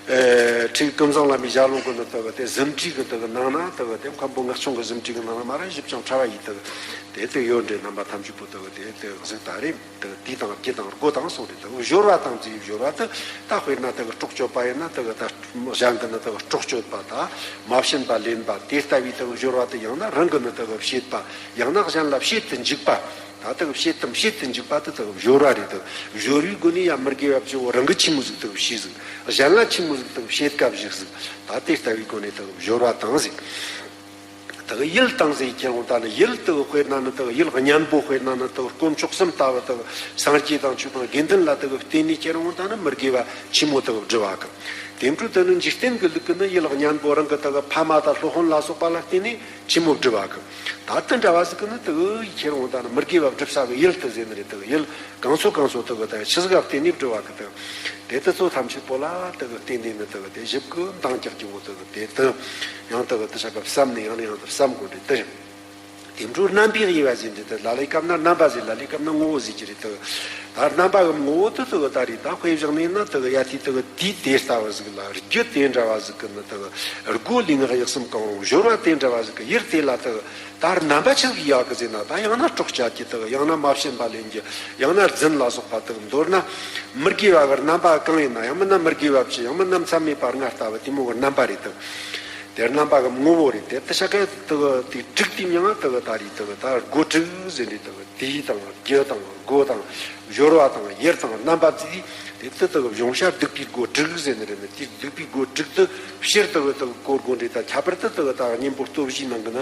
ཨེ། ཁྲིད་ཀུན་བཟང་བླ་མའི་ཞལ་ལུང་གི་ནི་དག་དེ་གཟིམ་ཁྲིད་ཀྱི་དག་ནང་ན་དག་དེ་མཁན་པོ་ངག་ཆུང་གི་གཟིམ་ཁྲིད་ཀྱི་ནང་ན་མ་ར་ཞིབ་ཅིང་ཕྲ་བ་ཡིས་དག་དེ་དེ་ཡོད་འདྲེ། རྣམ་པ་ཐམས་ཅད་པོ་དག་དེ་དེ་གཟིགས་ད་རེ། དག་དུས་དང་རྒྱུ་དང་སྒོ་དང་སོགས་རེ་དག་སྦྱོར་བ་དང་ཅིག་སྦྱོར་བ་དུ་ད་དཔེར་ན་དག་སྲོག་གཅོད་པ་ཡིན་ན་དག་ད་གཞན་གྱི་ནི་དག་སྲོག་གཅོད་པ་དང་མ་བྱིན་པ་ལེན་པ་དེ་ལྟ་བུའི་དག་སྦྱོར་བ་དུ་ཡང་ན་རང་གི་ནི་དག་བྱེད་པ་ཡང་ན་གཞན་ལ་བྱེད་དུ་འཇུག་པ། ད་དག་བྱེད་དམ་བྱེད་དུ་འཇུག་པ་དེ་དག་སྦྱོར་བ་རེད། དག་སྦྱོར་བའི་སྒོ་ནས་ཡང་མི་དགེ་བ་བཅུ་བོ་རང་གི་ཆི་མོ་ཟིག་དག་བྱས་ཟིག་གཞན་ལ་ཆི་མོ་ཟིག་དག་བྱེད་དགའ་བཞག་ཟིག་ད་དེ་ལྟ་བུའི་སྒོ་ནས་དག་སྦྱོར་བ་དང་ཟིག་དག་ཡུལ་དང་ཟིག་ཁྱེར་འོང་ད་ནི་ཡུལ་དག་དཔེར་ན་ནི་དག་ཡུལ་གཉན་པོ་དཔེར་ན་ནི་དག་དཀོན་མཆོག་གསུམ་ལྟ་བུ་དག་སངས་རྒྱས་དང་ཆོས་དང་དགེ་འདུན་ལ་དག་བརྟེན་ནས་ཁྱེར་འོང་ད་ནི་མི་དགེ་བ་ཆི་མོ་དག་སྒྲུབ་བ་གི། དེ་འཕྲོ་དེ་ནི་འཇིག་རྟེན་གྱི་ལུགས་ཀྱི་ནི་ཡུལ་གཉན་པོ་རང་གི་དག་ཕ་མ་དང་སློབ་དཔོན་ལ་སོགས་པ་ལ་བརྟེན་ནས་ཆི་མོ་སྒྲུབ་བ་གི། ད་ལྟ་འདྲ་བ་ཟིག་གི་ནི་དུ་ཁྱེར་འོང་ད་ནི་མི་དགེ་བ་སྒྲུབ་ས་གི་ཡུལ་དུ་ཟེར་ནི་རེད། དུ་ཡུལ་གང་སོ་གང་སོ་དུ་གི་ད་ཆི་ཟིག་ག་བརྟེན་ནས་སྒྲུབ་བ་གི་དུ། དེ་དུ་ཚོ་ཐམས་ཅད་པོ་ལ་དུ་གི་བརྟེན་ནས་ནི་དུ་གི་དེ་ཞིབ་གི་འདང་རྒྱག་རྒྱུ་བོ་དུ་གི་དེ་དུ་ཡང་དུ་གི་དུ་ཆ་ག་བསམ་ནས་ཡང་ནས་ཡང་དུ་བསམ་དགོས་རེད་དུ། དེ་འཕྲོ་རྣམ་པའི་དབྱེ་བ་ཟེར་འདི་དུ་ལ་ལས་སྐབས་ན་རྣམ་པ་ཟེར། ལ་ལས་སྐབས་ན་ངོ་བོ་ཟེར་གྱི་རེད་དུ། ད་རྣམ་པ་གི་ངོ་བོ་དུ་དུ་གི་ད་རེད། ད་དཔེ་བཞག་ནས་ན་དུ་གི་ཡ་དེ་དུ་གི་དུས་དེ་ལྟ་བུ་ཟིག་ལ་རྒྱུ་དེ་འདྲ་བ་ཟིག་གི་ནི་དུ་གི་སྒོ་ལུས་ངག་ཡིད་གསུམ་གང་རུང་སྦྱོར་བ་དེ་འདྲ་བ་ཟིག་གི་ཡུལ་དེ་ལ་དུ་གི་ད་རྣམ་པ་ཆི་ཟིག་ཡོད་གི་ཟེར་ན། ད་ཡང་ན་སྲོག་གཅོད་ཀྱི་དུ་གི། ཡང་ན་མ་བྱིན་པ་ལེན་རྒྱུ། ཡང་ན་རྫུན་ལ་སོགས་པ་དུ་གི། མདོར་ན་མི་དགེ་བ་གི་རྣམ་པ་གང་ཡིན་ན། ཡང་མིན་ན་མི་དགེ་བ་བཅུ། ཡང་མིན་ན་མཚམས་མེད་པ་ལྔ་ལྟ་བུ་དེ་མོ་གི་རྣམ་པ་རེད་དུ། དེ་རྣམ་པ་གི་ངོ་བོ་རེད། དེ་དུ་ཆ་ག་དུ་གི་དེ་དྲུག་དེ་མྱང་དུ་གི་ད་རེད། དུ་གི་ད་སྒོ་དྲུག་ཟེར་ནས་དུ་གི་དུས་དང་རྒྱུ་དང་སྒོ་དང་སྦྱོར་བ་དང་ཡུལ་དང་རྣམ་པ་ཟེར་དེ་དུ་དུ་གི་གཞུང་བཤད་སྡིག་པའི་སྒོ་དྲུག་ཟེར་ནི་རེད། ནི་དེ་སྡིག་པའི་སྒོ་དྲུག་དུ་སྤྱིར་དུ་གི་དུ་གི་གོ་དགོས་འདྲེ། ད་ཁྱད་པར་དུ་དུ་གི་ད་གཉེན་པོ་སྟོབས་བཞིའི་ནང་གི་ན་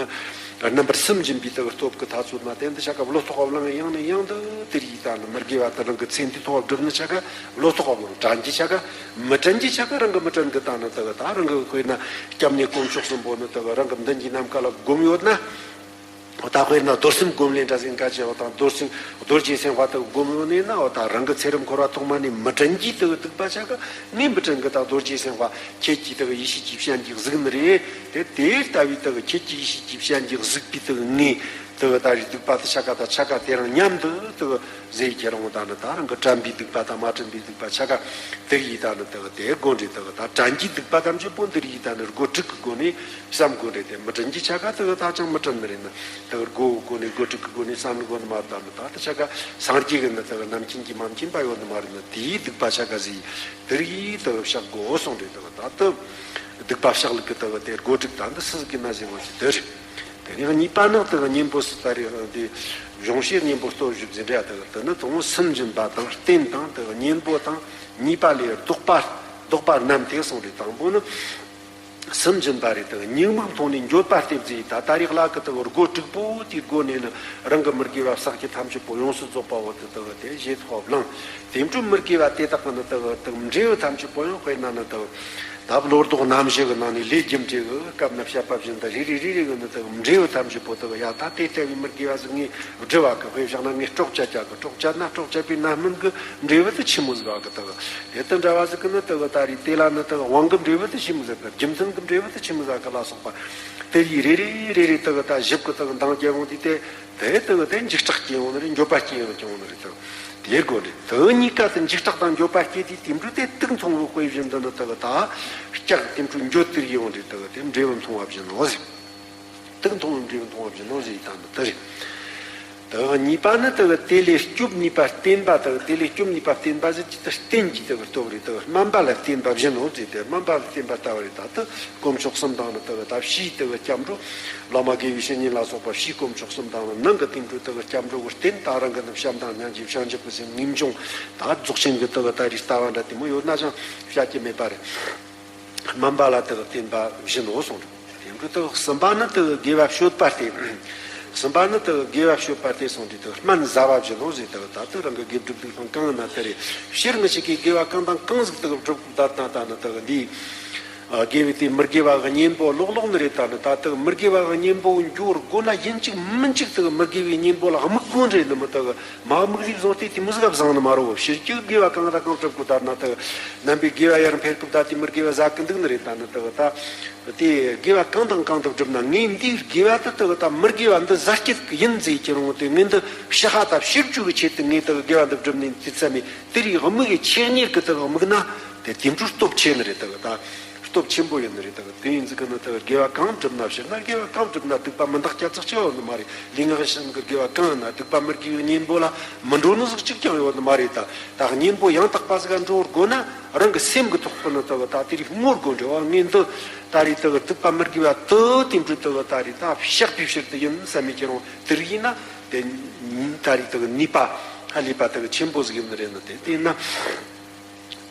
རྣམ་པར་སུན་འབྱིན་པའི་དུ་གི་སྟོབས་ཀྱི་ཐ་ཚོད་ན་དེ་འདི་ཆ་ག་བློ་ཐོག་བླངས་ཡང་ནས་ཡང་དུ་དེ་རིགས་ད་ནི་མི་དགེ་བ་དུ་རང་གི་ཚེ་འདི་ཐོག་བསྒྲུབ་ནི་ཆ་ག་བློ་ཐོག་བླངས། དྲན་གྱི་ཆ་ག་མི་དྲན་གྱི་ཆ་ག་རང་གི་མི་དྲན་གི་ད་ནི་དུ་གི་ད་རང་གི་དཔེར་ན་སྐྱབས་གནས་དཀོན་མཆོག་གསུམ་པོ་ནི་དུ་གི་རང་གི་མདུན་གྱི་ནམ་མཁའ་ལ་བསྒོམ་ཡོད་ན། ད་དཔེར་ན་རྡོར་སེམས་སྒོམ་ལས་འདྲ་ཟིན་ག་ཅེ་བ་དང་རྡོར་སེམས་རྡོ་རྗེ་སེམས་དཔའ་དུ་བསྒོམ་ཡོད་ནས་ན། འོ་ད་རང་གི་ཚེ་རབས་འཁོར་བ་ཐོག་མ་ནས་མི་དྲན་གྱི་དུ་གི་སྡིག་པ་ཆ་ག་ངས་མི་དྲན་གི་ད་རྡོ་རྗེ་སེམས་དཔའ་ཁྱེད་ཀྱིས་དུ་གི་ཡེ་ཤེས་ཀྱི་སྤྱན་གྱིས་གཟིགས་ནི་རེད། དེ་དེ་ལྟ་བུའི་དུ་གི་ཁྱེད་ཀྱིས་ཡེ་ཤེས་ཀྱི་སྤྱན་གྱིས་གཟིགས་པའི་དུ་གི་ངས་དུ་གི་ད་རེས་སྡིག་པ་དུ་ཆ་ག་ད་ཆ་ག་དེ་རང་མཉམ་དུ་དུ་གི་ཟེར་ཁྱེར་འོང་ད་ནི་ད་རང་གི་དྲན་པའི་སྡིག་པ་དང་མ་དྲན་པའི་སྡིག་པ་ཆ་ག་དེ་ཡིས་ད་ནི་དུ་གི་དེ་དགོས་འདྲེ། དུ་གི་ད་དྲན་གྱི་སྡིག་པ་ཐམས་ཅད་པོ་འདི་རིགས་ད་ནི་སྒོ་དྲུག་གི་སྒོ་ནས་བསམ་དགོས་རེད། དེ་མི་དྲན་གྱི་ཆ་ག་དུ་གི་ད་ཅང་མི་དྲན་ནི་རེད། ན་དུ་གི་སྒོ་གི་སྒོ་ནས་སྒོ་དྲུག་གི་སྒོ་ནས་བསམ་དགོས་ནི་མ་རེད། ད་ནི་ད་དུ་ཆ་ག་སངས་རྒྱས་གི་ནི་དུ་གི་རྣམ་མཁྱེན་གྱིས་མ་མཁྱེན་པ་ཡོད་ནི་མ་རེད། ན་དེའི་སྡིག་པ་ཆ་ག་ཟིག་དེ་རིགས་དུ་གི་བཤགས་དགོས་གསུངས་རེད། དུ་གི་ད་དུ་སྡིག་པ་བཤགས་ལུགས་གི་དུ་གི་དེ་སྒོ་དྲུག་ད་འདི་སུ་ཟིག་གི་ན་ཟེར་བ་ཞིག་དེ་རེད། དེ་ནས་གཉིས་པ་ནི་དུ་གཉེན་པོ་སུ་ད་རེ་འདི་གཞུང་བཤད་གཉེན་པོ་སྟོབས་བཞི་ཟེར་འདྲ་དུ་དུ་ནི་དང་པོ་སུན་འབྱིན་པ་དང་རྟེན་དང་དུ་གཉེན་པོ་དང་གཉིས་པ་ལས་ལྡོག་པ་ལྡོག་པ་རྣམས་ཏེ་གསུངས་ཏེ། དང་པོ་ནི་སུན་འབྱིན་པ་རེད། དུ་གཉིས་མིག་མཐོང་ནས་འགྱོད་པ་སྟེར་ཟེར། ད་ད་རེས་ལ་གི་དུ་སྒོ་དྲུག་པོ་དེའི་སྒོ་ནས་ནི་རང་གི་མི་དགེ་བ་བསགས་ཀྱི་ཐམས་ཅད་པོ་ཡོངས་སུ་རྫོགས་པ་བོ་དུ་དུ་དེ་བཞེས་ཐོབ་ལང་། དེ་འཕྲོ་མི་དགེ་བ་དེ་དག་གི་ནི་དུ་དུ་འབྲས་བུ་ཐམས་ཅད་པོ་ཡང་དཔེར་ན་ནི་དུ། ད་བློ་ལྡོག་རྣམ་བཞི་གི་ནང་ནས་ལས་རྒྱུ་འབྲས་ཀྱི་སྐབས་ན་བཤད་པ་བཞིན་དུ་རེ་རེ་རེ་རེ་གི་ནི་དུ་འབྲས་བུ་ཐམས་ཅད་པོ་དུ་ཡ་ད་དེ་ལྟ་བུའི་མི་དགེ་བ་ཟིག་ངས་བསྒྲུབ་བ་གི་དཔེ་བཞག་ན་ངས་སྲོག་བཅད་བཅད་གི་སྲོག་བཅད་ན་སྲོག་བཅད་པའི་རྣམ་སྨིན་གི་འབྲས་བུ་དུ་ཆི་མོ་ཟིག་བ་གི་དུ་དེ་ལྟར་འདྲ་བ་ཟིག་གི་ནི་དུ་ད་རེས་དེ་ལ་ནི་དུ་དབང་གི་འབྲས་བུ་དུ་ཆི་མོ་ཟིག་གི་རྒྱུ་མཚན་གི་འབྲས་བུ་དུ་ཆི་མོ་ཟིག་གི་ལ་སོགས་པ་དེ་ཡི་རེ་རེ་རེ་རེ་དུ་ད་ཞིབ་གི་དུ་འདང་རྒྱལ་ཡོང་དུས་དེ། དེ་དུ་དེ་འཇིགས་སྐྲག་སྐྱེ་ཡོང་ནི་རེད། འགྱོད་པ་སྐྱེ་ཡོང་སྐྱེ་ཡོང་ནི་རེད། དུ་དེ་དགོས་རེད། དུ་གཉིས་ཀ་དུ་འཇིགས་སྐྲག་དང་འགྱོད་པ་སྐྱེ་དུས་དེ་འཕྲོ་དེ་དུག་འཐུང་བའི་དཔེ་བཞིན་དུ་ནི་དུ་ད་སྐྲག་དེ་འཕྲོ་འགྱོད་དུ་ཡོང་རེད། དུ་དེ་འབྲས་བུ་འཐུང་བ་བཞིན་ནོ་ཟེར། དུག་འཐུང་བའི་འབྲས་བུ་འཐུང་བ་བཞིན་ནོ་ཟེར་ཡི་དམ་དུ་དུ་རེད། དུ་གཉིས་པ་ནི་དུ་དེ་ལས་སྐྱོབ་ནུས་པ་བརྟེན་པ། དུ་དེ་ལས་སྐྱོབ་ནུས་པ་བརྟེན་པ་ཟེར་གྱི་དུ་རྟེན་གྱི་དུ་སྟོབས་རེད། དུ་སྨན་པ་ལ་བརྟེན་པ་བཞིན་ནོ་ཟེར་ཏེ་སྨན་པ་ལ་བརྟེན་པ་ལྟ་བུ་རེད། ད་དུ་དཀོན་མཆོག་གསུམ་དང་ནི་དུ་ད་ཕྱིའི་དུ་སྐྱབས་འགྲོ། བླ་མ་དགེ་བའི་བཤེས་གཉེན་ལ་སོགས་པ་ཕྱིའི་དཀོན་མཆོག་གསུམ་དང་ནི་ནང་གི་དེང་དུས་དུ་སྐྱབས་འགྲོ་གི་རྟེན་ད་རང་གི་ནི་བྱམས་དང་སྙིང་རྗེ་བྱང་ཆུབ་ཀྱི་སེམས་ངེས་འབྱུང་ད་རྫོགས་ཆེན་གྱི་དུ་ད་རེས་ལྟ་བ་འདྲ་དེ་མོ་ཡོད་ན་ཅང་བཤད་ཀྱི་མེད་པ་རེད། སྨན་པ་ལ་དུ་བརྟེན་པ་བཞིན་ནོ་གསུངས་འདུག་དེ་འཕྲོ་དུ་གསུམ་པ་ནི་དུ་དགེ་བ་སྤྱོད་པ་སྟེ། གསུམ་པ་ནི་དུ་དགེ་བ་སྤྱོད་པ་སྟེ་གསུངས་ཏེ་དུ་སྨན་ཟ་བ་བཞིན་ནོ་ཟེར། དུ་ད་དུ་རང་གི་དགེ་སྒྲུབ་སྡིག་སྤང་གང་ན་དུ་རེ་ཕྱིར་ངི་ཞིག་གིས་དགེ་བ་གང་དང་གང་ཟིག་དུ་སྒྲུབ་ད་ད་ད་ནི་དུ་འདི། དགེ་བའི་དེ་མི་དགེ་བ་གི་གཉེན་པོ་ལོག་ལོག་ནི་རེད། ད་ནི་ད་དུ་མི་དགེ་བ་གི་གཉེན་པོ་འགྱུར་དགོས་ན་ཡིན་གཅིག་མིན་གཅིག་དུ་མི་དགེ་བའི་གཉེན་པོ་ལ་དམིགས་དགོས་རེད། ནི་མི་དུ་མ་དམིགས་རིགས་བཟུང་སྟེ་དེ་མི་ཟིག་བཟང་ནི་མ་རོ། ཕྱིར་གྱི་དགེ་བ་གང་དང་གང་སྒྲུབ་དགོས་ད་ན་དུ་རྣམ་པའི་དགེ་བ་ཡར་འཕེལ་སྐབས་ད་དེ་མི་དགེ་བ་ཟ་གི་འདུག་ནི་རེད། ད་ནི་དུ་ད་དེ་དགེ་བ་གང་དང་གང་དུ་སྒྲུབ་ན་ངས་འདིའི་དགེ་བ་དུ་དུ་ད་མི་དགེ་བ་འདི་ཟ་སྐྱིད་ཡིན་ཟེར་གྱི་རུང་དེ་ངས་འདི་ཕྱི་ཧ་ད་ཕྱིར་བཅུག་གི་ཆེད་དུ་ངས་དུ་དགེ་བ་འདི་སྒྲུབ་ནས་དེ་ཚ་མེད་དེ་རིགས་དམིགས་ཀྱི་ཆེད་གཉེར་གི་དུ་དམིགས་ན། དེ་དེ་འཕྲོ་སྟོབས་ཆེ་ནི་རེད་དག་ད། སྟོབས་ཆེན་པོ་ཡིན་ནི་རེད་དག་དེ་ཡིན་ཙི་གི་ནི་དག་དགེ་བ་གང་བསྒྲུབ་ན་ཕྱིར་ན་དགེ་བ་གང་བསྒྲུབ་ན་སྡིག་པ་མི་འདག་སྐྱ་ཚག་ཆེ་བ་ནི་མ་རེད། ལུས་ངག་ཡིད་གསུམ་གི་དགེ་བ་གང་ཡིན་ན་སྡིག་པ་མི་དགེ་བའི་གཉེན་པོ་ལ་མི་འགྲོ་ནི་ཟིག་གཅིག་ཀྱང་ཡོད་ནི་མ་རེད་ད། ད་གཉེན་པོ་ཡང་དག་པ་ཟིག་ག་འགྲོ་དགོས་ན་རང་གི་སེམས་གི་ཐོག་གི་ནི་དག་ད་དེ་རིགས་བསྔོ་དགོས་འདྲ་བ་ངས་འདི་ད་རེས་དག་སྡིག་པ་མི་དགེ་བ་དུ་དེ་འཕྲོ་དག་ད་རེས་ད་བཤགས་པའི་ཕྱིར་དུ་ཡིན་བསམ་མི་ཁྱེད་རང་དེ་རིགས་ཡིན་ན་དེ་ད་རེས་དག་ནུས་པ་ཧ་ལས་པ་དག་ཆེན་པོ་ཟིག་ཡིན་ནི་རེད་ནི་དེ་དེ་ཡིན་ན།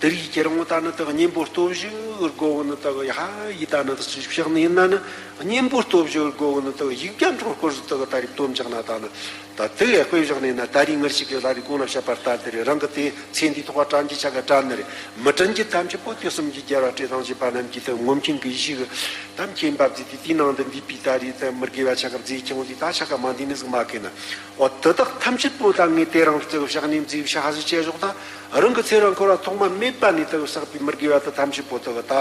དེ་རིགས་ཁྱེད་རང་ད་ནི་དག་གཉེན་པོ་སྟོབས་བཞི་སྒོ་ནི་དག་ཡ་ཧ་ཡི་ད་ནི་དག་ཅིག་བཤགས་ནི་ཡིན་ན་ནི་གཉེན་པོ་སྟོབས་བཞི་སྒོ་ནི་དག་ཡིག་བརྒྱ་འཕྲོ་སྐོར་དག་ད་རེས་སྟོན་བཅག་ན་ད་ནི་ད་དེ་ཡ་དཔེ་བཞག་ནི་ཡིན་ན་ད་རེས་ངར་ཞིག་གི་ད་རེས་གོང་ན་བཤད་པ་ལྟར་དེ་རེད། རང་གི་དེ་ཚེ་འདིའི་ཐོག་བ་དྲན་གྱི་ཆ་ག་དྲན་ནི་རེད། མི་དྲན་གྱི་ཐམས་ཅད་པོ་དེ་གསུམ་གྱི་རྒྱལ་བ་བཀྲས་ཐང་ཆད་པ་རྣམས་ཀྱིས་དེ་ངོམ་ཆེན་གྱི་ཡེ་ཤེས་གི་ད་མཁྱེན་པ་ཟིག་དེ་དེའི་ནང་དུ་འདུས་པའི་ད་རེས་ད་མི་དགེ་བ་ཆ་ག་རྫས་ཀྱང་དེ་ད་ཆ་ག་མ་འདི་ནི་ཟིག་མ་གི་ན། འོ་དེ་དག་ཐམས་ཅད་པོ་ད་ངས་དེ་རང་ཚོའི་བཤགས་ནས་མཛེས་བཤགས་ཧ་ཟིག་བྱས་ཞོག་ད། རང་གི་ཚེ་རང་འཁོར་བ་ཐོག་མ་མེད་པ་ནས་དེ་བསགས་པའི་མི་དགེ་བ་དེ་ཐམས་ཅད་པོ་དེ་ད་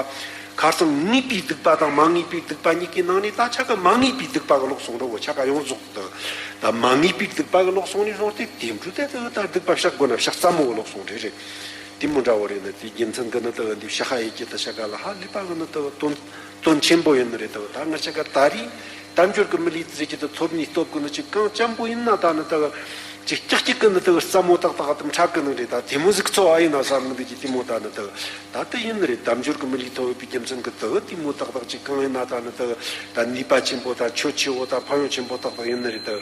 ཁ་སང་ངེས་པའི་སྡིག་པ་དང་མ་ངེས་པའི་སྡིག་པ་གཉིས་ཀའི་ནང་ནས་ད་ཆ་ག་མ་ངེས་པའི་སྡིག་པ་གི་ལོག་སོང་འགྲོ་བོ་ཆ་ག་ཡོངས་རྫོགས་དེ་ད་མ་ངེས་པའི་སྡིག་པ་གི་ལོག་སོང་ནས་བཟུང་སྟེ་དེ་འཕྲོ་དེ་དེ་ད་སྡིག་པ་བཤགས་དགོས་ན་བཤགས་ཙམ་མོ་གི་ལོག་སོང་རེད་རེད། དེ་མོ་འདྲ་བོ་རེད་ན་དེ་རྒྱུ་མཚན་གི་ནི་དེ་འདི་བཤགས་ཧ་ཡེ་ཀྱི་དེ་ཆ་ག་ལ་ཧ་ལས་པ་གི་ནི་དེ་དོན་དོན་ཆེན་པོ་ཡིན་ནི་རེད་དེ་ད་ང་ཆ་ག་ད་རེས། དལ་འབྱོར་གྱི་མི་ལུས་ཟེར་གྱི་དེ་ཐོབ་ནས་སྟོབས་ཀྱི་ནི་ཅིག་གང་ཅན་པོ་ཡིན་ན་ད་ནི་དག་ཅིག་ཀྱག་ཀྱག་གི་ནི་དག་རྩ་མོ་ཏག་ཏག་དམ་ཁྲག་གི་ནི་རེད་ད་དེ་མོ་ཟིག་འཚོ་བ་ཡིན་ན་བསམ་གི་འདུག་གི་དེ་མོ་ད་ནི་དག་ད་དེ་ཡིན་ནི་རེད། དལ་འབྱོར་གྱི་མི་ལུས་ཐོབ་ཡོད་པའི་རྒྱུ་མཚན་གྱི་དག་དེ་མོ་ཏག་ཏག་ཅིག་གང་ཡིན་ན་ད་ནི་དག་ད་ནུས་པ་ཆེན་པོ་ད་ཆོད་ཆེ་བོ་ད་ཕན་ཡོན་ཆེན་པོ་ཏག་ཏག་ཡིན་ནི་རེད་དག་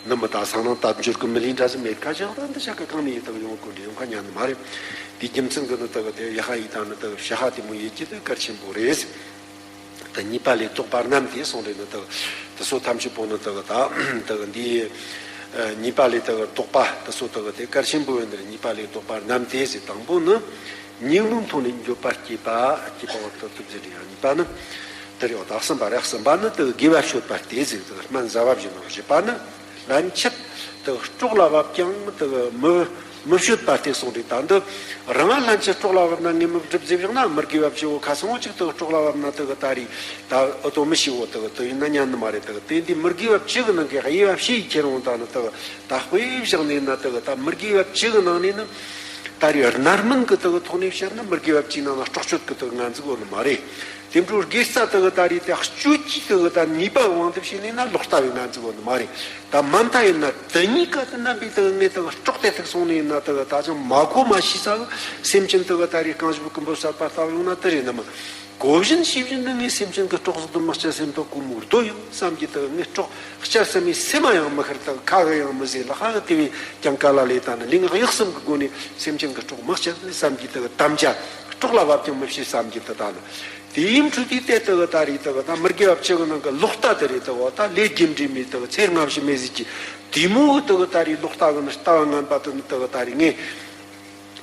ནི་མི་ད་སང་ནང་དལ་འབྱོར་གྱི་མི་ལུས་འདྲ་ཟིག་མེད་ཁ་ཅིག་ད་འདི་ཆ་ག་གང་ནས་ཡིན་དག་ཡོང་དགོས་འདྲ་ཡོང་ཁ་ཉན་ནི་མ་རེད། དེ་རྒྱུ་མཚན་གྱི་ནི་དག་དེ་ཡ་ཧ་ཡིས་ད་ནི་དག་བཤགས་ཧ་དེ་མོ་ཡེ་རྒྱུ་དེ་གལ་ཆེན་པོ་རེད། ད་གཉིས་པ་ལས་བཟློག་པ་རྣམས་ཏེ་གསུངས་རེད་ནི་དག་དེ་ཚོ་ཐམས་ཅད་པོ་ནི་དག་ད་དག་འདི་ཨ་གཉིས་པ་ལས་དག་བཟློག་པ་དེ་ཚོ་དག་དེ་གལ་ཆེན་པོ་ཡོད་ནི་རེད། གཉིས་པ་ལས་བཟློག་པ་རྣམས་ཏེ་ཟེར་དང་པོ་ནི་ཉེས་དམིགས་མཐོང་ནས་འགྱོད་པ་སྐྱེས་པ་སྐྱེས་པ་བར་དུ་ཐུབ་ཟེར་ཡང་གཉིས་པ་ནི་དེ་རེད། འོ་ད་གསུམ་པ་རེད། གསུམ་པ་ནི་དག་དགེ་བ་སྤྱོད་པ་སྟེ་ཟེར་དག་སྨན་ཟ་བ་བཞིན་ནོ། བཞི་པ་ནི། ལན་ཆད་དུ་སྲོག་ལ་བབ་ཀྱང་དུ་མི་མི་སྤྱོད་པ་སྟེ་གསུངས་རེད། ད་འདི་རང་ལན་ཆད་སྲོག་ལ་བབ་ན་ངས་མི་སྒྲུབ་ཟེར་བཞག་ན་མི་དགེ་བ་བྱེད་འོ་ཁ་སང་འོ་ཅིག་དུ་སྲོག་ལ་བབ་ན་དུ་གི་ད་རེས་ད་ཨོ་ཏོ་མི་ཤི་འོ་དུ་གི་དུ་ཡིན་ན་ཉན་ནི་མ་རེད། དུ་གི་དེ་འདི་མི་དགེ་བ་བཅུ་གི་ནང་གི་དབྱེ་བ་ཕྱེ་ཡི་ཁྱེར་འོང་ད་ནི་དུ་གི་ད་དཔེ་བཞག་ནས་ན་དུ་གི་ད་མི་དགེ་བ་བཅུ་གི་ནང་ནས་ནི་ད་རེས་རྣམ་སྨིན་གི་དུ་གི་ཐོག་ནས་བཤད་ན་མི་དགེ་བ་བཅུའི་ནང་ན་སྲོག་གཅོད་གི་དུ་གི་ང་ཚོ་གོ་ནི་མ་རེད། དེ་འཕྲོ་དགེ་རྩ་དག་ད་རེས་དེ་སྤྱོད་ཀྱི་དག་ད་ནུས་པ་དབང་དུ་བྱས་ནས་ན་ལོག་ལྟ་བའི་ངན་ཚུལ་བོ་ནི་མ་རེད། ད་མ་མཐའ་ཡིན་ན་དེ་གཉིས་ཀ་དེ་རྣམ་པའི་དག་ངས་དག་སྲོག་དེ་ཐུག་སོང་ནས་ཡིན་ན་དག་ད་ཅང་མ་གོ་མ་ཤེས་ས་སེམས་ཅན་དག་ད་རེས་རྐང་བཞི་པོ་ཀུན་པོ་གསར་པ་ལྟ་བ་ཡོང་ན་དེ་རེད་ནི་མ། གོ་བཞིན་ཤེས་བཞིན་དུ་ངས་སེམས་ཅན་གྱི་སྲོག་ཟིག་ཏུ་མི་གཅོད་སེམས་ཐག་གོ་མོ་རྡོ་ཡང་བསམ་གྱི་དག་ངས་སྲོག་གཅོད་སེམས་མི་སེམས་མ་ཡང་མི་ཤར་དག་ཁ་གི་ཡང་མི་ཟེར་ལ་ཧ་གི་དེ་བས་ཀྱང་ག་ལ་ལས་ད་ནི་ལུས་ངག་ཡིད་གསུམ་གྱི་སྒོ་ནས་སེམས་ཅན་གྱི་སྲོག་མི་གཅོད་བསམ་གྱི་དག་དམ་བཅའ་སྲོག་ལ་བབ་ཀྱང་མི་བྱེད་བསམ་གྱི་དག་ད་ནི། དེའི་འཕྲོས་དེ་ལྟ་དག་ད་རེས་དག་ད་མི་དགེ་བ་བཅུ་གི་ནང་གི་ལོག་ལྟ་དེ་རེད་དག་ད་ལས་རྒྱུ་འབྲས་མེད་དག་ཚེ་སྔ་ཕྱི་མེད་ཟིག་གི་དེ་མོ་གི་དག་ད་རེས་ལོག་ལྟ་གི་ནི་ལྟ་བ་ངན་པ་དེ་ནི་དག་ད་རེས་ངས་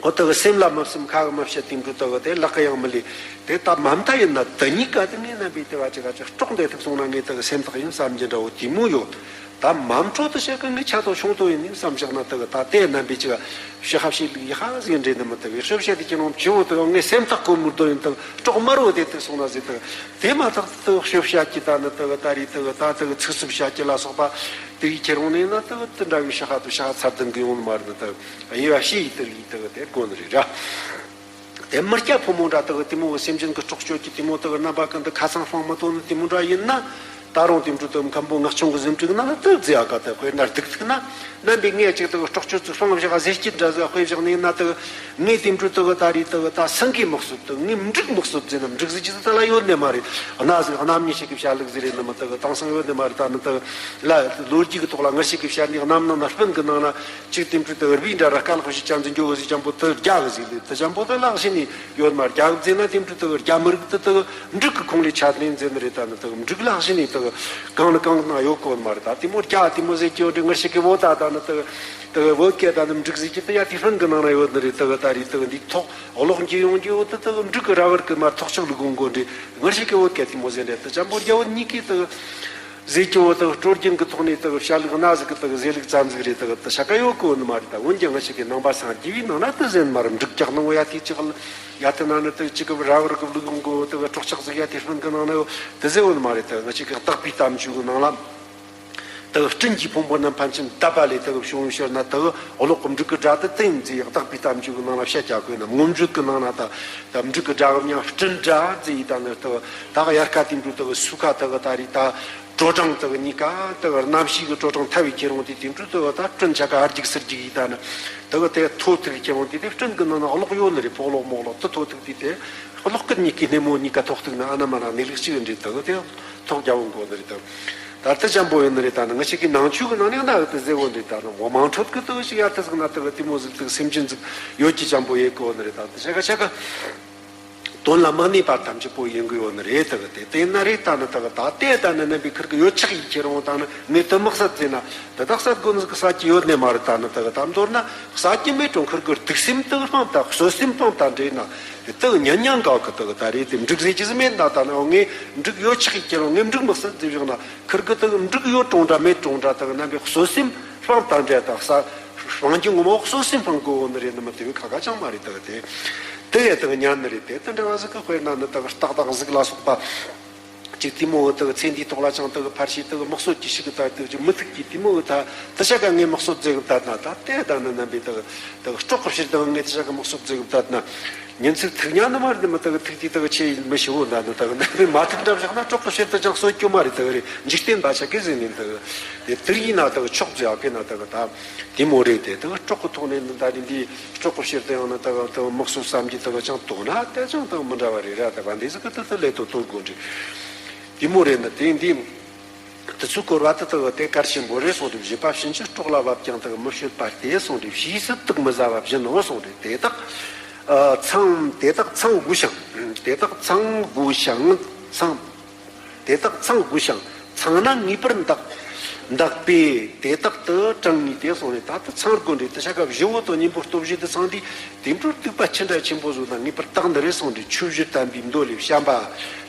ཨོ་དག་སེམས་ལ་མི་སེམས་ཁ་གི་མི་བཤད་དེ་འཕྲོ་དག་དེ་ལག་གི་ཡང་མི་ལས་དེ་ད་མ་མཐའ་ཡིན་ན་དེ་གཉིས་ཀ་དེ་ངས་རྣམ་པའི་དེ་བ་ཅི་ག་ཅི་སྲོག་འདེད་ཐུབ་སོང་ན་ངས་དག་སེམས་ཐག་ཡིན་བསམ་གྱི་འདྲ་བོ་དེ་མོ་ཡོད། ད་མམ་འཕྲོ་དུ་བཤད་གི་ངས་ཆ་ཏོ་ཆུང་ཏོ་ཡིན་ནི་བསམ་བཞག་ན་དུ་གི་ད་ལྟའི་རྣམ་པའི་ཅིག་ཕྱི་ཧ་ཕྱི་ལུག་ཡི་ཧ་ཟིག་འདྲེ་ནི་མི་དུ་གི་ཤོབ་བཤད་དུ་ཅི་རུང་ཆུང་དུ་ངས་སེམས་ཐག་གོ་མུར་དོ་ཡིན་དུ་གྲོག་དམར་བོ་དེ་དུ་སོང་ན་ཟིག་དུ་དེ་མ་ཐག་དུ་ཤོབ་བཤད་ཀྱི་ད་ནི་དུ་གི་ད་རེས་དུ་གི་ད་དུ་གི་ཚིག་རྩུབ་བཤད་ཀྱི་ལ་སོགས་པ་དུ་ཡི་ཁྱེར་འོང་ནི་ན་དུ་གི་དུ་འདྲ་བའི་ཕྱི་ཧ་དུ་ཕྱི་ཧ་ཚར་དུ་གི་ཡོང་ནི་མ་རེད་ནི་དུ་དབྱེ་བ་ཕྱེ་ཡི་དུ་ཡི་དུ་གི་དེ་དགོས་ནི་རེད་ར། དེ་མི་སྐྱ་ཕོ་མོ་འདྲ་དག་དེ་མོ་གི་སེམས་ཅན་གི་སྲོག་གཅོད་ཀྱི་དེ་མོ་དག་རྣམ་པ་ཀུན་ཏུ་ཁ་སང་སྤང་མི་ཐོན་ནི་དེ་མོ་འདྲ་ཡིན་ན། ད་རུང་དེ་འཕྲོ་དག་མཁན་པོ་ངག་ཆུང་གི་ཟིན་བྲིས་ནང་ལ་དག་རྫས་ཨ་ཀ་དག་དཔེར་ན་སྡིག་ཐུག་ན། རྣམ་པའི་ངས་ཅིག་དག་སྲོག་གཅོད་ཚུལ་སྤང་བཞག་ཟས་སྐྱིད་འདྲ་ཟིག་དཔེ་བཞག་ནས་ན་དག་ངས་དེ་འཕྲོ་དག་ད་རེས་དག་ད་སེང་གེ་མི་གསོད་དག་ངས་འབྲུག་མི་གསོད་ཟེར་ན་འབྲུག་ཟེར་གྱི་ད་ལ་ཡོད་ནི་མ་རེད། གནའ་ཟིག་གནའ་མི་ཞིག་གི་བཤད་ལུགས་ཟིག་རེད་ནི་མི་དག་དེང་སང་ཡོད་ནི་མ་རེད། ད་ནི་དག་ལ་ལོ་རྒྱུས་ཀྱི་ཐོག་ལ་ངར་ཞིག་གི་བཤད་ནི་གནམ་ནང་ན་སྤུན་གི་ནང་ན། གཅིག་དེ་འཕྲོ་དུ་རྦད་འདྲ་ར་སྐལ་ཁོ་ཞིག་ཅང་འཛིན་རྒྱུ་བོ་ཟིག་ཅང་པོ་དུ་རྒྱ་གི་ཟིག་ལས་དུ་ཅང་པོ་དུ་ལག་ཤི་ནི་ཡོད་མ་རྒྱ་གི་ཟེར་ན་དེ་འཕྲོ་དུ་རྒྱ་མི་རིགས་དུ་དུ་འབྲུག་གི་ཁོང་ལས་ཆ་ནས་འཛིན་ནི་རེད། ད་ནི་དུ་འབྲུག་ལག་ཤི་ནི་དུ་གང་ནི་གང་ན་ཡོད་གོ་མ་རེད། ད་དེ་མོ་རྒྱ་དེ་མོ་ཟེར་གྱི་ཡོད་འདྲི་ངར་ཞིག་གི་བོ་ད་ད་ནི་དུ་དུ་བོད་སྐད་ད་ནི་འབྲུག་ཟེར་གྱི་དུ་ཡ་དེ་ཧྥན་གི་ནང་ན་ཡོད་ནི་རེད། དུ་ད་རེད་དུ་འདི་ཐོག་གློག་འཁྱུ་ཡོང་རྒྱུ་བོ་དུ་དུ་འབྲུག་གི་ར་བར་གི་མ་ཐོག་ཆོག་ལུགས་གོང་གོ་འདྲི་ངར་ཞིག་གི་བོད་སྐད་དེ་མོ་ཟེར་འདྲ་དུ་ཅང་པོ་རྒྱ་བོད་གཉིས་ཀའི་དུ། ཟས་ཀྱི་འོ་དག་སྲོལ་རྒྱུན་གྱི་ཐོག་ནས་དག་བཤད་ལུགས་སྣ་ཟིག་གི་དག་ཟས་ལུགས་ཙམ་ཟིག་རེད། དག་དག་ཤ་ཀ་ཡོད་གི་འོ་ནི་མ་རེད། ད་འོན་ཀྱང་ང་ཞིག་གི་ནང་པ་སངས་རྒྱས་པའི་ནང་ན་དེ་ཟེར་ནི་མ་རེད། འབྲུག་རྒྱག་ནང་འོ་ཡ་དེ་ཅིག་ཡ་དེ་ན་ནི་དག་ཅིག་གི་ར་བར་གི་ལུགས་འོང་གི་འོ་དག་སྲོག་ཆགས་ཟིག་ཡ་དེ་སྤུན་གི་ནང་ན་ཡོད་དེ་ཟེར་འོ་ནི་མ་རེད། དག་ང་ཞིག་གི་བརྟག་པའི་གཏམ་རྒྱུད་གི་ནང་ལ། དག་སྤྲིན་གྱི་ཕུང་པོ་རྣམས་ཕན་ཚུན་བཏབ་པ་ལས་དག་བྱུང་ཕྱིར་ན། དག་གློག་གི་འབྲུག་གི་སྒྲ་དེ་དེ་ཡིན་ཟེར། དག་པའི་གཏམ་རྒྱུད་ཀྱི་ནང་ལ་བཤད་རྒྱག་གོ་ན། མངོན་བརྗོད་ཀྱི་ནང་ན་ད་ད་འབྲུག་གི་སྒྲ་གི་མྱིང་སྤྲིན་སྒྲ་ཟེར་ཡིན། ད་ནི་དག་ད་དབྱར་ཁ་དེ་འདྲ་དག་སོས་ཁ་དག་ད་རེད། ད་དྲོ་གྲང་དག་གཉིས་ཀ་དག་གནམ་གཤིས་ཀྱི་དྲོ་གྲང་ཐལ་བའི་ཁྱེད་རང་དེ་དེ་འདྲ་དག་ད་སྤྲིན་ཆ་ག་ཨར་རྒྱུག་སར་རྒྱུག་ཡིན། ད་ནི་དག་དེ་ཐོ་ཐུག་ཁྱེད་རང་དེ་དེ་སྤྲིན་གྱི་ནང་ན་གློག་ཡོད་ནི་རེད། ཕོ་གློག་མོ་གློག་དེ་ཐོ་ཐུག་དེ་དེ། གློག་སྐུད་གཉིས་ཀའི་སྣེ་མོ་གཉིས་ཀ་ཐོགས་ཐུག་ན་ཨ་ན་མ་ན་གནས་ལུགས་གཅིག་འདྲེས་དག་དེ་ཐོག་རྒྱ་བོ་མགོ་ནི་རེད་དག་ད་ལྟ་ཅམ་པོ་ཡིན་ནི་རེད། ད་ནི་ང་ཆེ་གི་ནང་ཆོས་གི་ནང་ནས་ན་དེ་ཟེར་བོ་འདྲེ། ད་ནི་འོ་མང་ཁྲོད་གི་དག་ཞིག་ཡར་ཐེ་ཟིག་ན་དག་དེ་མོ་ཟིག་དག་སེམས་ཅན་ཟིག་ཡོད་ཀྱི་ཅམ་པོ་ཡེ་གོ་ནི་རེད། ད་དེ་ཆ་ག་ཆ་ག་དོན་ལ་མི་གནས་པ་ཐམས་ཅད་པོ་ཡིན་གི་ཡོད་ནི་རེད། དག་དེ་དེ་ན་རེད། ད་ནི་དག་ད་དེ་ད་ནི་རྣམ་པའི་ཁུར་གི་ཡོད་ཆག་ཡིན་ཁྱེད་རང་ད་ནི་ངས་དུ་མི་གསད་ཟེར་ན་དེ་དག་གསད་དགོ་ནི་ཟིག་གི་གསད་ཀྱི་ཡོད་ནི་མ་རེད། ད་ནི་དག་ད་མདོར་ན་གསད་ཀྱི་མེད་ཀྱང་ཁུར་གི་སྡིག་སེམས་དག་སྤངས་ད་གསོད་སེམས་སྤངས་ད་འདྲེ་ན། དེ་དག་ཉན་ཉན་ག་གི་དག་ད་རེད། དེ་འབྲུག་ཟེར་གྱི་ཟིག་མེད་ན། ད་ནི་ངས་འབྲུག་ཡོད་ཆག་གི་ཁྱེད་རང་ངས་འབྲུག་མི་གསད་ཟེར་བཞག་ན། ཁུར་གི་དག་འབྲུག་ཡོད་གྲོང་འདྲ་མེད་གྲོང་འདྲ་དག་རྣམ་པའི་གསོད་སེམས་སྤངས་ད་འདྲེ་ད་ས་སྤང་གི་ངོ་མ་གསོད་སེམས་སྤང་དགོ་ནི་རེད་ནི་མི་དེ་བས་ཁ་ཁ་ཅང་མ་རེད། དག་དེ་དེ་ཡ་དག་ཉན་ནི་རེད། དེ་དེ་འདྲ་བ་ཟིག་གི་དཔེར་ན་ནི་དག་སྟག་དང་གཟིག་ལ་སོགས་པ། ཅིག་དེ་མོ་བོ་དག་ཚེ་འདིའི་ཐོག་ལ་ཅང་དག་ཕར་ཕྱིན་དག་དམག་སོད་ཀྱི་ཞིག་གི་ད་དག་ཅིག་མི་ཐུག་གི་དེ་མོ་བོ་ད་དེ་ཆ་ག་ངས་དམག་སོད་མཛད་གི་བསྡད་ན། ད་དེ་ད་ནི་རྣམ་པའི་དག་དག་སྲོག་གི་ཕྱིར་དུ་ངས་དེ་ཆ་ག་དམག་སོད་མཛད་གི་བསྡད་ན། ཉིན་ཚིག་ཐུག་ཉག་ནི་མ་རེད། མི་དག་ཐུག་དེ་དག་ཆེ་ཡིན་མི་ཤི་བོ་ན་ནི་དག་རྣམ་པའི་མ་ཐུག་འདྲ་བཞག་ན་སྲོག་གི་ཕྱིར་དུ་ཅང་གསོད་རྒྱུ་མ་རེད། དག་རེད། འཇིག་རྟེན་པ་ཆ་གི་ཟིན་ནས་དག་དེ་དེར་ཡིན་ན་དག་ཆོག་ཟེར་ཡག་གི་ན་དག་ད་དེ་མོ་རེད། དེ་དག་སྲོག་གི་ཐོག་ནས་ནི་ད་རེད། འདི་སྲོག་གི་ཕྱིར་དུ་ཡང་ནི་དག་དག་དམག་སོད་བསམ་གྱི་དག་ཅང་དོ་ན་དེ་ཅང་དག་མི་འདྲ་བ་རེད་ར། དག་འདི་ཟིག་གི་དག་དག་ལས་དོ་དོ་དགོས་འདྲི། དེ་མོ་རེད་ནི་དེ་འདི། དེ་ཚོའི་སྐོར་བ་དེ་དག་དེ་གལ་ཆེན་པོ་རེད་གསུངས་ཏེ། བཞེད་པ་ཕྱིན་ཅི་སྲོག་ལ་བབ་ཀྱང་དག་མི་བྱེད་པ་སྟེ་གསུངས་ཏེ། ཕྱིས་སུ་དུག་མི་ཟ་བ་བཞིན་ནོ་གསུངས་ཏེ། དེ་དག་ཨ་ཚང་དེ་དག་ཚང་དགོས་ཤིང་། དེ་དག་ཚང་དགོས་ཤིང་ཚང་། དེ་དག་ཚང་དགོས་ཤིང་ཚང་ན་ངེས་པར་འདག་འདག་པས་དེ་དག་ཏུ་གྲང་ངེས་ཏེ་གསུངས་ནས། ད་ལྟ་ཚང་དགོས་འདྲེ་དེ་ཆ་ག་བཞི་བོ་དང་གཉེན་པོ་སྟོབས་བཞི་དེ་ཚང་དུས་དེ་འཕྲོར་སྡིག་པ་ཅི་འདྲ་ཆེན་པོ་བཟོ་ན་ངེས་པར་དག་འདི་རེད་གསུངས་ཏེ། ཆོས་བཞི་དམ་པའི་མདོ་ལས། བྱམས་པ་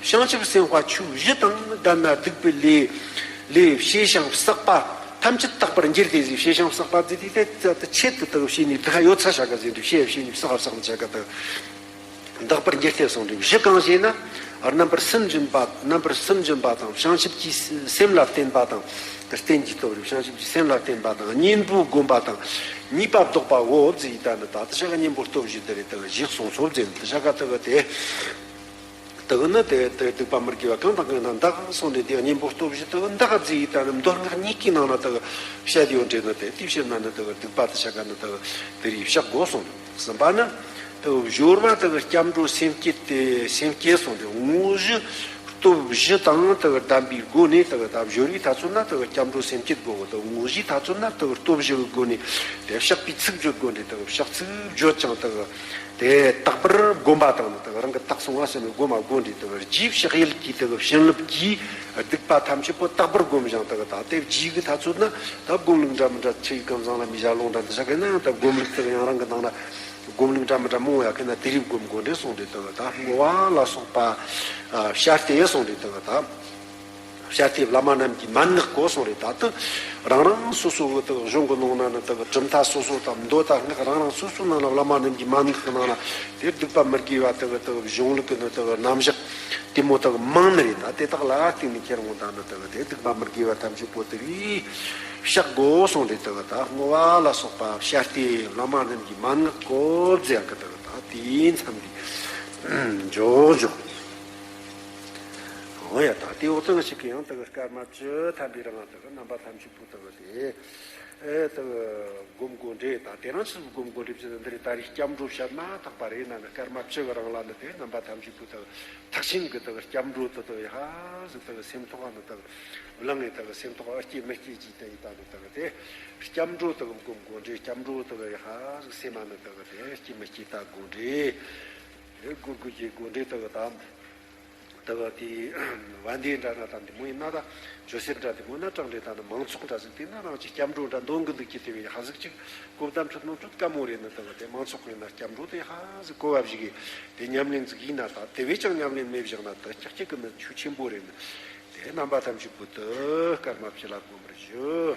བྱང་ཆུབ་སེམས་དཔའ་ཆོས་བཞི་དང་ལྡན་ན་སྡིག་པའི་ལས་ལས་བྱས་ཤིང་བསགས་པ་ཐམས་ཅད་དག་པར་འགྱུར་ཏེ་ཟེར། བྱས་ཤིང་བསགས་པ་ཟེར་དུས་དེ་ཆེད་དུ་དག་བྱས་ནས་སྡིག་པ་ཡོད་ཚད་བྱ་ག་ཟེར་ཏེ། བྱས་བྱས་ནས་བསགས་བསགས་ནས་བྱ་ག་དག་འདག་པར་འགྱུར་ཏེ་གསུངས་ཏེ། བཞི་གང་ཞེ་ན། རྣམ་པར་སུན་འབྱིན་པ། རྣམ་པར་སུན་འབྱིན་པ་དང་། བྱང་ཆུབ་ཀྱི་སེམས་ལ་བརྟེན་པ་དང་། དེ་རྟེན་གྱི་སྟོབས་རེད། བྱང་ཆུབ་ཀྱི་སེམས་ལ་བརྟེན་པ་དང་། གཉེན་པོ་བསྒོམ་པ་དང་། ཉེས་པ་བཟློག་པའོ་ཟེར་ཡི་ད་ནི། ད་དེ་ཆ་ག་གཉེན་པོ་སྟོབས་བཞི་དེ་རེད། དེ་ག་བཞི་གསུངས་སོ་ཟེར་ནི། དེ་ཆ་ག་དེ་ག་དེ་དེ་ག་ནི་དེ་དེ་སྡིག་པ་མི་དགེ་བ་གང་དང་གང་ན་འདག་གསུངས་ནས། དེ་གཉེན་པོ་སྟོབས་བཞི་དེ་ག་འདག་ཟེར་ཡི་ད་ནི་མདོ་སྔགས་གཉིས་ཀའི་ནང་ན་དེ་ག་བཤད་ཡོད་འདྲེ་ནི། དེ་དེ་ཕྱིར་ན་ནི་དེ་ག་སྡིག་པ་དེ་ཆ་ག་ནི་དེ་ག་དེ་རིགས་བཤགས་དགོས་གསུངས། གསུམ་པ་ནི། དེ་སྦྱོར་བ་དེ་གི་སྐྱབས་འགྲོ་སེམས་བསྐྱེད་དེ་སེམས་བསྐྱེད་གསུངས་ཏེ། དངོས་གཞི་སྟོབས་བཞི་དང་དེ་གི་ལྡན་པའི་སྒོ་ནས་དེ་གི་ད་སྦྱོར་བའི་ཐ་ཚོད་ན་དེ་གི་སྐྱབས་འགྲོ་སེམས་བསྐྱེད་དགོས། དེ་དངོས་གཞིའི་ཐ་ཚོད་ན་དེ་གི་སྟོབས་བཞི་གི་སྒོ་ནས་དེ་བཤགས་པའི་ཚིག་བརྗོད་དགོས་འདྲེ། དེ་གི་བཤགས་ཚིག་བརྗོད་ཀྱང་དེ་གི་དེ་དག་པར་བསྒོམ་པ་དང་ནི། དེ་གི་རང་གི་དག་སོང་བ་ཟེར་ནས་བསྒོམ་པ་དགོས་འདྲེ། དེ་གི་རྗེས་བཤགས་ཡུལ་གྱི་དེ་གི་བྱིན་རླབས་ཀྱིས་སྡིག་པ་ཐམས་ཅད་པོ་དག་པར་བསྒོམ་ཞིང་། དེ་གི་ད་དེ་རྗེས་ཀྱི་ཐ་ཚོད་ན་ད་སྒོམ་ལུགས་འདྲ་མི་འདྲ་ཆུ་ཡི་ཁམས་བཟང་ལ་མི་བྱ་ལོང་འདྲ་འདི་ཆ་གི་ན་ཡང་ད་སྒོམ་ལུགས་དེ་གི་ཡང་རང་གི་ནང་ན། སྒོམ་ལུགས་འདྲ་མི་འདྲ་མང་བོ་ཡོད་ཀི་ན་དེ་རིགས་སྒོམ་དགོས་འདྲེ་གསུངས་ཏེ། དེ་གི་ད་བསྔོ་བ་ལ་སོགས་པ་ཨ་བྱ་སྟེ་གསུངས་ཏེ། དེ་གི་ད་བྱ་སྟེ་བླ་མ་རྣམས་ཀྱི་མན་ངག་གོ་གསུངས་རེད། ད་དེ་རང་རང་སོ་སོ་གི་དེ་གི་གཞུང་གི་ནང་ན་ནི་དེ་གི་གྲུབ་མཐའ་སོ་སོ་དང་མདོ་དང་སྔགས་རང་རང་སོ་སོའི་ནང་ན་བླ་མ་རྣམས་ཀྱི་མན་ངག་གི་ནང་ན་དེ་སྡིག་པ་མི་དགེ་བ་དེ་གི་དེ་གི་གཞུང་ལུགས་ཀྱི་ནི་དེ་གི་རྣམ་གཞག་དེ་མོ་དག་མང་ནི་རེད། ད་དེ་དག་ལ་བརྟེན་ནས་ཁྱེད་རང་ད་ནི་དག་དེ་སྡིག་པ་མི་དགེ་བ་ཐམས་ཅད་པོ་དེ་རིགས་བཤགས་དགོས་གསུངས་ཏེ། དག་ད་བསྔོ་བ་ལ་སོགས་པ་བྱ་སྟེ་བླ་མ་རྣམས་ཀྱི་མན་ངག་གོ་ཟེར་གི། དག་ད་དེའི་མཚམས་འདི་འཇོག་འཇོག་འོ་ཡ། ད་དེ་འོ་ཙང་ཞིག་གི་ཡང་དག་སྐར་མ་བཅུ་ཐམ་པའི་རིང་དག་རྣམ་པ་ཐམས་ཅད་པོ་དག་དེ། ཨེ་དེ་སྒོམ་དགོས་འདྲེ། ད་དེ་རིང་ཆི་ཟིག་སྒོམ་དགོས་འདྲེ་བྱས་ན། འདི་རེད། ད་རེས་སྐྱབས་འགྲོ་བཤད་མ་ཐག་པ་རེད་ན་ནི། སྐར་མ་བཅུ་གི་རིང་ལ་ནི་དེ་རྣམ་པ་ཐམས་ཅད་པོ་དག་ཐེག་ཆེན་གི་དག་སྐྱབས་འགྲོ་དེ་དག་ཡ་ཧ་ཟིག་དག་སེམས་ཐོག་ནི་དག་བླངས་ངེ་དག་སེམས་ཐོག་ཨ་སྐྱེ་མི་སྐྱེ་ཅིག་དེ་ཡི་ད་ནི་དག་དེ་སྐྱབས་འགྲོ་དག་སྒོམ་དགོས་འདྲེ། སྐྱབས་འགྲོ་དག་ཡ་ཧ་ཟིག་སེམས་མ་ནི་དག་དེ་སྐྱེ་མི་སྐྱེ་ལྟ་དགོས་འདྲེ། དེ་སྒོམ་དགོས་ཀྱི་དགོས་འདྲེ་དག་ད། དེ་ག་དེ་བན་དེ་འདྲ་ན་ད་འདི་མོ་ཡིན་ན། ད་ཇོ་སེར་འདྲ་འདི་མོ་ན་གྲངས་འདྲེ། ད་ནི་མང་ཚོགས་འདྲ་ཟིག་དེ་ན་རང་གི་སྐྱབས་འགྲོ་འདྲ་འདོན་གི་འདུག་གི། དེ་བས་ཧ་ཟིག་ཅིག་གོ་བརྡ་འཕྲོད་ནོ་འཕྲོད་དཀའ་མོ་རེད་ནི། དེ་ག་དེ་མང་ཚོགས་ཡིན་ན་སྐྱབས་འགྲོ་དེ་ཧ་ཟིག་གོ་བ་བཞི་གི་དེ་ཉམས་ལེན་ཟིག་ཡིན་ན། ད་དེ་བས་ཀྱང་ཉམས་ལེན་མེད་བཞག་ན་ད་ཀྱག་ཀྱག་གི་ནི་ཆོས་ཆེན་པོ་རེད་ནི། དེ་རྣམ་པ་ཐམས་ཅད་པོ་དེ་སྐར་མ་བཅུ་ལ་སྒོམ་པར་ཞུ།